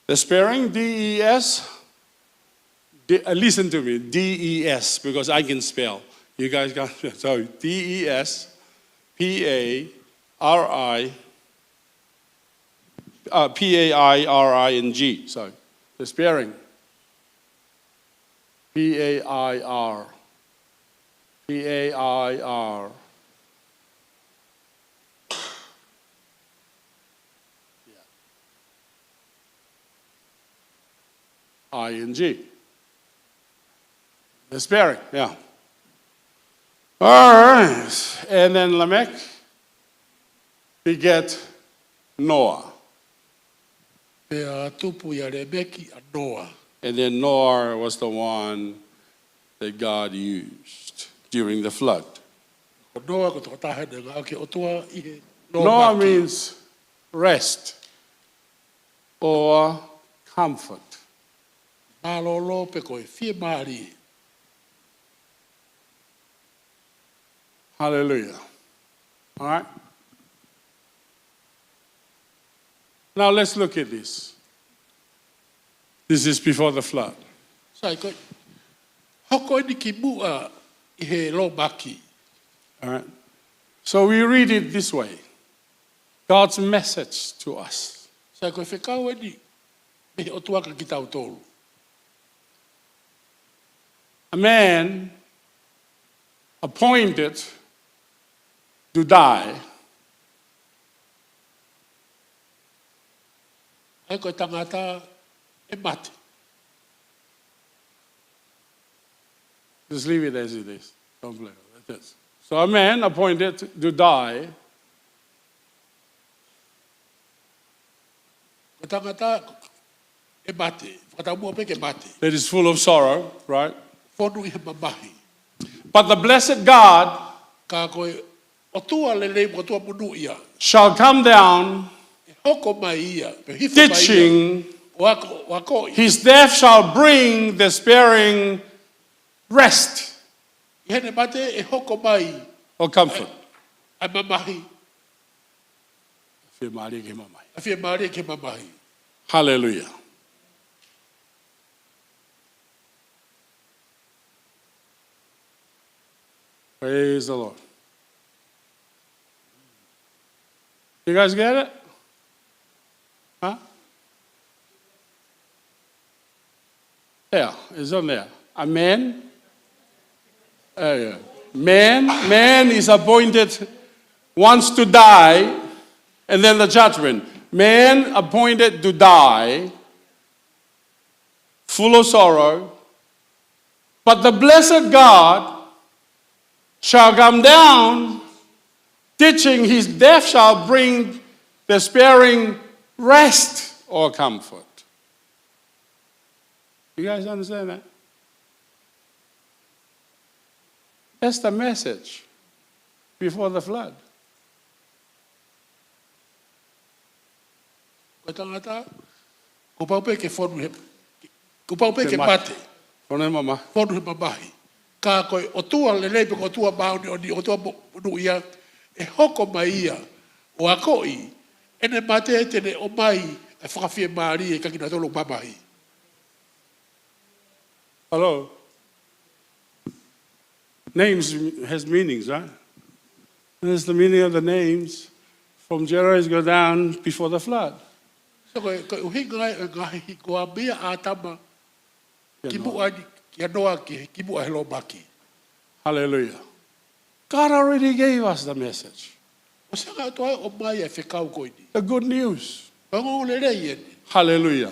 Despairing, D E S. D-, uh, listen to me, D E S, because I can spell. You guys got, so D E S, P A R I, uh, P A I R I N G, sorry. Despairing. P A I R. P A I R. I N G. Despairing, yeah. All right. And then Lamech beget Noah. Pea tupu ʻia Lemeki ʻa Noa. And then Noah was the one that God used during the flood. Ko Noa ko e tokotaha naʻe ngāueʻaki ʻe he ʻOtua ʻi he Noah lōmaki. Means rest or comfort. Mālōlō pe ko e fiemālie. Hallelujah. All right. Now let's look at this. This is before the flood. Sai, ko e hoko eni kimuʻa ʻi he lōmaki. All right. So we read it this way. God's message to us. Sai, ko e fekau eni mei he ʻOtua kia kitautolu. A man appointed to die. ʻA ia ko e tangata ʻe mate. Just leave it as it is. Don't play with it. So a man appointed to die. Ko e tangata ʻe mate, fakataumuʻa pē ke mate. That is full of sorrow, right? Fonu ʻi he mamahi. But the blessed God Ka ko e ʻOtua lelei mo e ʻOtua monūʻia shall come down, ʻe hoko mai ia, pe hifo mai ia, teaching, ʻo ako, ʻo akoʻi. His death shall bring despairing rest. ʻI heʻene mate ʻe hoko mai or comfort. ʻA e, ʻa e mamahi. Fiemālie ki he mamahi. ʻA e fiemālie ki he mamahi. Hallelujah. Praise the Lord. You guys get it? Huh? Yeah, it's on there. A man. Uh, yeah. Man, man is appointed once to die, and then the judgment. Man appointed to die, full of sorrow. But the blessed God shall come down, teaching his death shall bring the sparing rest or comfort. You guys understand that? That's the message before the flood. Ko e tangata, kuo pau pē ke fonu he, kuo pau pē ke mate. Fonu he mamahi. Fonu he mamahi. Ka ko e ʻOtua lelei pē ko e ʻOtua māʻoniʻoni, ʻOtua mo-, monūʻia, ʻe hoko mai ia ʻo akoʻi ʻene mate te ne ʻomai e fakafiemālie kia kinautolu mamahi. Hello? Names has meanings, right? There's the meaning of the names from Genesis go down before the flood. So ko e, ko e ʻuhinga ia ʻo e ngaahi hiko ʻa meia ʻĀtama kimuʻa ni, kia Noa ki, kimuʻa he lōmaki. Hallelujah. God already gave us the message. ʻOsi ange ʻOtua ia ʻo ʻomai e fekau ko eni. The good news. Ko e ongoongolelei eni. Hallelujah.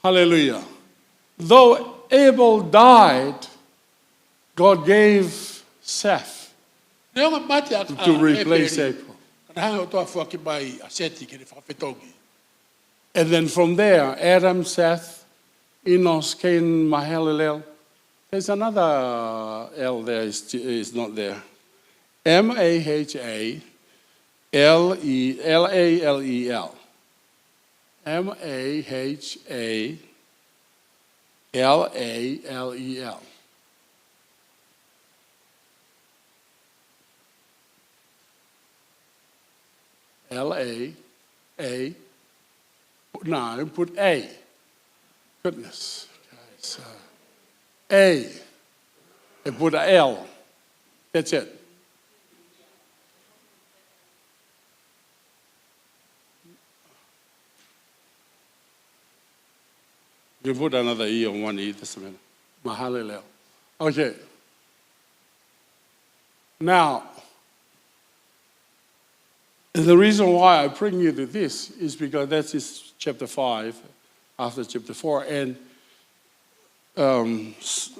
Hallelujah. Though Abel died, God gave Seth. Neongo mate ʻa, to ʻa replace Epeli, Abel. Ka naʻe hanga ʻOtua ʻo foaki mai ʻa Seti ke ne fakafetongi. And then from there, Adam, Seth, Enos, Cain, Mahalalel. There's another L there is, is not there. M A H A L E, L A L E L. M A H A L A L E L. L A A. No, put A. Goodness. Okay, so A. And put a L. That's it. You put another E on one E, just a minute. Mahalalel. Okay. Now, and the reason why I bring you to this is because that is chapter five, after chapter four, and, um, s-,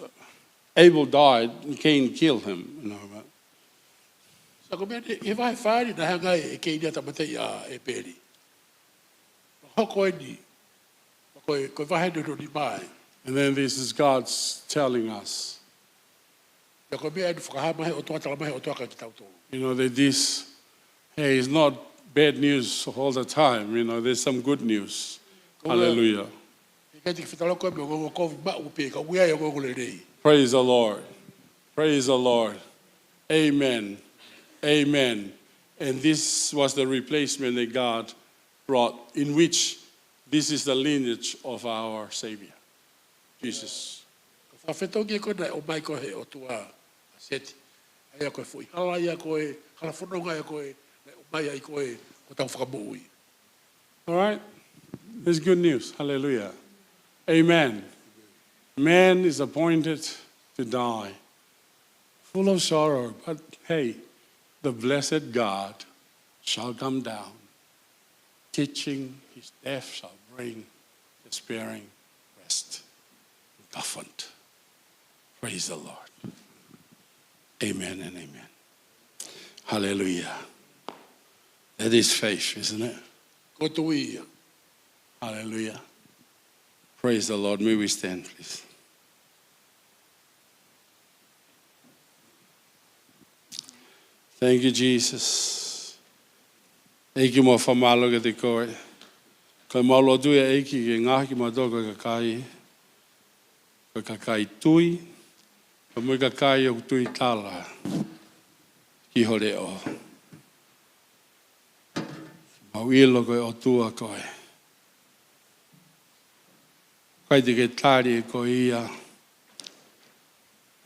Abel died and Cain killed him. You know, but so ko e meʻa ni, he vahe fā ni naʻe hanga ʻe Keini ʻo tāmateʻi ʻa ʻEpeli. Hoko eni, ko e, ko e vahe hono nima ē. And then this is God's telling us. Pea ko e meʻa eni ʻoku fakahā mai he ʻOtua, tala mai he ʻOtua kia kitautolu. You know, that this, hey, is not bad news all the time. You know, there's some good news. Ko e, hallelujah. ʻIkai te ke fetaulaki koe mo e ongoongo kovi maʻu pē, ka ʻoku ʻi ai e ongoongo lelei. Praise the Lord. Praise the Lord. Amen. Amen. And this was the replacement that God brought, in which this is the lineage of our Savior, Jesus. Ko e fakafetongi ko ē naʻe ʻomai ko ē he ʻOtua ʻa Seti. ʻA ia ko e foʻi hala ia ko ē, hala fononga ia ko ē, naʻe ʻomai ai ko ē ko hotau Fakamoʻui. All right? That's good news. Hallelujah. Amen. Man is appointed to die. Full of sorrow, but hey, the blessed God shall come down, teaching his death shall bring despairing rest and comfort. Praise the Lord. Amen and amen. Hallelujah. That is faith, isn't it? Ko e tui ia. Hallelujah. Praise the Lord. May we stand, please. Thank you, Jesus. ʻEiki, mau fakamālō kiate koe. Ko ʻemau lotu ia, ʻEiki, ke ngaohi kimautolu ko e kakai, ko e kakai tui, pea mo e kakai ʻoku tui tala ki ho leʻo. Mau ʻilo ko e ʻOtua koe. ʻIkai te ke tali ʻe koe ia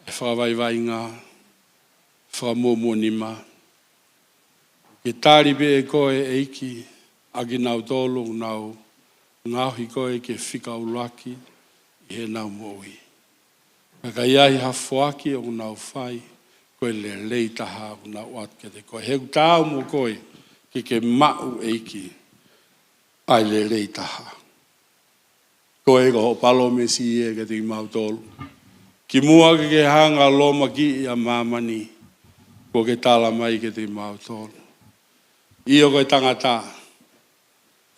e fakavaivaiʻanga, fakamuʻomuʻa nima. Ke tali pē ʻe koe, ʻEiki, ʻa kinautolu ʻoku nau ngaohi koe ke fika ʻuluaki ʻi ʻi heʻenau moʻui. Ka ʻikai ha foaki ʻoku nau fai, ko e lelei taha ʻoku nau ʻoatu kiate koe. He ʻoku taau mo koe ke ke maʻu, ʻEiki, ʻa e lelei taha. Ko e ko hoʻo palōmesi ia kiate kimautolu. Kimuʻa ke ke hanga ʻo lōmakiʻi ʻa māmani, kuo ke tala mai kiate kimautolu. ʻIo, ko e tangata,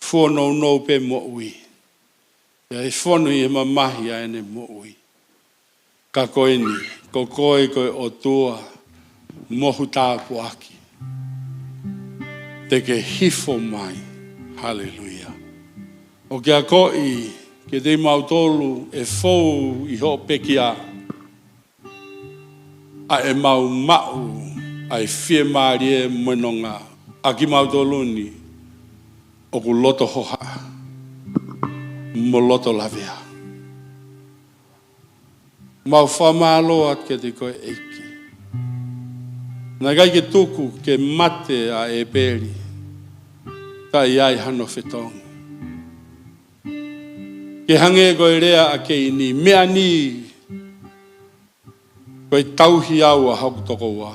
fuonounou pē moʻui. Pea ʻe fonu ʻi he mamahi ʻa ʻene moʻui. Ka ko eni, ko koe ko e ʻOtua mohu tāpuaki. Te ke hifo mai. Haleluia. ʻO ke akoʻi kiate kimautolu ʻe fou ʻi hoʻo pekia, ʻa ʻemau maʻu ʻa e fiemālie mo e nonga ʻa kimautolu ni ʻoku loto hohaʻa mo loto lavea. Mau fakamālō atu kiate koe, ʻEiki. Naʻe ʻikai ke tuku ke mate ʻa ʻĒpeli, ka ʻi ai hano fetongi. Ke hangē ko e lea ʻa Keini, meʻa ni ko e tauhi au ʻa hoku tokoua.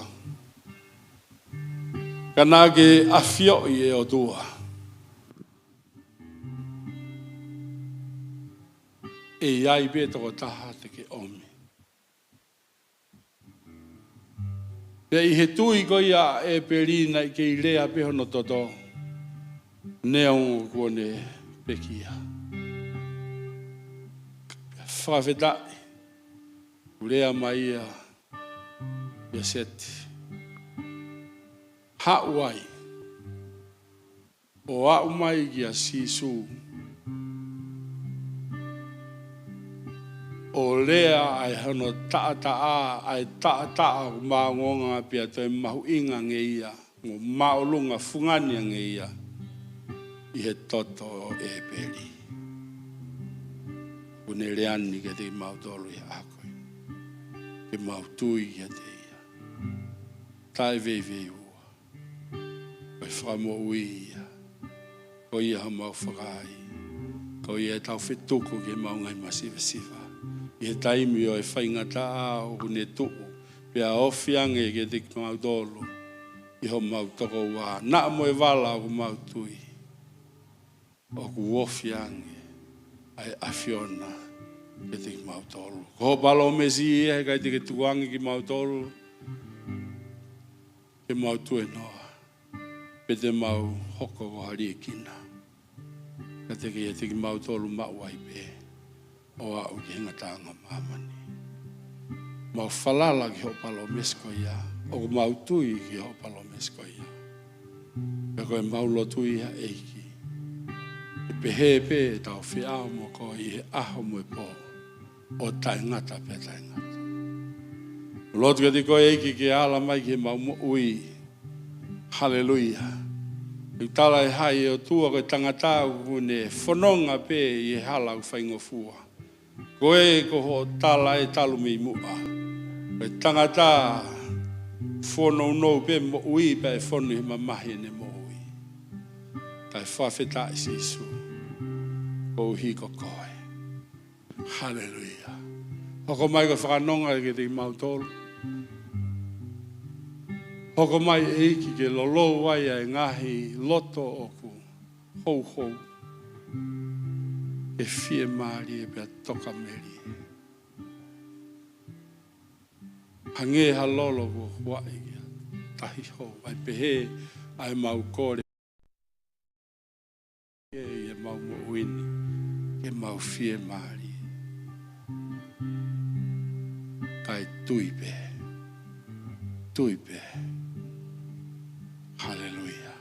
Ka naʻa ke ʻafioʻi, ʻe ʻOtua, ʻe ʻi ai pē tokotaha te ke ʻomi. Pea ʻi he tui ko ia ʻa ʻĒpeli, naʻe kei lea pē hono toto, neongo kuo ne pekia. Fakafetaʻi, ʻoku lea mai ia ʻia Seti. Haʻu ai ʻo aʻu mai kia Sīsū, ʻo lea ʻa e hono taʻataʻa, ʻa e taʻataʻa ʻoku māʻongoʻonga pea toe mahuʻinga ange ia, mo māʻolunga fungani ange ia ʻi he toto ʻo ʻĒpeli. ʻOku ne lea ni kiate kimautolu ʻi he ʻaho ko eni, ke mau tui kiate ia. Taʻeveiveiua. Ko e Fakamoʻui ia. Ko ia homau fakaai. Ko ia ʻetau fetuku ki heʻemau ngaahi masivesiva. ʻI he taimi ʻo e faingataʻa ʻoku ne tuʻu, pea ofi ange kiate kimautolu ʻi homau tokoua. Naʻa mo e vala ʻoku mau tui, ʻoku ofi ange ʻa e ʻAfiona kiate kimautolu. Ko hoʻo palōmesi ia, he ʻikai te ke tuku ange kimautolu ke mau tuenoa, pe te mau hoko ko ha liʻekina. Ka te ke ʻiate kimautolu maʻu ai pē ʻo aʻu ki he ngataʻanga māmani. Mau falala ki hoʻo palōmesi ko ia, ʻoku mau tui ki hoʻo palōmesi ko ia. Pea ko ʻemau lotu ia, ʻEiki, ʻe pehē pē ʻetau feʻao mo koe ʻi he ʻaho mo e pō, ʻo taʻengata pea taʻengata. Lotu kiate koe, ʻEiki, ke ala mai ki heʻemau moʻui. Haleluia. ʻOku tala ʻe hai, ʻe ʻOtua, ko e tangata ʻoku ne fononga pē ʻi he hala ʻoku faingofua, ko e ko hoʻo tala ʻe talu mei muʻa. Ko e tangata fuonounou pē moʻui pea ʻe fonu he mamahi ʻene moʻui. Kae fakafetaʻi Sīsū, koeʻuhi ko koe. Haleluia. Hoko mai ko e fakanonga kiate kimautolu. Hoko mai, ʻEiki, ke lolou ai ʻa e ngaahi loto ʻoku houhou, ke fiemālie pea tokamelie. Hangē ha lolo kuo huaʻi ki ha tahi hou, ʻa e pehē ʻa ʻemau kole ʻi heʻemau moʻui ni, ke mau fiemālie. Kae tui pē. Tui pē. Haleluia.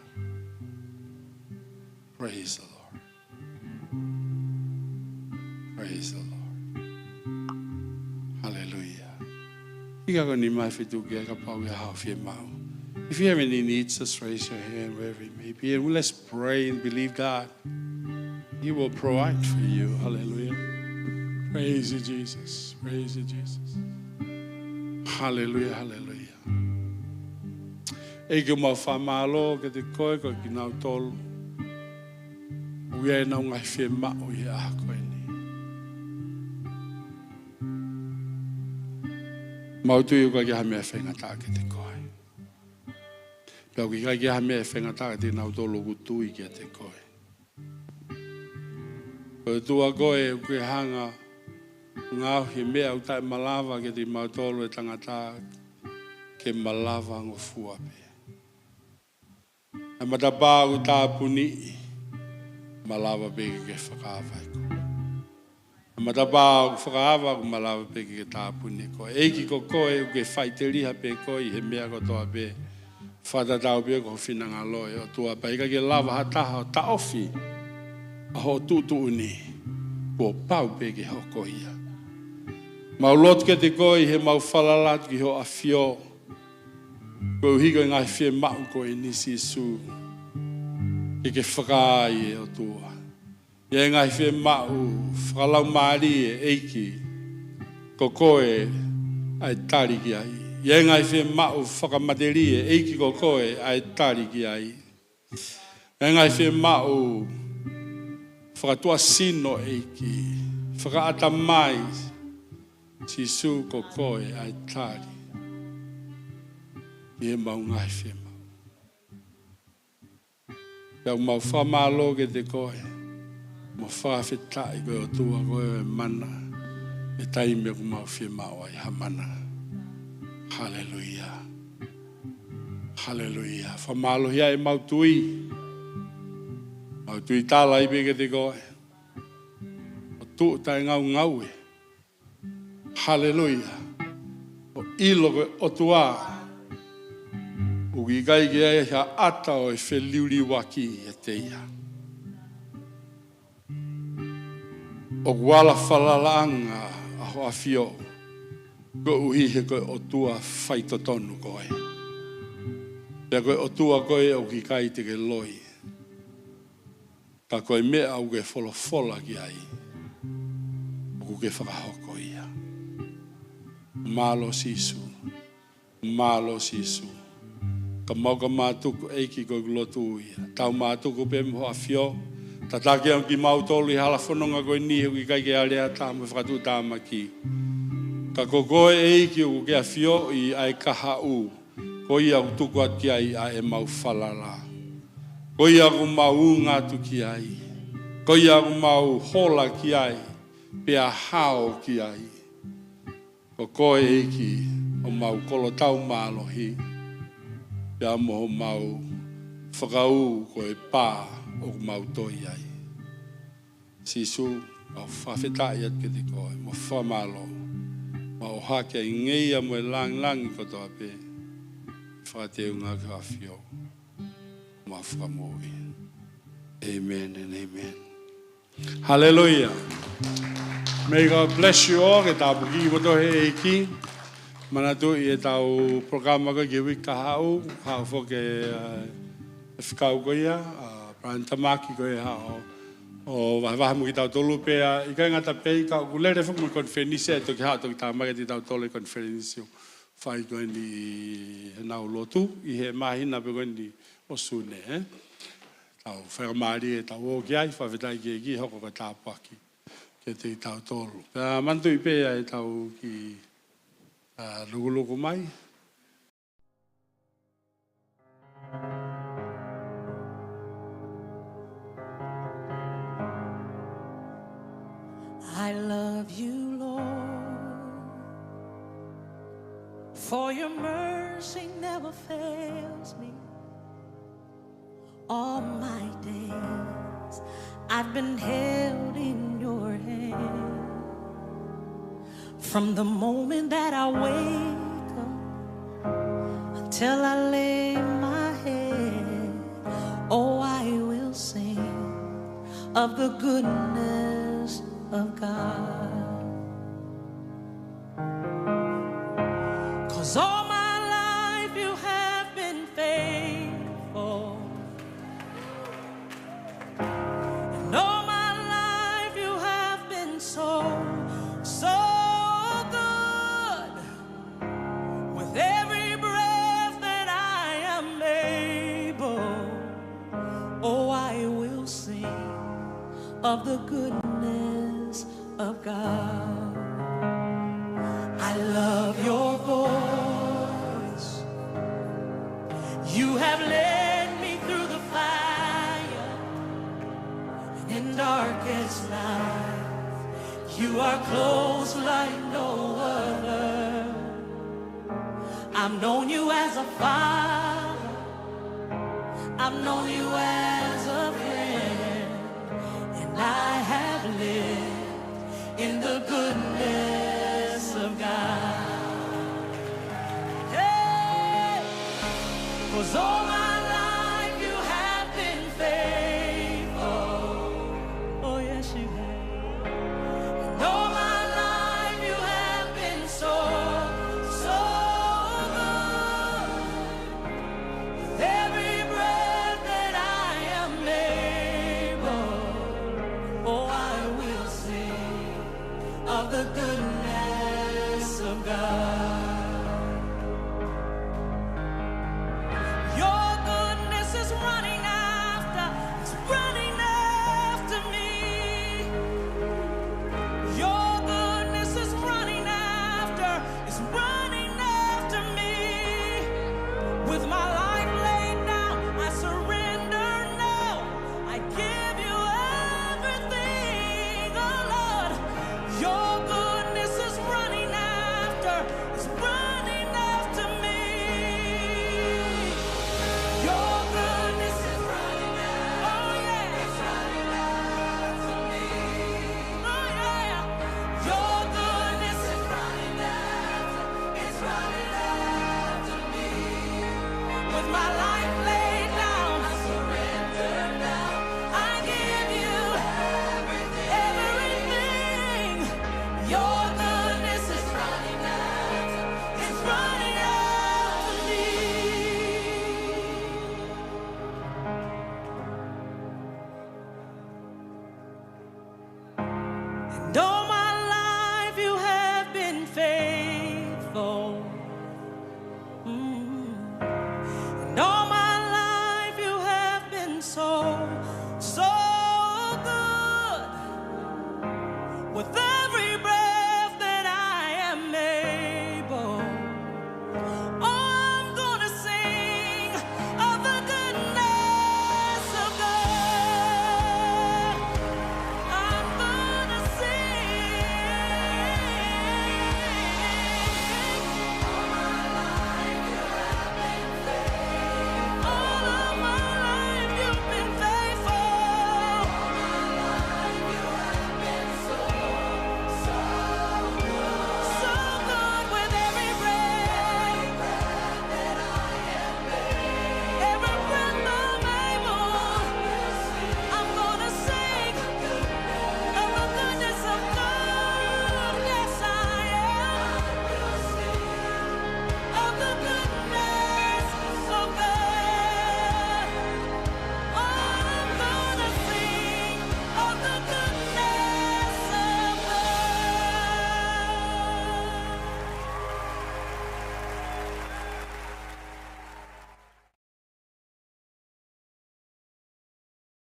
Praise the Lord. Praise the Lord. Hallelujah. Fika ko eni mai fetuku ia kapau ʻoku ʻi ai haʻo fiemaʻu. If you have any needs, just raise your hand wherever it may be, and let's pray and believe God. He will provide for you. Hallelujah. Praise you, Jesus. Praise you, Jesus. Hallelujah, hallelujah. ʻEiki, ʻoku mau fakamālō kiate koe, ko kinautolu ʻoku ʻi ai ʻenau ngaahi fiemaʻu ʻi he ʻaho ko eni. Mau tui ʻoku ʻikai ha meʻa faingataʻa kiate koe. Pea ʻoku ʻikai ha meʻa faingataʻa kiate kinautolu ʻoku tui kiate koe. Ko e ʻOtua koe ʻoku ke hanga ʻo ngaohi e meʻa ʻoku taʻemalava kiate kimautolu ʻa e tangata ke malava ngofua pē. ʻA e matapā ʻoku tāpuniʻi, malava pē ke ke fakaava ʻe koe. ʻA e matapā ʻoku fakaava, ʻoku malava pē ke ke tāpuni ʻe koe. ʻEiki, ko koe ʻoku ke faʻiteliha pē koe ʻi he meʻa kotoa pē. Fakatatau pē ko ho finangalo ʻe ʻOtua, pea ʻikai ke lava ha taha ʻo taʻofi ʻa hoʻo tuʻutuʻuni. Kuo pau pē ke hoko ia. Mau lotu kiate koe ʻi heʻemau falala atu ki hoʻo ʻAfio, koeʻuhi ko e ngaahi fiemaʻu ko eni, Sīsū, ke ke fakaai, ʻe ʻOtua. ʻI ai e ngaahi fiemaʻu fakalaumālie, ʻEiki, ko koe ʻa e tali ki ai. ʻI ai e ngaahi fiemaʻu fakamatelie, ʻEiki, ko koe ʻa e tali ki ai. ʻI ai e ngaahi fiemaʻu fakatuʻasino, ʻEiki, fakaʻatamai, Sīsū, ko koe ʻa e tali ʻi heʻemau ngaahi fiemaʻu. Pea ʻoku mau fakamālō kiate koe, mo fakafetaʻi ko e ʻOtua koe ʻo e mana, ʻi he taimi ʻoku mau fiemaʻu ai ha mana. Haleluia. Haleluia. Fakamālohi ʻa ʻemau tui. Mau tui tala ai pē kiate koe. ʻO tuʻu taʻengaungaue. Haleluia. ʻO ʻilo ko e ʻOtua ʻoku ʻikai ke ʻi ai ha ʻata ʻo e feliuliuaki ʻiate ia. ʻOku ala falalaʻanga ʻa hoʻo ʻAfio, koeʻuhi he ko e ʻOtua faitotonu koe. Pea ko e ʻOtua koe ʻoku ʻikai te ke loi. Ka ko e meʻa ʻoku ke folofola ki ai, ʻoku ke fakahoko ia. Mālō Sīsū. Mālō Sīsū. Ka mau ka mātuku, ʻEiki, ko e lotu ia. Tau mātuku pē mo hoʻo ʻAfio. Tataki ange kimautolu ʻi he hala fononga ko eni he ʻoku ʻikai ke ʻi ai ha taha mo e fakatuʻutāmaki. Ka ko koe, ʻEiki, ʻoku ke ʻafioʻi ʻa e kahaʻu. Ko ia ʻoku tuku atu ki ai ʻa ʻemau falala. Ko ia ʻoku mau unga atu ki ai. Ko ia ʻoku mau hola ki ai, pea hao ki ai. Ko koe, ʻEiki, homau kolotau mālohi, pea mo homau fakaū ko e pā ʻoku mau toi ai. Sīsū, mau fakafetaʻi atu kiate koe, mo fakamālō. Mau ʻohake ʻa e ngeia mo e langilangi kotoa pē, fakateunga ki hoʻo ʻAfio, homau Fakamoʻui. Amen and amen. Haleluia. May God bless you all, ke tāpuakiʻi kimoutolu ʻe he ʻEiki. Manatuʻi ʻetau polokalama ko ē ki he uike kahaʻu, haʻu foki, uh, e fekau ko ia, uh, Brian Tamaki ko ia haʻu ʻo vahevahe mo kitautolu pea, ʻikai ngata pē, ka ʻoku lele foki mo e konifelenisi ʻe toki haʻu toki tāmaki ʻiate kitautolu e konifelenisi ʻoku fai ko eni ʻi heʻenau lotu, ʻi he māhina pē ko eni ʻo Sune, ē? Tau faingamālie, tau ō ki ai, fakafetaʻi ki he ʻEiki, hoko ko e tāpuaki kiate kitautolu. Pea manatuʻi pē ʻa ʻetau kiʻi, uh, lukuluku mai. I love you, Lord, for your mercy never fails me. All my days I've been held in your hand. From the moment that I wake up until I lay my head, oh, I will sing of the goodness of God. 'Cause all my life you have been faithful. And all my life you have been so, so good. With every breath that I am able, oh, I will sing of the goodness of God. I love your voice. You are close like no other. I've known you as a father. I've known you as a friend. And I have lived in the goodness of God. Hey! 'Cause all my life you have been faithful. Oh, yes, you have. And all my life you have been so, so good. With every breath that I am able, oh, I will sing of the goodness of God. Your goodness is running after, it's running after me. Your goodness is running after, it's